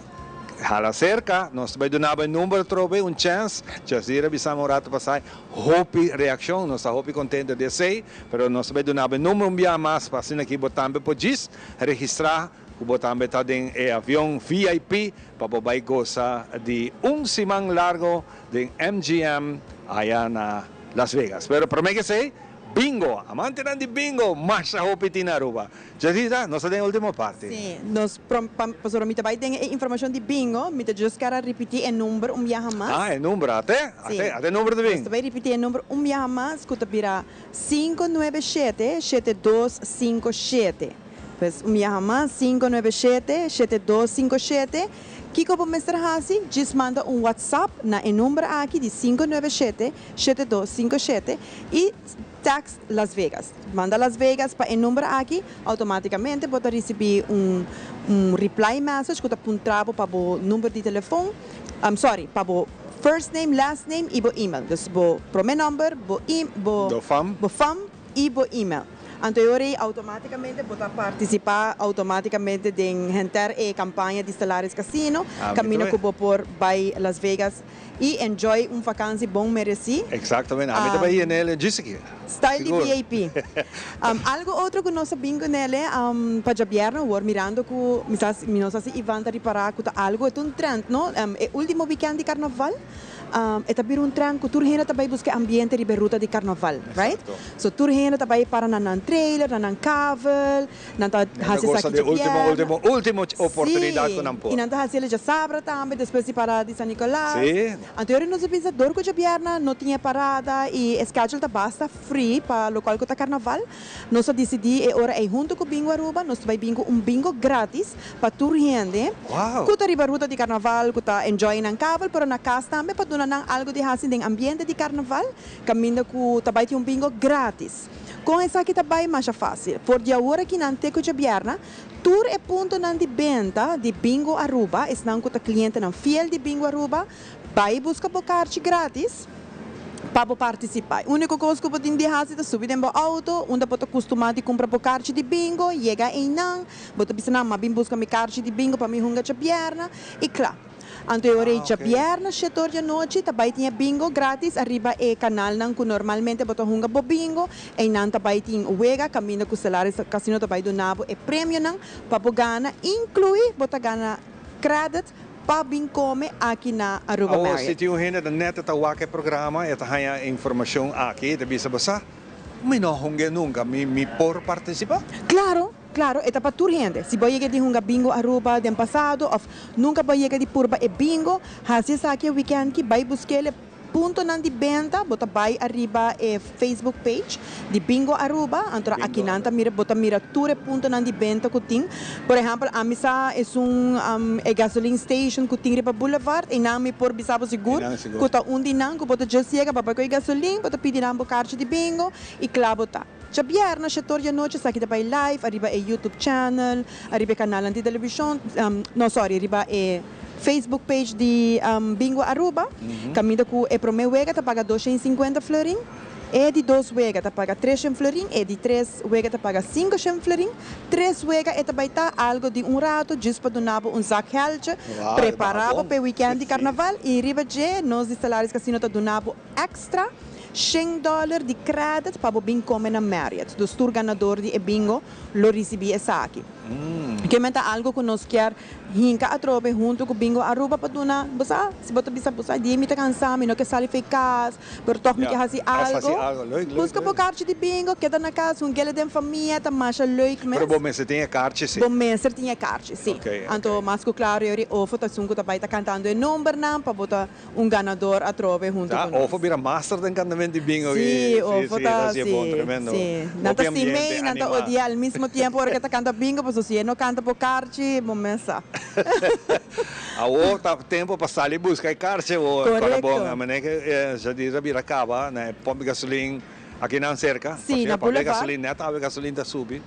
[SPEAKER 1] Hala cerca, nos ta bay duna bo e number atrobe, un chance. Jazira bisa mi un rato pasai, hopi reaccion, nos ta hopi contento di esey, pero nos ta bay duna bo e number un bia mas pa asina ki bo tambe por djis registra cu bo tambe ta den e avion VIP pa bo bay goza di un siman largo den MGM aya na Las Vegas. Pero prome ki esey, bingo! Amantenan di bingo masha hopi tin na Aruba. Jazira, nos ta den e ultimo parti.
[SPEAKER 5] Sí, nos prom pa pasobra mi ta bai den e informashon di bingo, mi ta just kere ripití e number un biaha mas.
[SPEAKER 1] Ah, e number, ate,
[SPEAKER 5] Sí.
[SPEAKER 1] ate, ate e number ta bin.
[SPEAKER 5] Nos ta bai ripití e number un biaha mas ku ta bira 597 7257. Pues un biaha mas, 597 7257. Kiko bo mester hasi? Djis manda un WhatsApp na e number aki di 597 7257 i Text Las Vegas. Manda Las Vegas pa e number aki, automaticamente bo ta ricibi un un reply message cu ta puntra bo pa bo number di telefon, um sorry, pa bo first name, last name y bo email. Dus bo prome number, bo e bo
[SPEAKER 1] Bo fam.
[SPEAKER 5] bo fam y bo email. Anto e ora ei automaticamente bo ta participa automaticamente den henter e campaña di Stellaris Casino,
[SPEAKER 1] Ah, mi
[SPEAKER 5] caminda
[SPEAKER 1] ta
[SPEAKER 5] cu bo por bay Las Vegas Y enjoy un vakantie bon mereci.
[SPEAKER 1] Exactamente, ami ta bay yenel e djis aki.
[SPEAKER 5] Style di
[SPEAKER 1] Sigur.
[SPEAKER 5] VIP. Algo otro cu nos a bin cu nele pa djabièrnè awor mirando cu mi sa mi no sa si Ivan ta ripara cu ta algo e ta un trend no e ultimo weekend di carnaval e ta bira un trend cu tur hende ta bay busca e ambiente riba e ruta di carnaval right
[SPEAKER 1] Exacto.
[SPEAKER 5] So tur hende ta bay para na nan trailer na nan kavel Nan ta
[SPEAKER 1] Nan ta
[SPEAKER 5] hasi
[SPEAKER 1] gosa
[SPEAKER 5] esaki
[SPEAKER 1] di ultimo,
[SPEAKER 5] djabièrnè.
[SPEAKER 1] ultimo, ultimo oportunidat
[SPEAKER 5] Sí,
[SPEAKER 1] ku nan por.
[SPEAKER 5] i nan ta hasi el djasabra tambe, despues di parada di San Nicolas.
[SPEAKER 1] Sí.
[SPEAKER 5] Anto yori nos a bisa dor ku djabièrnè no tin e parada i e schedule ta basta free pa lokual ku ta karnaval, nos a disidí e ora ei huntu ku Bingo Aruba nos ta bai bin ku un bingo gratis pa tur hende
[SPEAKER 1] Wow!
[SPEAKER 5] ku ta riba ruta di karnaval, ku ta enjoy nan kabel, pero na kas tambe pa duna nan algu di hasi den ambiente di karnaval, kaminda ku ta bai tin un bingo gratis. Kon esaki ta bai masha fásil. For di awor akinan te ku djabièrna, tur e puntonan di benta di Bingo Aruba, esnan ku ta klientenan fiel di Bingo Aruba, bai buska bo karchi grátis pa bo partisipá. E úniko kos ku bo tin di hasi ta subi den bo outo, unda bo ta kustumá di kumpra bo karchi di bingo, yega einan, bo ta bisa nan, M'a bin buska mi karchi di bingo pa mi hunga djabièrna, i kla. Anto e ora ei djabièrnè shetor di anochi ta bai tin e bingo gratis ariba e kanalnan ku normalmente bo ta hunga bo bingo. Einan ta bai tin wega kaminda ku Stellaris Casino ta bai duna bo e premionan pa bo gana, inkluí bo ta gana credit pa bin kome aki na Aruba
[SPEAKER 1] Awor si
[SPEAKER 5] Marriott.
[SPEAKER 1] tin un hende ta nèt ta wak e programa, e ta haña e informashon aki, e ta bisa bo sa, mi no a hung'é nunka, mi por partisipá?
[SPEAKER 5] Klaro! Claro, e ta pa tur hende. Si bo a yega di hunga bingo Aruba den pasado of nunca bo a yega di purba e bingo, haci esaki e weekend ki bay busquele puntonan di benta, bo ta bay ariba e Facebook page di Bingo Aruba, anto aki nan ta mira, bo ta mira tur e puntonan di benta cu tin. Por ehempel, ami sa esun e gasoline station cu tin riba Boulevard, eynan mi por bisa bo sigur cu ta un di nan cu bo ta just yega, bo bay cu e gasoline, bo ta pidi nan bo carchi di bingo y cla bo ta. Djabièrnè shetor di anochi esaki ta bai live ariba e YouTube channel, ariba e kanalnan di televishon, no sorry, riba e Facebook page di Bingo Aruba, kaminda ku e promé wega ta paga 250 florin. E di dos wega ta paga treshen florin, e di tres wega ta paga sinkoshen florin. Tres wega e ta bai ta algo di un rato djis pa duna bo un zak heltje,
[SPEAKER 1] Wow,
[SPEAKER 5] prepara bo
[SPEAKER 1] bon.
[SPEAKER 5] pa e weekend di carnaval y riba dje nos di Stellaris Casino ta duna bo extra shen dollar di credit pa bo bin come na Marriott. Dus tur ganador di e bingo lo ricibi esaki. Kimen ta algo cu nos kier hinca atrobe hunto cu Bingo Aruba pa duna, bo sa, si bo ta bisa bo sa di mi ta cansa, mi no ke sali fey cas, pero toch mi ke haci algo, busca bo carchi di bingo, keda na cas, hungele den famia, ta masha leuk mes.
[SPEAKER 1] Pero bo mester tin e carchi si.
[SPEAKER 5] Bo mester tin e carchi si. Anto mas cu claro yori ofo ta esun cu ta bay ta cantando e numbernan pa bo ta Un ganador atrobe hunto
[SPEAKER 1] Ta,
[SPEAKER 5] cu nos.
[SPEAKER 1] Ofo bira master den cantament di bingo
[SPEAKER 5] Sí,
[SPEAKER 1] ki. Sí,
[SPEAKER 5] Ofo
[SPEAKER 1] sí,
[SPEAKER 5] ta,
[SPEAKER 1] ta hacié bon,
[SPEAKER 5] sí,
[SPEAKER 1] tremendo.
[SPEAKER 5] sí. Nan ta
[SPEAKER 1] Hopi
[SPEAKER 5] stim'é
[SPEAKER 1] ambiente,
[SPEAKER 5] i nan ta
[SPEAKER 1] animá.
[SPEAKER 5] odi'é al mismo tiempo ora ke ta canta bingo, pasobra si e no canta por karchi, bo mes sa.
[SPEAKER 1] Awor ta tempo pa sali busca e karchi awor, ora bon,
[SPEAKER 5] Correcto.
[SPEAKER 1] a manera ke Jadira a bira caba na e pomp di gasolin akinan cerca.
[SPEAKER 5] Sí,
[SPEAKER 1] Por cierto,
[SPEAKER 5] na
[SPEAKER 1] pabia
[SPEAKER 5] Boulevard.
[SPEAKER 1] gasolin, net awe gasolin ta subi.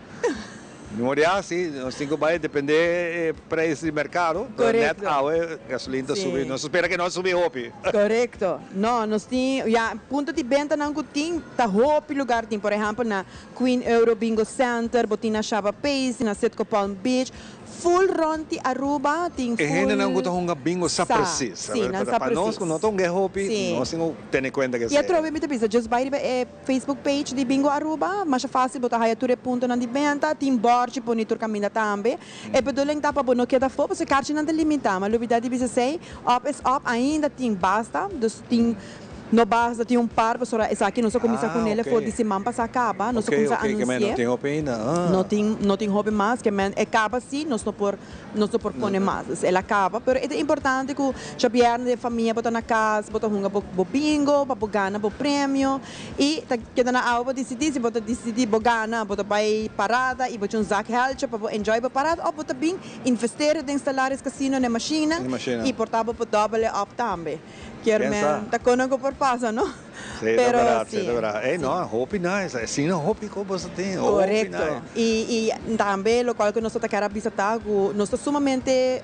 [SPEAKER 1] Mi mor ya, si, nos tin cu bay depende e prijs di mercado, pero net
[SPEAKER 5] Correcto.
[SPEAKER 1] awe gasolin ta
[SPEAKER 5] Sí.
[SPEAKER 1] subi, nos spera que no subi hopi.
[SPEAKER 5] Correcto. No, nos tin, ya, punto di bentanan cu tin, ta hopi lugar tin, por ehempel na Queen Euro Bingo Center, bo tin na Shaba Pace, na Citgo Palm Beach, full rond di Aruba tin
[SPEAKER 1] E hendenan cu ta
[SPEAKER 5] full
[SPEAKER 1] hunga bingo sa
[SPEAKER 5] sa,
[SPEAKER 1] precies,
[SPEAKER 5] sí, nan sa
[SPEAKER 1] pa nos
[SPEAKER 5] precies.
[SPEAKER 1] cu no ta hunga e hopi,
[SPEAKER 5] Sí.
[SPEAKER 1] nos tin cu tene cuenta cu
[SPEAKER 5] Y
[SPEAKER 1] esey.
[SPEAKER 5] atrobe mi ta bisa, just bay riba e Facebook page di Bingo Aruba, masha fácil bo ta haya tur e puntonan di benta, tin bòrchi poni tur kaminda tambe. E bedoeling ta pa bo no keda afó, pasobra e karchinan ta limitá, ma lubidá di bisa esei, òp es òp, ainda tin basta, dus tin, no basta, tin un par, pasobra esaki nos a kuminsá
[SPEAKER 1] Ah,
[SPEAKER 5] ku nele for di
[SPEAKER 1] ok.
[SPEAKER 5] siman pasá kaba, nos a
[SPEAKER 1] Ok,
[SPEAKER 5] kuminsá
[SPEAKER 1] ok, ke men no
[SPEAKER 5] anunsi'é.
[SPEAKER 1] tin hopi ainda, ah.
[SPEAKER 5] No tin, no tin hopi mas, ke men e kaba sí, nos no por, nos no por pone mas. Dus el a kaba, pero e ta importante ku djabièrnè den famia bo ta na kas, bo ta hunga bo bo bingo pa bo gana bo premio i ta keda na awa bo disidí si bo ta disidí bo gana bo ta bai parada i bo tin un zak hèltje pa bo enjoy bo parada òf bo ta bin investera den Stellaris Casino na e mashinnan i por ta bo por dòbel e òp tambe. Kier men ta kono ku por pasa no.
[SPEAKER 1] Sí, ta
[SPEAKER 5] Pero
[SPEAKER 1] berdad, sí,
[SPEAKER 5] sí,
[SPEAKER 1] ta berdad. Ey,
[SPEAKER 5] sí.
[SPEAKER 1] no, hopi nice. Asina hopi cu boso tin, hopi
[SPEAKER 5] Correcto.
[SPEAKER 1] nice.
[SPEAKER 5] Y, y tambe locual cu nos ta kier a bisa ta cu nos ta sumamente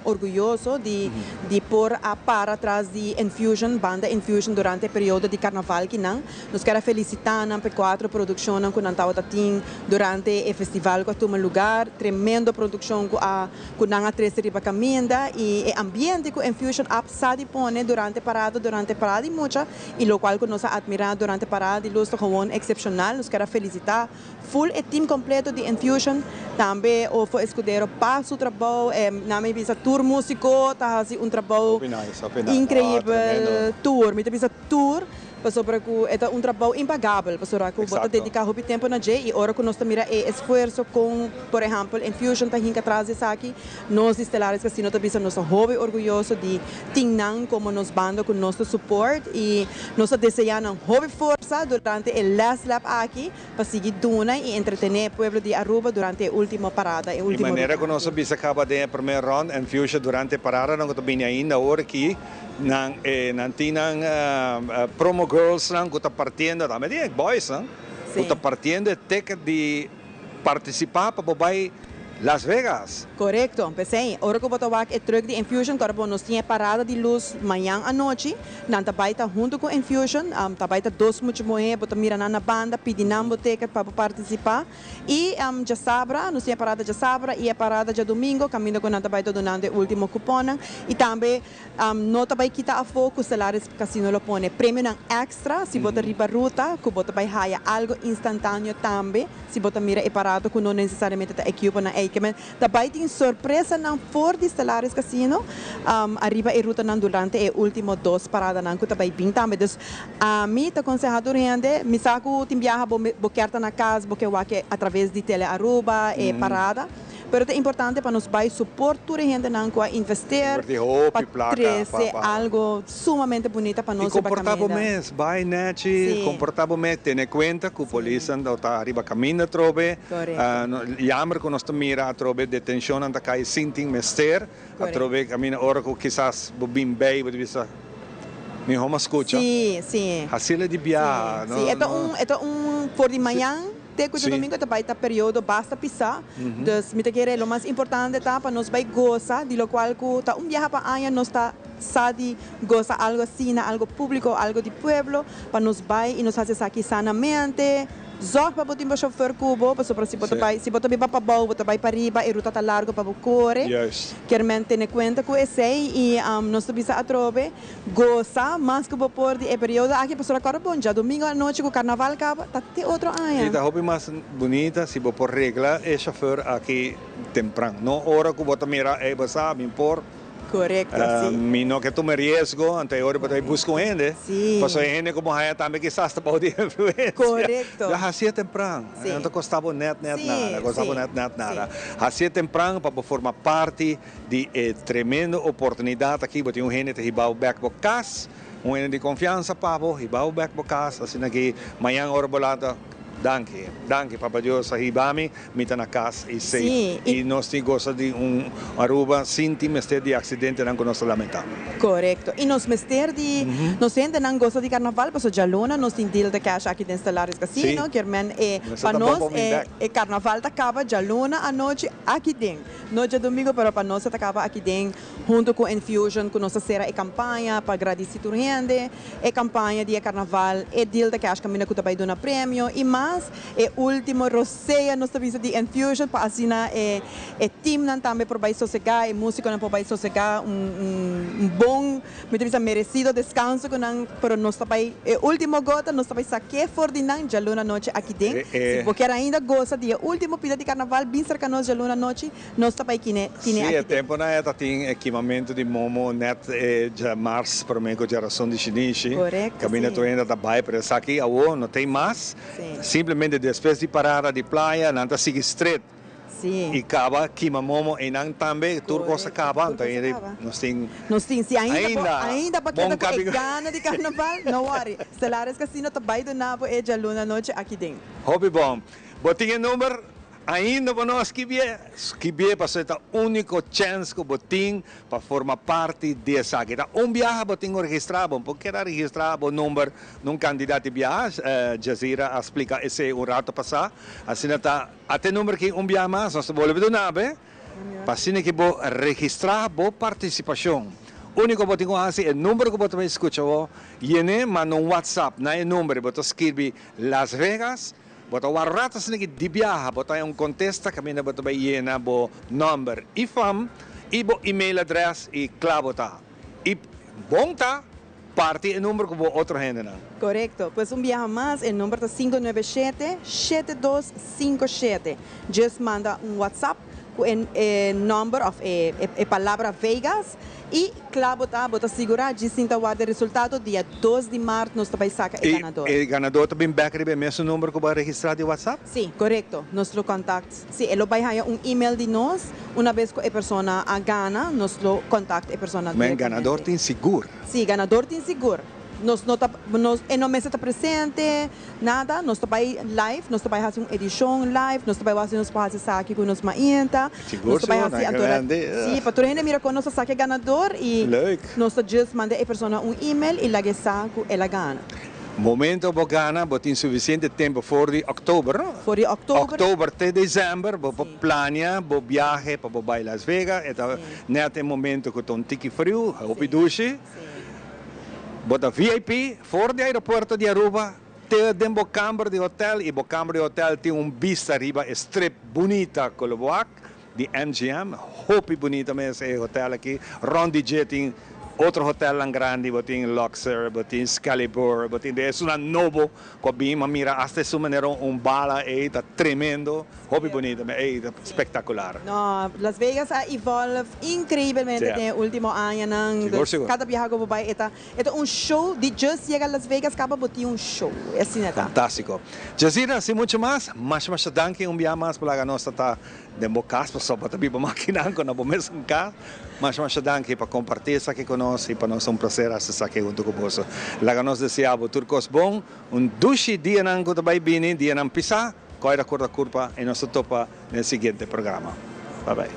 [SPEAKER 5] orguyoso di, di por a para tras di Enfusion, banda Enfusion durante e periodo di carnaval kinan. Nos kier a felicita nan p'e cuatro produccionnan cu nan tabata tin durante e festival cu a tuma lugar. Tremendo produccion cu a, cu nan a trece riba caminda y e ambiente cu Enfusion a sa di pone durante parada, durante parada di mucha y locual cu nos a admira durante parada di luz ta gewoon excepcional. Nos kier a felicita full e team completo di Enfusion, tambe Ofo Escudero pa su trabou, nan mi bisa tur musico ta haci un trabou
[SPEAKER 1] Hopi nice, hopi nice.
[SPEAKER 5] increibel, tur, mi ta bisa tur. Pasobra ku e ta un trabou impagabel, pasobra ku bo ta dediká hopi tempu na dje i ora ku nos ta mira e esfuerso kon, por ehèmpel, Enfusion ta hinka tras di esaki, nos di Stellaris Casino ta bisa nos ta hopi orguyoso di tin nan komo nos banda ku nos ta support i nos ta deseá nan hopi forsa durante e last lap aki pa sigui duna i entretené e pueblo di Aruba durante e último parada, e
[SPEAKER 1] Di
[SPEAKER 5] último
[SPEAKER 1] manera
[SPEAKER 5] ruta
[SPEAKER 1] ku nos a
[SPEAKER 5] aki.
[SPEAKER 1] bisa kaba den e promé rònt, Enfusion durante e paradanan ku ta bini ainda awor aki, Nan e nan tin nan promo girlsnan ku ta partiendo tambe tin e boysnan ku ta partiendo e ticket di partisipá pa bo bai Las Vegas.
[SPEAKER 5] Korekto, p'esei ora ku bo ta wak e truck di Enfusion kòrda bo nos tin e parada di lus mañan anochi, nan ta bai ta huntu ku Enfusion, ta bai ta dos mucha muhé, bo ta mira nan na banda, pidi nan bo ticket pa bo partisipá. I djasabra, nos tin e parada djasabra i e parada djadumingo kaminda ku nan ta bai ta dunando e último kuponnan i tambe No ta bai kita afó ku Stellaris Casino lo pone premionan èkstra si bo ta riba ruta, ku bo ta bai haya algo instantaneo tambe si bo ta mira e parato ku no nesesariamente ta ekiuponan ei. Ke men ta bai tin sorpresanan for di Stellaris Casino ariba e rutanan durante e último dos paradanan ku ta bai bin tambe. Dus ami ta konsehá tur hende, mi sa ku tin biaha bo bo kier ta na kas, bo ke wak e atraves di Tele Aruba e parada. Pero ta importante pa nos bai support tur e hendenan cu a investeer
[SPEAKER 1] Inverti hopi
[SPEAKER 5] pa
[SPEAKER 1] placa
[SPEAKER 5] trece
[SPEAKER 1] pa pa.
[SPEAKER 5] algo sumamente bunita pa
[SPEAKER 1] I
[SPEAKER 5] nos riba
[SPEAKER 1] comporta bo
[SPEAKER 5] caminda.
[SPEAKER 1] mes, bai nechi,
[SPEAKER 5] Sí.
[SPEAKER 1] comporta bo mes, tene cuenta cu polisnan lo ta riba caminda atrobe.
[SPEAKER 5] Correcto.
[SPEAKER 1] No, jammer cu nos ta mira atrobe detencionnan ta cay sin tin mester
[SPEAKER 5] Correcto.
[SPEAKER 1] atrobe caminda ora cu kisas bo bin bay bo ta bisa miho mas scucha.
[SPEAKER 5] Sí, sí.
[SPEAKER 1] Haciele di biaha,
[SPEAKER 5] Sí,
[SPEAKER 1] no,
[SPEAKER 5] sí, e ta
[SPEAKER 1] no.
[SPEAKER 5] un, e ta un for di mañan. Te ku djadomingo ta bai ta periodo basta pisá, dus mi ta kere lo mas importante ta pa nos bai gosa di lokual ku ta un biaha pa aña nos ta sa di gosa algo asina, algo publico, algo di pueblo, pa nos bay y nos haci esaki sanamente. Zorg pa bo tin bo chauffeur cu bo, pasobra si bo ta bay, si bo ta biba pabou, bo ta bay pariba, e ruta ta largo pa bo core. Kier men tene cuenta cu esey y nos ta bisa atrobe, gosa mas cu bo por di e periodo aki, pasobra acorda bon, djadomingo anochi cu carnaval caba, ta te otro aña.
[SPEAKER 1] Y ta hopi mas bunita si bo por regla e chauffeur aki tempran, no ora cu bo ta mira, ey bo sa, mi por.
[SPEAKER 5] Korekto, si.
[SPEAKER 1] Mi no ke tuma riesgo, anto e ora bo ta bai buska un hende.
[SPEAKER 5] Si.
[SPEAKER 1] Pasobra e hende ku bo haña tambe kisas ta bou di influensia.
[SPEAKER 5] Korekto.
[SPEAKER 1] Ya hasié tempran.
[SPEAKER 5] Si.
[SPEAKER 1] No ta kosta bo nèt nèt
[SPEAKER 5] Si,
[SPEAKER 1] nada, kosta bo
[SPEAKER 5] si,
[SPEAKER 1] nèt nèt nada.
[SPEAKER 5] si.
[SPEAKER 1] Hasié tempran pa bo forma parti di e tremendo oportunidat aki. Bo tin un hende ta hiba bo bèk bo kas, un hende di konfiansa pa bo, hiba bo bèk bo kas, asina ki mañan ora bo lanta, Danki, danki Papa Dios a hiba mi, mi ta na cas y safe.
[SPEAKER 5] Sí, y.
[SPEAKER 1] Y nos tin gosa di un Aruba sin tin mester di accidentenan cu nos ta lamenta.
[SPEAKER 5] Corecto. Y nos mester di nos hendenan gosa di carnaval pasobra djaluna nos tin deal de cash aki den Stellaris Casino,
[SPEAKER 1] Sí.
[SPEAKER 5] kier men e
[SPEAKER 1] Mester
[SPEAKER 5] pa
[SPEAKER 1] ta bon
[SPEAKER 5] nos
[SPEAKER 1] pa bin
[SPEAKER 5] e
[SPEAKER 1] bek.
[SPEAKER 5] e carnaval ta caba djaluna anochi aki den. No djadomingo pero pa nos e ta caba aki den hunto cu Enfusion cu nos ta cera e campaña pa gradici tur hende. E campaña di e carnaval, e deal ta cash caminda cu ta bay duna premio y mas e ultimo rosea nos ta bisa di Enfusion pa asina e e teamnan tambe por bay sosega, e musiconan por bay sosega un un bon mi ta bisa merecido descanso cu nan pero nos ta bay e ultimo gota nos ta bay saque for di nan djaluna anochi aki den. Si bo kier ainda gosa di e ultimo pida di carnaval bin cerca nos djaluna anochi. Nos ta bai kine
[SPEAKER 1] Sí,
[SPEAKER 5] kine
[SPEAKER 1] e
[SPEAKER 5] aki den.
[SPEAKER 1] temponan e ta tin e kimamentu di momo net e djamars prome ku djarason di shinishi.
[SPEAKER 5] Korekto,
[SPEAKER 1] Kaminda
[SPEAKER 5] sí.
[SPEAKER 1] tur hende ta bai, pero esaki awo no tin mas.
[SPEAKER 5] Sí.
[SPEAKER 1] Simplemente despues di parada di playa nan ta sigui stret
[SPEAKER 5] Sí.
[SPEAKER 1] i kaba kima momo einan tambe, tur kos a
[SPEAKER 5] Korekto,
[SPEAKER 1] kaba.
[SPEAKER 5] tur
[SPEAKER 1] Anto
[SPEAKER 5] kos a
[SPEAKER 1] hende
[SPEAKER 5] kaba.
[SPEAKER 1] nos tin
[SPEAKER 5] Nos tin, si ainda bo
[SPEAKER 1] ainda
[SPEAKER 5] ainda bo
[SPEAKER 1] bon
[SPEAKER 5] keda ku e
[SPEAKER 1] kabi.
[SPEAKER 5] gana di karnaval, no worry. Stellaris Casino ta bai duna bo e djaluna anochi aki den.
[SPEAKER 1] Hopi bon. Bo tin e number? Ainda bo no a skibié? Skibié pasobra e ta úniko chèns ku bo tin pa forma parti di esaki. Ta un biaha bo tin ku registrá, bo no por keda registrá bo number na un kandidat di biaha, Jazira a splika esei un rato pasá. Asina ta, ata e number aki un biaha mas, nos ta bolbe duna bo pa asina ki bo registrá bo partisipashon. Úniko bo tin ku hasi, e number ku bo ta bai skucha bo, yen'é, manda un WhatsApp na e number i bo ta skirbi Las Vegas. Bo ta wak rato asina ki di biaha bo ta haña un kontesta kaminda bo ta bai yena bo nòmber i fam i bo email adrès i kla bo ta. I bon ta parti e number ku bo otro hendenan.
[SPEAKER 5] Korekto. Pues un biaha mas e number ta 597 7257. Just manda un WhatsApp ku e e nòmber òf e e palabra Vegas i kla bo ta, bo ta sigurá djis sin ta warda e resultado dia dos di mart nos ta bai saka e
[SPEAKER 1] I
[SPEAKER 5] ganador.
[SPEAKER 1] e ganador ta bin bèk riba e mesun number ku bo a registrá di WhatsApp?
[SPEAKER 5] Sí, korekto. Nos lo kontakt. Sí, e lo bai haña un email di nos una bes ku e persona a gana, nos lo kontakt e persona
[SPEAKER 1] Men ganador
[SPEAKER 5] direktamente.
[SPEAKER 1] tin sigur.
[SPEAKER 5] Sí, ganador tin sigur. Nos no ta, nos, e no mester ta presente, nada. Nos ta bai live, nos ta bai hasi un edishon live, nos ta bai wak si nos por hasi esaki ku nos mainta.
[SPEAKER 1] Sigur,
[SPEAKER 5] Nos ta bai
[SPEAKER 1] sigur,
[SPEAKER 5] hasi
[SPEAKER 1] nan
[SPEAKER 5] anto
[SPEAKER 1] grandi.
[SPEAKER 5] Sí, pa tur hende mira kon nos ta saka e ganador i
[SPEAKER 1] Leuk.
[SPEAKER 5] nos ta just manda e persona un email i laga e sa ku el a gana.
[SPEAKER 1] Momento bo gana, bo tin sufisiente tempu for di òktober, no?
[SPEAKER 5] For di òktober.
[SPEAKER 1] Òktober te desèmber bo por plania bo biahe pa bo bai Las Vegas. E ta nèt e momento ku ta un tiki friu, hopi dushi. Bo ta VIP for di aeropuerto di Aruba te den bo kamber di hotel y bo kamber di hotel tin un bista riba e strip bunita cu lo bo wak di MGM. Hopi bunita mes e hotel aki. Rond di dje tin otro hotelnan grandi, bo tin Luxor, bo tin Excalibur, bo tin esunnan nobo cu a bin. Ma mira hasta esun manera un bala ey ta tremendo. Hopi bunita mes, ey ta spectacular.
[SPEAKER 5] No, Las Vegas a evolve increiblemente den e ultimo añanan.
[SPEAKER 1] Sigur,
[SPEAKER 5] Dus
[SPEAKER 1] sigur.
[SPEAKER 5] cada biaha cu bo bay e ta e ta un show di just yega Las Vegas caba bo tin un show. Asina ta.
[SPEAKER 1] Fantastico. Jazira, sin mucho mas, masha masha danki un bia mas pa laga nos ta ta den bo cas pasobra bo ta biba makinan cu na bo mesun cas. Masha masha danki pa comparti esaki cu nos y pa nos ta un placer haci esaki hunto cu boso. Laga nos desea bo tur cos bon, un dushi dianan cu ta bay bini, dianan pisa. Koira Kurta Kurpa y nos ta topa den e siguiente programa. Bye bye.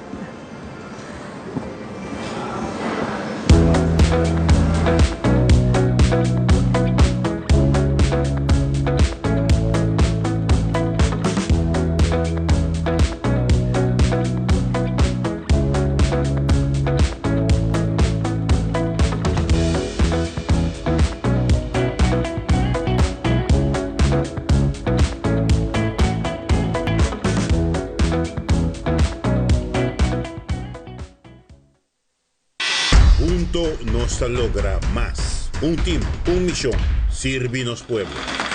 [SPEAKER 19] Hunto nos ta logra mas. Un team, un mision. Sirbi nos pueblo.